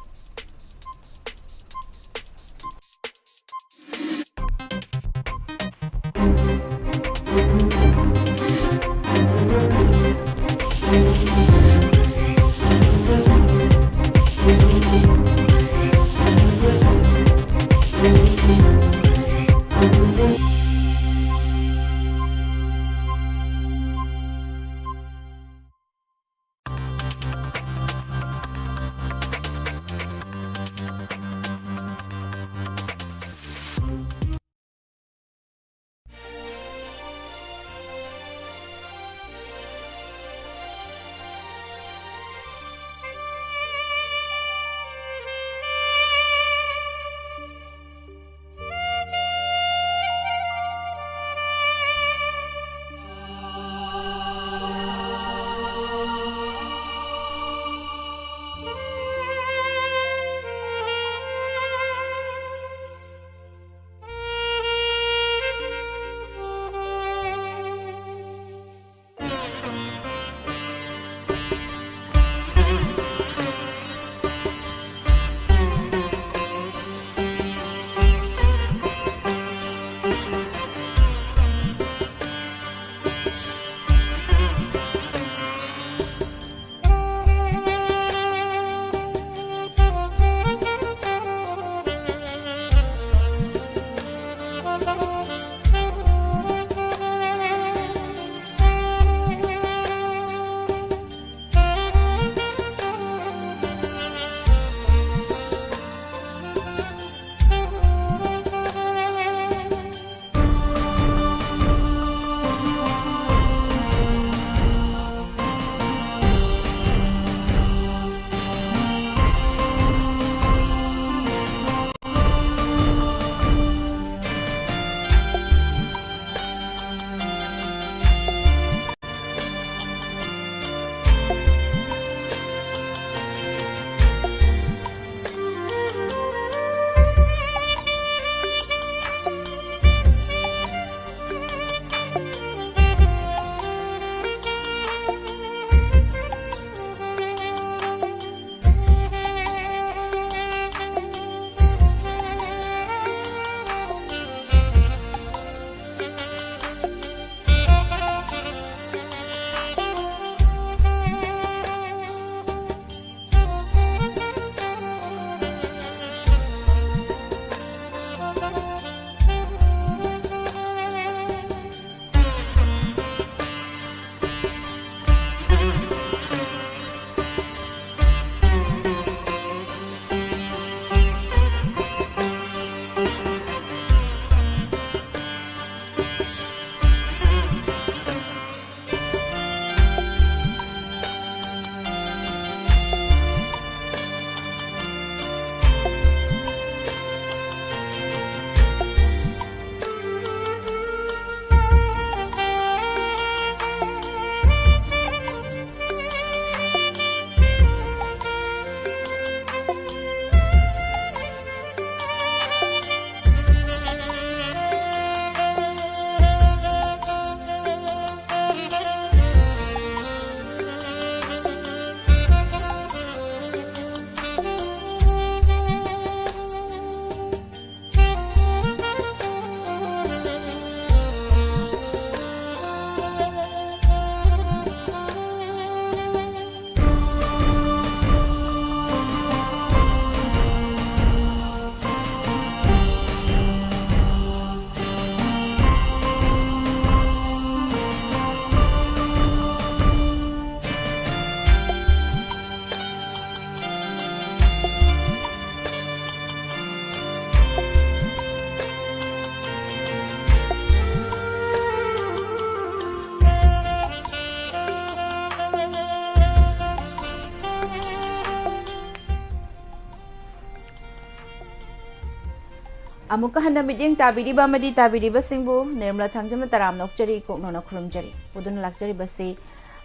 ꯑꯃꯨꯛꯀ ꯍꯟꯅ ꯃꯤꯠꯌꯦꯡ ꯇꯥꯕꯤꯔꯤꯕ ꯑꯃꯗꯤ ꯇꯥꯕꯤꯔꯤꯕꯁꯤꯡꯕꯨ ꯅꯤꯔꯃꯂꯥ ꯊꯥꯡꯖꯝꯅ ꯇꯔꯥꯝꯅ ꯑꯣꯛꯆꯔꯤ꯫ ꯀꯣꯛꯅꯣꯅ ꯈꯨꯔꯨꯝꯖꯔꯤ꯫ ꯄꯨꯗꯨꯅ ꯂꯥꯛꯆꯔꯤꯕꯁꯤ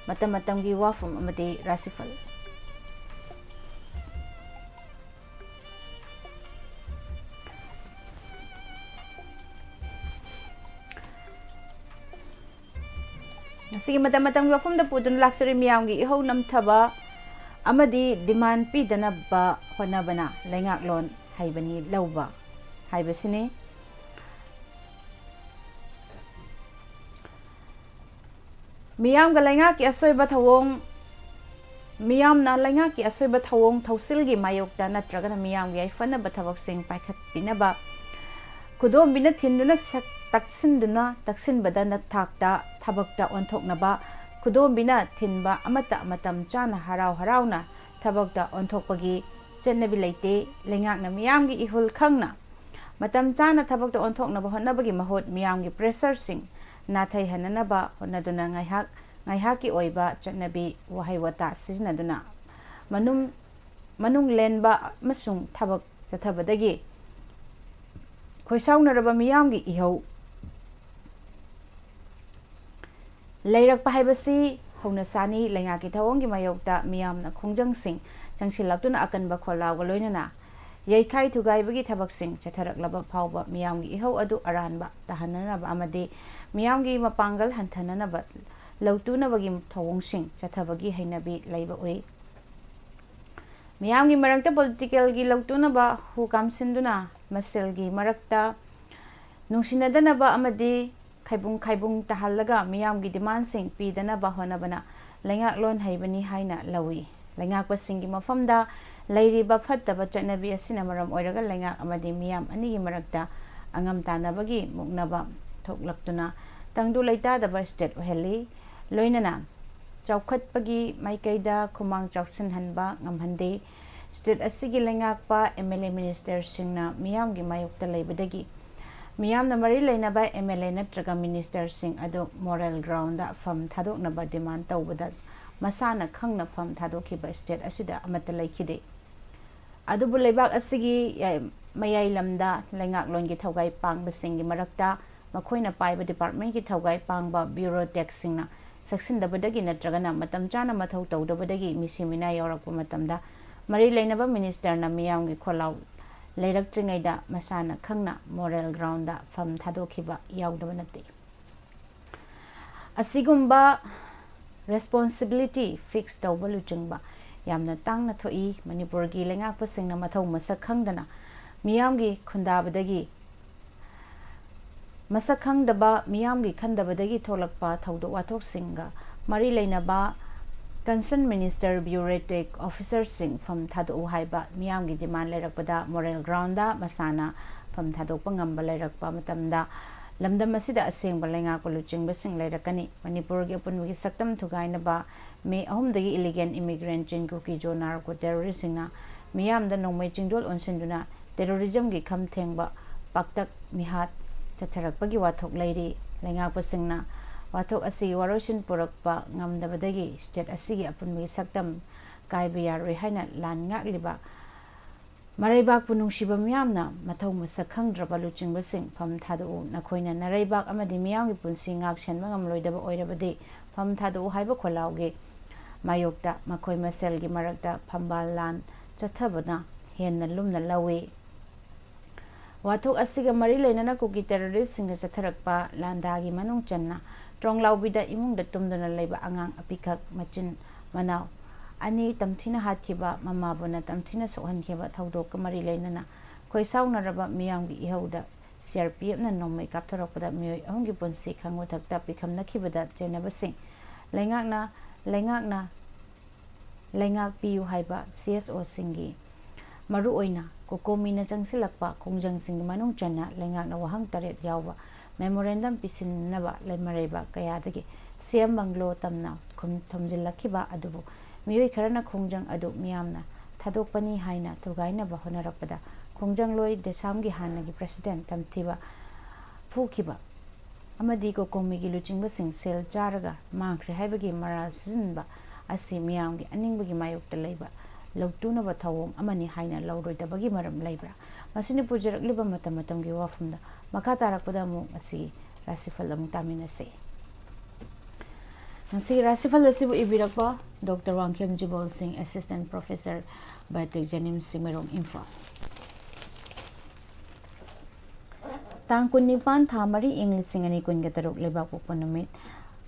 ꯃꯇꯝ ꯃꯇꯝꯒꯤ ꯋꯥꯐꯝ ꯑꯃꯗꯤ ꯔꯥꯁꯤꯐꯜ꯫ ꯉꯁꯤꯒꯤ ꯃꯇꯝ ꯃꯇꯝꯒꯤ ꯋꯥꯐꯝꯗ ꯄꯨꯗꯨꯅ ꯂꯥꯛꯆꯔꯤ ꯃꯤꯌꯥꯝꯒꯤ ꯏꯍꯧ ꯅꯝꯊꯕ ꯑꯃꯗꯤ demand ꯄꯤꯗꯅꯕ ꯍꯣꯠꯅꯕꯅ ꯂꯩꯉꯥꯛꯂꯣꯟ ꯍꯩꯕꯅꯤ ꯂꯧꯕ ꯍꯥꯏꯕꯁꯤꯅꯤ꯫ ꯃꯤꯌꯥꯝꯒ ꯂꯩꯉꯥꯛꯀꯤ ꯑꯁꯣꯏꯕ ꯊꯧꯑꯣꯡ, ꯃꯤꯌꯥꯝꯅ ꯂꯩꯉꯥꯛꯀꯤ ꯑꯁꯣꯏꯕ ꯊꯧꯑꯣꯡ ꯊꯧꯁꯤꯜꯒꯤ ꯃꯥꯌꯣꯛꯇ ꯅꯠꯇ꯭ꯔꯒꯅ ꯃꯤꯌꯥꯝꯒꯤ ꯌꯥꯏꯐꯅꯕ ꯊꯕꯛꯁꯤꯡ ꯄꯥꯏꯈꯠꯄꯤꯅꯕ ꯈꯨꯗꯣꯝꯕꯤꯅ ꯊꯤꯟꯗꯨꯅ ꯁꯛ-, ꯇꯛꯁꯤꯟꯗꯨꯅ, ꯇꯛꯁꯤꯟꯕꯗ ꯅꯊꯥꯛꯇ ꯊꯕꯛꯇ ꯑꯣꯟꯊꯣꯛꯅꯕ ꯈꯨꯗꯣꯝꯕꯤꯅ ꯊꯤꯟꯕ ꯑꯃꯠꯇ ꯃꯇꯝ ꯆꯥꯅ ꯍꯔꯥꯎ ꯍꯔꯥꯎꯅ ꯊꯕꯛꯇ ꯑꯣꯟꯊꯣꯛꯄꯒꯤ ꯆꯠꯅꯕꯤ ꯂꯩꯇꯦ꯫ ꯂꯩꯉꯥꯛꯅ ꯃꯤꯌꯥꯝꯒꯤ ꯏꯍꯨꯜ ꯈꯪꯅ ꯃꯇꯝ ꯆꯥꯅ ꯊꯕꯛꯇ ꯑꯣꯟꯊꯣꯛꯅꯕ ꯍꯣꯠꯅꯕꯒꯤ ꯃꯍꯨꯠ ꯃꯤꯌꯥꯝꯒꯤ pressureꯁꯤꯡ ꯅꯥꯊꯩꯍꯟꯅꯅꯕ ꯍꯣꯠꯅꯗꯨꯅ ꯉꯥꯏꯍꯥꯛ ꯉꯥꯏꯍꯥꯛꯀꯤ ꯑꯣꯏꯕ ꯆꯠꯅꯕꯤ ꯋꯥꯍꯩ ꯋꯥꯇꯥ ꯁꯤꯖꯤꯟꯅꯗꯨꯅ ꯃꯅꯨꯡ, ꯃꯅꯨꯡ ꯂꯦꯟꯕ ꯑꯃꯁꯨꯡ ꯊꯕꯛ ꯆꯠꯊꯕꯗꯒꯤ ꯈꯣꯏꯁꯥꯎꯅꯔꯕ ꯃꯤꯌꯥꯝꯒꯤ ꯏꯍꯧ ꯂꯩꯔꯛꯄ ꯍꯥꯏꯕꯁꯤ ꯍꯧꯅꯁꯥꯅꯤ꯫ ꯂꯩꯉꯥꯛꯀꯤ ꯊꯧꯑꯣꯡꯒꯤ ꯃꯥꯌꯣꯛꯇ ꯃꯤꯌꯥꯝꯅ ꯈꯣꯡꯖꯪꯁꯤꯡ ꯆꯪꯁꯤꯜꯂꯛꯇꯨꯅ ꯑꯀꯟꯕ ꯈꯣꯜꯂꯥꯎꯒ ꯂꯣꯏꯅꯅ ꯌꯩꯈꯥꯏ ꯊꯨꯒꯥꯏꯕꯒꯤ ꯊꯕꯛꯁꯤꯡ ꯆꯠꯊꯔꯛꯂꯕ ꯐꯥꯎꯕ ꯃꯤꯌꯥꯝꯒꯤ ꯏꯍꯧ ꯑꯗꯨ ꯑꯔꯥꯟꯕ ꯇꯥꯍꯟꯅꯅꯕ ꯑꯃꯗꯤ ꯃꯤꯌꯥꯝꯒꯤ ꯃꯄꯥꯡꯒꯜ ꯍꯟꯊꯅꯅꯕ ꯂꯧꯇꯨꯅꯕꯒꯤ ꯊꯧꯑꯣꯡꯁꯤꯡ ꯆꯠꯊꯕꯒꯤ ꯍꯩꯅꯕꯤ ꯂꯩꯕ ꯎꯏ꯫ ꯃꯤꯌꯥꯝꯒꯤ ꯃꯔꯛꯇ politicalꯒꯤ ꯂꯧꯇꯨꯅꯕ ꯍꯨ ꯀꯥꯝꯁꯤꯟꯗꯨꯅ ꯃꯁꯦꯜꯒꯤ ꯃꯔꯛꯇ ꯅꯨꯡꯁꯤꯅꯗꯅꯕ ꯑꯃꯗꯤ ꯈꯥꯏꯕꯨꯡ ꯈꯥꯏꯕꯨꯡ ꯇꯥꯍꯜꯂꯒ ꯃꯤꯌꯥꯝꯒꯤ demandꯁꯤꯡ ꯄꯤꯗꯅꯕ ꯍꯣꯠꯅꯕꯅ ꯂꯩꯉꯥꯛꯂꯣꯟ ꯍꯩꯕꯅꯤ ꯍꯥꯏꯅ ꯂꯧꯏ꯫ ꯂꯩꯉꯥꯛꯄꯁꯤꯡꯒꯤ ꯃꯐꯝꯗ ꯂꯩꯔꯤꯕ ꯐꯠꯇꯕ ꯆꯠꯅꯕꯤ ꯑꯁꯤꯅ ꯃꯔꯝ ꯑꯣꯏꯔꯒ ꯂꯩꯉꯥꯛ ꯑꯃꯗꯤ ꯃꯤꯌꯥꯝ ꯑꯅꯤꯒꯤ ꯃꯔꯛꯇ ꯑꯉꯝ ꯇꯥꯟꯅꯕꯒꯤ ꯃꯨꯛꯅꯕ ꯊꯣꯛꯂꯛꯇꯨꯅ ꯇꯪꯗꯨ ꯂꯩꯇꯥꯗꯕ state ꯑꯣꯏꯍꯜꯂꯤ꯫ ꯂꯣꯏꯅꯅ ꯆꯥꯎꯈꯠꯄꯒꯤ ꯃꯥꯏꯀꯩꯗ ꯈꯨꯃꯥꯡ ꯆꯥꯎꯁꯤꯟꯍꯟꯕ ꯉꯝꯍꯟꯗꯦ꯫ State ꯑꯁꯤꯒꯤ ꯂꯩꯉꯥꯛꯄ MLA ministerꯁꯤꯡꯅ ꯃꯤꯌꯥꯝꯒꯤ ꯃꯥꯌꯣꯛꯇ ꯂꯩꯕꯗꯒꯤ ꯃꯤꯌꯥꯝꯅ ꯃꯔꯤ ꯂꯩꯅꯕ MLA ꯅꯠꯇ꯭ꯔꯒ ministerꯁꯤꯡ ꯑꯗꯨ moral groundꯗ ꯐꯝ ꯊꯥꯗꯣꯛꯅꯕ demand ꯇꯧꯕꯗ ꯃꯁꯥꯅ ꯈꯪꯅ ꯐꯝ ꯊꯥꯗꯣꯛꯈꯤꯕ state ꯑꯁꯤꯗ ꯑꯃꯠꯇ ꯂꯩꯈꯤꯗꯦ꯫ ꯑꯗꯨꯕꯨ ꯂꯩꯕꯥꯛ ꯑꯁꯤꯒꯤ, ꯑꯦ, ꯃꯌꯥꯏ ꯂꯝꯗ ꯂꯩꯉꯥꯛꯂꯣꯟꯒꯤ ꯊꯧꯒꯥꯏ ꯄꯥꯡꯕꯁꯤꯡꯒꯤ ꯃꯔꯛꯇ ꯃꯈꯣꯏꯅ ꯄꯥꯏꯕ departmentꯀꯤ ꯊꯧꯒꯥꯏ ꯄꯥꯡꯕ bureaucratꯁꯤꯡꯅ ꯆꯦꯛꯁꯤꯟꯗꯕꯗꯒꯤ ꯅꯠꯇ꯭ꯔꯒꯅ ꯃꯇꯝ ꯆꯥꯅ ꯃꯊꯧ ꯇꯧꯗꯕꯗꯒꯤ ꯃꯤꯁꯤ ꯃꯤꯅꯥ ꯌꯥꯎꯔꯛꯄ ꯃꯇꯝꯗ ꯃꯔꯤ ꯂꯩꯅꯕ ministerꯅ ꯃꯤꯌꯥꯝꯒꯤ ꯈꯣꯜꯂꯥꯎ ꯂꯩꯔꯛꯇ꯭ꯔꯤꯉꯩꯗ ꯃꯁꯥꯅ ꯈꯪꯅ moral groundꯗ ꯐꯝ ꯊꯥꯗꯣꯛꯈꯤꯕ ꯌꯥꯎꯗꯕ ꯅꯠꯇꯦ꯫ ꯑꯁꯤꯒꯨꯝꯕ responsibility fix ꯇꯧꯕ ꯂꯨꯆꯤꯡꯕ ꯌꯥꯝꯅ ꯇꯥꯡꯅ ꯊꯣꯛꯏ꯫ ꯃꯅꯤꯄꯨꯔꯒꯤ ꯂꯩꯉꯥꯛꯄꯁꯤꯡꯅ ꯃꯊꯧ ꯃꯁꯛ ꯈꯪꯗꯅ ꯃꯤꯌꯥꯝꯒꯤ ꯈꯨꯟꯗꯥꯕꯗꯒꯤ ꯃꯁꯛ ꯈꯪꯗꯕ ꯃꯤꯌꯥꯝꯒꯤ ꯈꯟꯗꯕꯗꯒꯤ ꯊꯣꯛꯂꯛꯄ ꯊꯧꯗꯣꯛ ꯋꯥꯊꯣꯛꯁꯤꯡꯒ ꯃꯔꯤ ꯂꯩꯅꯕ concerned minister, bureaucratic officerꯁꯤꯡ ꯐꯝ ꯊꯥꯗꯣꯛꯎ ꯍꯥꯏꯕ ꯃꯤꯌꯥꯝꯒꯤ demand ꯂꯩꯔꯛꯄꯗ moral groundꯗ ꯃꯁꯥꯅ ꯐꯝ ꯊꯥꯗꯣꯛꯄ ꯉꯝꯕ ꯂꯩꯔꯛꯄ ꯃꯇꯝꯗ ꯂꯝꯗꯝ ꯑꯁꯤꯗ ꯑꯁꯦꯡꯕ ꯂꯩꯉꯥꯛꯄ ꯂꯨꯆꯤꯡꯕꯁꯤꯡ ꯂꯩꯔꯛꯀꯅꯤ꯫ ꯃꯅꯤꯄꯨꯔꯒꯤ ꯑꯄꯨꯟꯕꯒꯤ ꯁꯛꯇꯝ ꯊꯨꯒꯥꯏꯅꯕ ꯃꯦ ꯑꯍꯨꯝꯗꯒꯤ illegal immigrant ꯆꯤꯟ ꯀꯨꯀꯤ ꯖꯣ narco terroristꯁꯤꯡꯅ ꯃꯤꯌꯥꯝꯗ ꯅꯣꯡꯃꯩ ꯆꯤꯡꯗꯣꯜ ꯑꯣꯟꯁꯤꯟꯗꯨꯅ terrorismꯒꯤ ꯈꯝ ꯊꯦꯡꯕ ꯄꯥꯛꯇꯛ ꯃꯤꯍꯥꯠ ꯆꯠꯊꯔꯛꯄꯒꯤ ꯋꯥꯊꯣꯛ ꯂꯩꯔꯤ꯫ ꯂꯩꯉꯥꯛꯄꯁꯤꯡꯅ ꯋꯥꯊꯣꯛ ꯑꯁꯤꯒꯤ ꯋꯥꯔꯣꯏꯁꯤꯟ ꯄꯨꯔꯛꯄ ꯉꯝꯗꯕꯗꯒꯤ state ꯑꯁꯤꯒꯤ ꯑꯄꯨꯟꯕꯒꯤ ꯁꯛꯇꯝ ꯀꯥꯏꯕ ꯌꯥꯔꯣꯏ ꯍꯥꯏꯅ ꯂꯥꯟ ꯉꯥꯛꯂꯤꯕ ꯃꯔꯩꯕꯥꯛꯄꯨ ꯅꯨꯡꯁꯤꯕ ꯃꯤꯌꯥꯝꯅ ꯃꯊꯧ ꯃꯁꯛ ꯈꯪꯗ꯭ꯔꯕ ꯂꯨꯆꯤꯡꯕꯁꯤꯡ ꯐꯝ ꯊꯥꯗꯣꯛꯎ, ꯅꯈꯣꯏꯅ ꯅꯔꯩꯕꯥꯛ ꯑꯃꯗꯤ ꯃꯤꯌꯥꯝꯒꯤ ꯄꯨꯟꯁꯤ ꯉꯥꯛ ꯁꯦꯟꯕ ꯉꯝꯂꯣꯏꯗꯕ ꯑꯣꯏꯔꯕꯗꯤ ꯐꯝ ꯊꯥꯗꯣꯛꯎ ꯍꯥꯏꯕ ꯈꯣꯜꯂꯥꯎꯒꯤ ꯃꯥꯌꯣꯛꯇ ꯃꯈꯣꯏ ꯃꯁꯦꯜꯒꯤ ꯃꯔꯛꯇ ꯐꯝꯕꯥꯜ ꯂꯥꯟ ꯆꯠꯊꯕꯅ ꯍꯦꯟꯅ ꯂꯨꯝꯅ ꯂꯧꯏ꯫ ꯋꯥꯊꯣꯛ ꯑꯁꯤꯒ ꯃꯔꯤ ꯂꯩꯅꯅ ꯀꯨꯀꯤ terroristꯁꯤꯡꯅ ꯆꯠꯊꯔꯛꯄ ꯂꯥꯟꯗꯥꯒꯤ ꯃꯅꯨꯡ ꯆꯟꯅ ꯇ꯭ꯔꯣꯡꯂꯥꯎꯕꯤꯗ ꯏꯃꯨꯡꯗ ꯇꯨꯝꯗꯨꯅ ꯂꯩꯕ ꯑꯉꯥꯡ ꯑꯄꯤꯛꯈꯛ ꯃꯆꯤꯟ ꯃꯅꯥꯎ ꯑꯅꯤ ꯇꯝꯊꯤꯅ ꯍꯥꯠꯈꯤꯕ, ꯃꯃꯥꯕꯨꯅ ꯇꯝꯊꯤꯅ ꯁꯣꯛꯍꯟꯈꯤꯕ ꯊꯧꯗꯣꯛꯀ ꯃꯔꯤ ꯂꯩꯅꯅ ꯈꯣꯏꯁꯥꯎꯅꯔꯕ ꯃꯤꯌꯥꯝꯒꯤ ꯏꯍꯧꯗ CRPFꯅ ꯅꯣꯡꯃꯩ ꯀꯥꯞꯊꯣꯔꯛꯄꯗ ꯃꯤꯑꯣꯏ ꯑꯍꯨꯝꯒꯤ ꯄꯨꯟꯁꯤ ꯈꯪꯕ ꯊꯛꯇ ꯄꯤꯈꯝꯅꯈꯤꯕꯗ ꯆꯦꯟꯅꯕꯁꯤꯡ ꯂꯩꯉꯥꯛꯅ, ꯂꯩꯉꯥꯛꯅ ꯂꯩꯉꯥꯛꯄꯤꯌꯨ ꯍꯥꯏꯕ CSOꯁꯤꯡꯒꯤ, ꯃꯔꯨꯑꯣꯏꯅ COCOMIꯅ ꯆꯪꯁꯤꯜꯂꯛꯄ ꯈꯣꯡꯖꯪꯁꯤꯡꯒꯤ ꯃꯅꯨꯡ ꯆꯟꯅ ꯂꯩꯉꯥꯛꯅ ꯋꯥꯍꯪ ꯇꯔꯦꯠ ꯌꯥꯎꯕ memorandum ꯄꯤꯁꯤꯟꯅꯕ ꯂꯩꯃꯔꯩꯕ ꯀꯌꯥꯗꯒꯤ CM bungalow ꯇꯝꯅ ꯈꯨꯝ ꯊꯨꯝꯖꯤꯜꯂꯛꯈꯤꯕ ꯑꯗꯨꯕꯨ ꯃꯤꯑꯣꯏ ꯈꯔꯅ ꯈꯣꯡꯖꯪ ꯑꯗꯨ ꯃꯤꯌꯥꯝꯅ ꯊꯥꯗꯣꯛꯄꯅꯤ ꯍꯥꯏꯅ ꯊꯨꯒꯥꯏꯅꯕ ꯍꯣꯠꯅꯔꯛꯄꯗ ꯈꯣꯡꯖꯪꯂꯣꯏ ꯗꯦꯁꯥꯝꯒꯤ ꯍꯥꯟꯅꯒꯤ president ꯇꯝꯊꯤꯕ ꯐꯨꯈꯤꯕ ꯑꯃꯗꯤ COCOMIꯒꯤ ꯂꯨꯆꯤꯡꯕꯁꯤꯡ ꯁꯦꯜ ꯆꯥꯔꯒ ꯃꯥꯡꯈ꯭ꯔꯦ ꯍꯥꯏꯕꯒꯤ ꯃꯔꯥꯜ ꯁꯤꯖꯤꯟꯕ ꯑꯁꯤ ꯃꯤꯌꯥꯝꯒꯤ ꯑꯅꯤꯡꯕꯒꯤ ꯃꯥꯌꯣꯛꯇ ꯂꯩꯕ ꯂꯧꯇꯨꯅꯕ ꯊꯧꯑꯣꯡ ꯑꯃꯅꯤ ꯍꯥꯏꯅ ꯂꯧꯔꯣꯏꯗꯕꯒꯤ ꯃꯔꯝ ꯂꯩꯕ꯭ꯔꯥ? ꯃꯁꯤꯅ ꯄꯨꯖꯔꯛꯂꯤꯕ ꯃꯇꯝ ꯃꯇꯝꯒꯤ ꯋꯥꯐꯝꯗ ꯃꯈꯥ ꯇꯥꯔꯛꯄꯗ ꯑꯃꯨꯛ ꯑꯁꯤꯒꯤ ꯔꯥꯁꯤꯐꯜ ꯑꯃꯨꯛ ꯇꯥꯃꯤꯟꯅꯁꯤ꯫ ꯉꯁꯤꯒꯤ ꯔꯥꯁꯤꯐꯜ ꯑꯁꯤꯕꯨ ꯏꯕꯤꯔꯛꯄ ꯗꯣꯛꯇꯔ ꯋꯥꯡꯈꯦꯝ ꯖꯤꯕꯣꯜ ꯁꯤꯡ, Assistant Professor, Biotic, JNIMS, Chingmeirong, Imphal. ꯇꯥꯡ ꯀꯨꯟꯅꯤꯄꯥꯟ, ꯊꯥ ꯃꯔꯤ, ꯏꯪ ꯂꯤꯁꯤꯡ ꯑꯅꯤ ꯀꯨꯟꯒ ꯇꯔꯨꯛ, ꯂꯩꯕꯥꯛꯄꯣꯛꯄ ꯅꯨꯃꯤꯠ,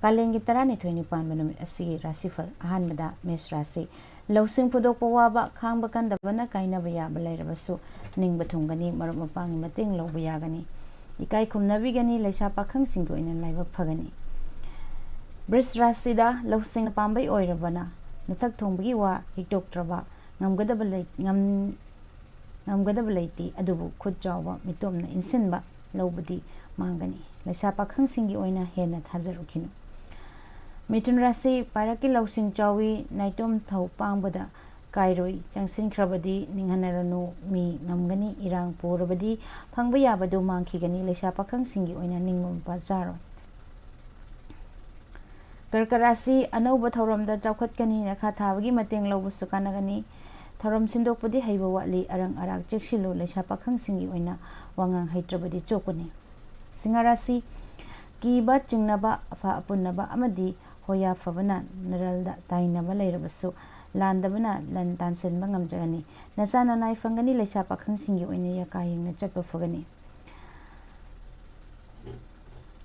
ꯀꯥꯂꯦꯟꯒꯤ ꯇꯔꯥꯅꯤꯊꯣꯏꯅꯤ ꯄꯥꯟꯕ ꯅꯨꯃꯤꯠ ꯑꯁꯤꯒꯤ ꯔꯥꯁꯤꯐꯜ꯫ ꯑꯍꯥꯟꯕꯗ ꯃꯦꯁ ꯔꯥꯁꯤ꯫ ꯂꯧꯁꯤꯡ ꯐꯨꯗꯣꯛꯄ ꯋꯥꯕ, ꯈꯥꯡꯕ ꯀꯟꯗꯕꯅ ꯀꯥꯏꯅꯕ ꯌꯥꯕ ꯂꯩꯔꯕꯁꯨ ꯅꯤꯡꯕ ꯊꯨꯡꯒꯅꯤ, ꯃꯔꯨꯞ ꯃꯄꯥꯡꯒꯤ ꯃꯇꯦꯡ ꯂꯧꯕ ꯌꯥꯒꯅꯤ, ꯏꯀꯥꯏ ꯈꯨꯝꯅꯕꯤꯒꯅꯤ, ꯂꯩꯁꯥ ꯄꯥꯈꯪꯁꯤꯡꯒꯤ ꯑꯣꯏꯅ ꯂꯥꯏꯕꯛ ꯐꯒꯅꯤ꯫ ꯕ꯭ꯔꯤꯖ ꯔꯥꯁꯤꯗ ꯂꯧꯁꯤꯡꯅ ꯄꯥꯝꯕꯩ ꯑꯣꯏꯔꯕꯅ ꯅꯊꯛ ꯊꯣꯡꯕꯒꯤ ꯋꯥ ꯍꯤꯛꯇꯣꯛꯇ꯭ꯔꯕ, ꯉꯝꯒꯗꯕ ꯂꯩ-, ꯉꯝ-, ꯉꯝꯒꯗꯕ ꯂꯩꯇꯦ, ꯑꯗꯨꯕꯨ ꯈꯨꯠ ꯆꯥꯎꯕ ꯃꯤꯇꯣꯞꯅ ꯏꯟꯁꯤꯟꯕ ꯂꯧꯕꯗꯤ ꯃꯥꯡꯒꯅꯤ꯫ ꯂꯩꯁꯥ ꯄꯥꯈꯪꯁꯤꯡꯒꯤ ꯑꯣꯏꯅ ꯍꯦꯟꯅ ꯊꯥꯖꯔꯨꯈꯤꯅꯨ꯫ ꯃꯤꯊꯨꯟ ꯔꯥꯁꯤ, ꯄꯥꯏꯔꯛꯀꯤ ꯂꯧꯁꯤꯡ ꯆꯥꯎꯏ, ꯅꯥꯏꯇꯣꯝ ꯊꯧ ꯄꯥꯡꯕꯗ ꯀꯥꯏꯔꯣꯏ, ꯆꯪꯁꯤꯟꯈ꯭ꯔꯕꯗꯤ ꯅꯤꯡꯍꯟꯅꯔꯅꯨ, ꯃꯤ ꯉꯝꯒꯅꯤ, ꯏꯔꯥꯡ ꯄꯨꯔꯕꯗꯤ ꯐꯪꯕ ꯌꯥꯕꯗꯨ ꯃꯥꯡꯈꯤꯒꯅꯤ, ꯂꯩꯁꯥ ꯄꯥꯈꯪꯁꯤꯡꯒꯤ ꯑꯣꯏꯅ ꯅꯤꯡꯕ ꯃꯄꯥ ꯆꯥꯔꯣꯏ꯫ ꯀꯔꯀ ꯔꯥꯁꯤ, ꯑꯅꯧꯕ ꯊꯧꯔꯝꯗ ꯆꯥꯎꯈꯠꯀꯅꯤ, ꯅꯈꯥ ꯊꯥꯕꯒꯤ ꯃꯇꯦꯡ ꯂꯧꯕꯁꯨ ꯀꯥꯟꯅꯒꯅꯤ꯫ ꯊꯧꯔꯝ ꯁꯤꯟꯗꯣꯛꯄꯗꯤ ꯍꯩꯕ ꯋꯥꯠꯂꯤ, ꯑꯔꯪ ꯑꯔꯥꯛ ꯆꯦꯛꯁꯤꯜꯂꯨ, ꯂꯩꯁꯥ ꯄꯥꯈꯪꯁꯤꯡꯒꯤ ꯑꯣꯏꯅ ꯋꯥꯉꯥꯡ ꯍꯩꯇ꯭ꯔꯕꯗꯤ ꯆꯣꯛꯀꯅꯤ꯫ ꯁꯤꯡꯍ ꯔꯥꯁꯤ, ꯀꯤꯕ ꯆꯤꯡꯅꯕ, ꯑꯐ ꯑꯄꯨꯟꯅꯕ ꯑꯃꯗꯤ ꯍꯣꯌꯥ ꯐꯕꯅ ꯅꯔꯜꯗ ꯇꯥꯏꯅꯕ ꯂꯩꯔꯕꯁꯨ, ꯂꯥꯟꯗꯕꯅ ꯂꯟ ꯇꯥꯟꯁꯤꯟꯕ ꯉꯝꯖꯒꯅꯤ꯫ ꯅꯆꯥ ꯅꯅꯥꯏ ꯐꯪꯒꯅꯤ, ꯂꯩꯁꯥ ꯄꯥꯈꯪꯁꯤꯡꯒꯤ ꯑꯣꯏꯅ ꯌꯥꯀꯥ ꯌꯦꯡꯅ ꯆꯠꯄ ꯐꯒꯅꯤ꯫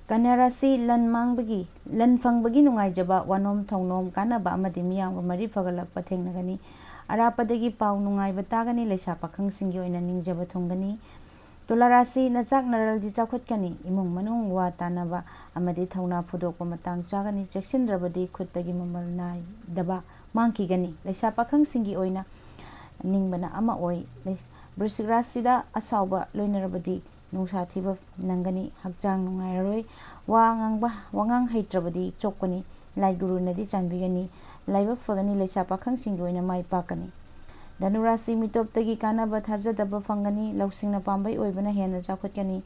ꯀꯟꯌꯥ ꯔꯥꯁꯤ, ꯂꯟ ꯃꯥꯡꯕꯒꯤ, ꯂꯟ ꯐꯪꯕꯒꯤ ꯅꯨꯡꯉꯥꯏꯖꯕ, ꯋꯥꯅꯣꯝ ꯊꯧꯅꯣꯝ ꯀꯥꯟꯅꯕ ꯑꯃꯗꯤ ꯃꯤꯌꯥꯝꯒ ꯃꯔꯤ ꯐꯒꯠꯂꯛꯄ ꯊꯦꯡꯅꯒꯅꯤ꯫ ꯑꯔꯥꯞꯄꯗꯒꯤ ꯄꯥꯎ ꯅꯨꯡꯉꯥꯏꯕ ꯇꯥꯒꯅꯤ, ꯂꯩꯁꯥ ꯄꯥꯈꯪꯁꯤꯡꯒꯤ ꯑꯣꯏꯅ ꯅꯤꯡꯖꯕ ꯊꯨꯡꯒꯅꯤ꯫ ꯇꯨꯂꯥ ꯔꯥꯁꯤ, ꯅꯆꯥꯛ ꯅꯔꯜꯗꯤ ꯆꯥꯎꯈꯠꯀꯅꯤ, ꯏꯃꯨꯡ ꯃꯅꯨꯡ ꯋꯥ ꯇꯥꯅꯕ ꯑꯃꯗꯤ ꯊꯧꯅꯥ ꯐꯨꯗꯣꯛꯄ ꯃꯇꯥꯡ ꯆꯥꯒꯅꯤ, ꯆꯦꯛꯁꯤꯟꯗ꯭ꯔꯕꯗꯤ ꯈꯨꯠꯇꯒꯤ ꯃꯃꯜ ꯅꯥꯏꯗꯕ ꯃꯥꯡꯈꯤꯒꯅꯤ꯫ ꯂꯩꯁꯥ ꯄꯥꯈꯪꯁꯤꯡꯒꯤ ꯑꯣꯏꯅ ꯅꯤꯡꯕꯅ ꯑꯃ ꯑꯣꯏ꯫ ꯂꯩ-, ꯕ꯭ꯔꯤꯁꯤꯛ ꯔꯥꯁꯤꯗ ꯑꯁꯥꯎꯕ ꯂꯣꯏꯅꯔꯕꯗꯤ ꯅꯨꯡꯁꯥ ꯊꯤꯕ ꯅꯪꯒꯅꯤ, ꯍꯛꯆꯥꯡ ꯅꯨꯡꯉꯥꯏꯔꯔꯣꯏ꯫ ꯋꯥ ꯉꯥꯡꯕ, ꯋꯥꯉꯥꯡ ꯍꯩꯇ꯭ꯔꯕꯗꯤ ꯆꯣꯛꯄꯅꯤ, ꯂꯥꯏ ꯒꯨꯔꯨꯅꯗꯤ ꯆꯥꯟꯕꯤꯒꯅꯤ, ꯂꯥꯏꯕꯛ ꯐꯒꯅꯤ, ꯂꯩꯁꯥ ꯄꯥꯈꯪꯁꯤꯡꯒꯤ ꯑꯣꯏꯅ ꯃꯥꯏ ꯄꯥꯛꯀꯅꯤ꯫ ꯙꯅꯨ ꯔꯥꯁꯤ, ꯃꯤꯇꯣꯞꯇꯒꯤ ꯀꯥꯟꯅꯕ ꯊꯥꯖꯗꯕ ꯐꯪꯒꯅꯤ, ꯂꯧꯁꯤꯡꯅ ꯄꯥꯝꯕꯩ ꯑꯣꯏꯕꯅ ꯍꯦꯟꯅ ꯆꯥꯎꯈꯠꯀꯅꯤ,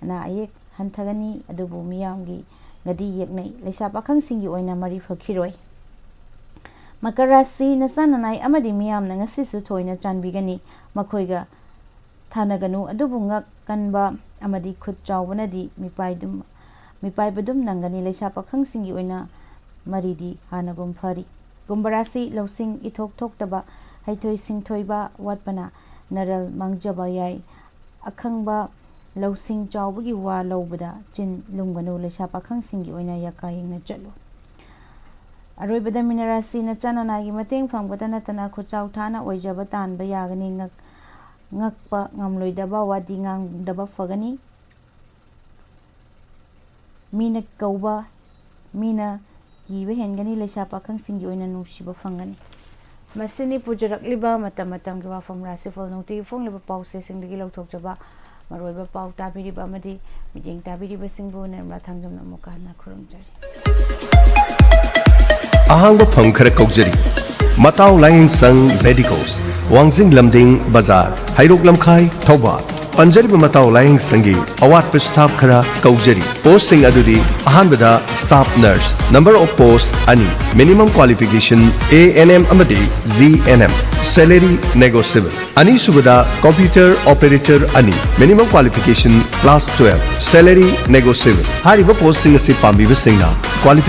ꯑꯅꯥ ꯑꯌꯦꯛ ꯍꯟꯊꯒꯅꯤ, ꯑꯗꯨꯕꯨ ꯃꯤꯌꯥꯝꯒꯤ ꯒꯗꯤ ꯌꯦꯛꯅꯩ, ꯂꯩꯁꯥ ꯄꯥꯈꯪꯁꯤꯡꯒꯤ ꯑꯣꯏꯅ ꯃꯔꯤ ꯐꯈꯤꯔꯣꯏ꯫ ꯃꯀꯔ ꯔꯥꯁꯤ ꯅꯆꯥ ꯅꯅꯥꯏ ꯑꯃꯗꯤ ꯃꯤꯌꯥꯝꯅ ꯉꯁꯤꯁꯨ ꯊꯣꯏꯅ ꯆꯥꯟꯕꯤꯒꯅꯤ꯫ ꯃꯈꯣꯏꯒ ꯊꯥꯅꯒꯅꯨ, ꯑꯗꯨꯕꯨ ꯉꯛ ꯀꯟꯕ ꯑꯃꯗꯤ ꯈꯨꯠ ꯆꯥꯎꯕꯅꯗꯤ ꯃꯤꯄꯥꯏꯗꯨꯝ-, ꯃꯤꯄꯥꯏꯕꯗꯨꯝ ꯅꯪꯒꯅꯤ꯫ ꯂꯩꯁꯥ ꯄꯥꯈꯪꯁꯤꯡꯒꯤ ꯑꯣꯏꯅ ꯃꯔꯤꯗꯤ ꯍꯥꯟꯅꯒꯨꯝ ꯐꯔꯤ꯫ ꯀꯨꯝꯚ ꯔꯥꯁꯤ, ꯂꯧꯁꯤꯡ ꯏꯊꯣꯛ ꯊꯣꯛꯇꯕ, ꯍꯩꯊꯣꯏ ꯁꯤꯡꯊꯣꯏꯕ ꯋꯥꯠꯄꯅ ꯅꯔꯜ ꯃꯥꯡꯖꯕ ꯌꯥꯏ꯫ ꯑꯈꯪꯕ ꯂꯧꯁꯤꯡ ꯆꯥꯎꯕꯒꯤ ꯋꯥ ꯂꯧꯕꯗ ꯆꯤꯟ ꯂꯨꯝꯒꯅꯨ꯫ ꯂꯩꯁꯥ ꯄꯥꯈꯪꯁꯤꯡꯒꯤ ꯑꯣꯏꯅ ꯌꯥꯀꯥ ꯌꯦꯡꯅ ꯆꯠꯂꯨ꯫ ꯑꯔꯣꯏꯕꯗ ꯃꯤꯅ ꯔꯥꯁꯤ ꯅꯆꯥ ꯅꯅꯥꯏꯒꯤ ꯃꯇꯦꯡ ꯐꯪꯕꯇ ꯅꯠꯇꯅ ꯈꯨꯠꯆꯥꯎ ꯊꯥꯅ ꯑꯣꯏꯖꯕ ꯇꯥꯟꯕ ꯌꯥꯒꯅꯤ꯫ ꯉꯛ-, ꯉꯛꯄ ꯉꯝꯂꯣꯏꯗꯕ ꯋꯥꯗꯤ ꯉꯥꯡꯗꯕ ꯐꯒꯅꯤ꯫ ꯃꯤꯅ ꯀꯧꯕ, ꯃꯤꯅ ꯀꯤꯕ ꯍꯦꯟꯒꯅꯤ꯫ ꯂꯩꯁꯥ ꯄꯥꯈꯪꯁꯤꯡꯒꯤ ꯑꯣꯏꯅ ꯅꯨꯡꯁꯤꯕ ꯐꯪꯒꯅꯤ꯫ ꯃꯁꯤꯅꯤ ꯄꯨꯖꯔꯛꯂꯤꯕ ꯃꯇꯝ ꯃꯇꯝꯒꯤ ꯋꯥꯐꯝ ꯔꯥꯁꯤꯐꯜ꯫ ꯅꯨꯡꯇꯤꯒꯤ ꯐꯣꯡꯂꯤꯕ ꯄꯥꯎꯆꯦꯁꯤꯡꯗꯒꯤ ꯂꯧꯊꯣꯛꯆꯕ ꯃꯔꯨꯑꯣꯏꯕ ꯄꯥꯎ ꯇꯥꯕꯤꯔꯤꯕ ꯑꯃꯗꯤ ꯃꯤꯠꯌꯦꯡ ꯇꯥꯕꯤꯔꯤꯕꯁꯤꯡꯕꯨ ꯅꯤꯔꯃꯂꯥ ꯊꯥꯡꯖꯝꯅ ꯑꯃꯨꯛꯀ ꯍꯟꯅ ꯈꯨꯔꯨꯝꯖꯔꯤ꯫ ꯑꯍꯥꯡꯕ ꯐꯝ ꯈꯔ ꯀꯧꯖꯔꯤ꯫ ꯃꯇꯥꯎ ꯂꯥꯏꯌꯦꯡꯁꯪ ꯃꯦꯗꯤꯀꯣꯁ, ꯋꯥꯡꯖꯤꯡ ꯂꯝꯗꯤꯡ ꯕꯖꯥꯔ, ꯍꯩꯔꯣꯛ ꯂꯝꯈꯥꯏ, ꯊꯧꯕꯥꯜ꯫ ꯄꯟꯖꯔꯤꯕ ꯃꯇꯥꯎ ꯂꯥꯏꯌꯦꯡꯁꯪꯒꯤ ꯑꯋꯥꯠꯄ ꯁ꯭ꯇꯥꯐ ꯈꯔ ꯀꯧꯖꯔꯤ꯫ ꯄꯣꯁꯁꯤꯡ ꯑꯗꯨꯗꯤ ꯑꯍꯥꯟꯕꯗ staff nurse, number of post ꯑꯅꯤ, minimum qualification A N M ꯑꯃꯗꯤ G N M, salary negotiable. ꯑꯅꯤꯁꯨꯕꯗ ꯀꯝꯄ꯭ꯌꯨꯇꯔ ꯑꯣꯄꯔꯦꯇꯔ ꯑꯅꯤ, minimum qualification class twelve, salary negotiable. ꯍꯥꯏꯔꯤꯕ ꯄꯣꯁꯁꯤꯡ ꯑꯁꯤ ꯄꯥꯝꯕꯤꯕꯁꯤꯡꯅ ꯀ꯭ꯋꯥꯂꯤꯐꯤꯀꯦꯁꯟ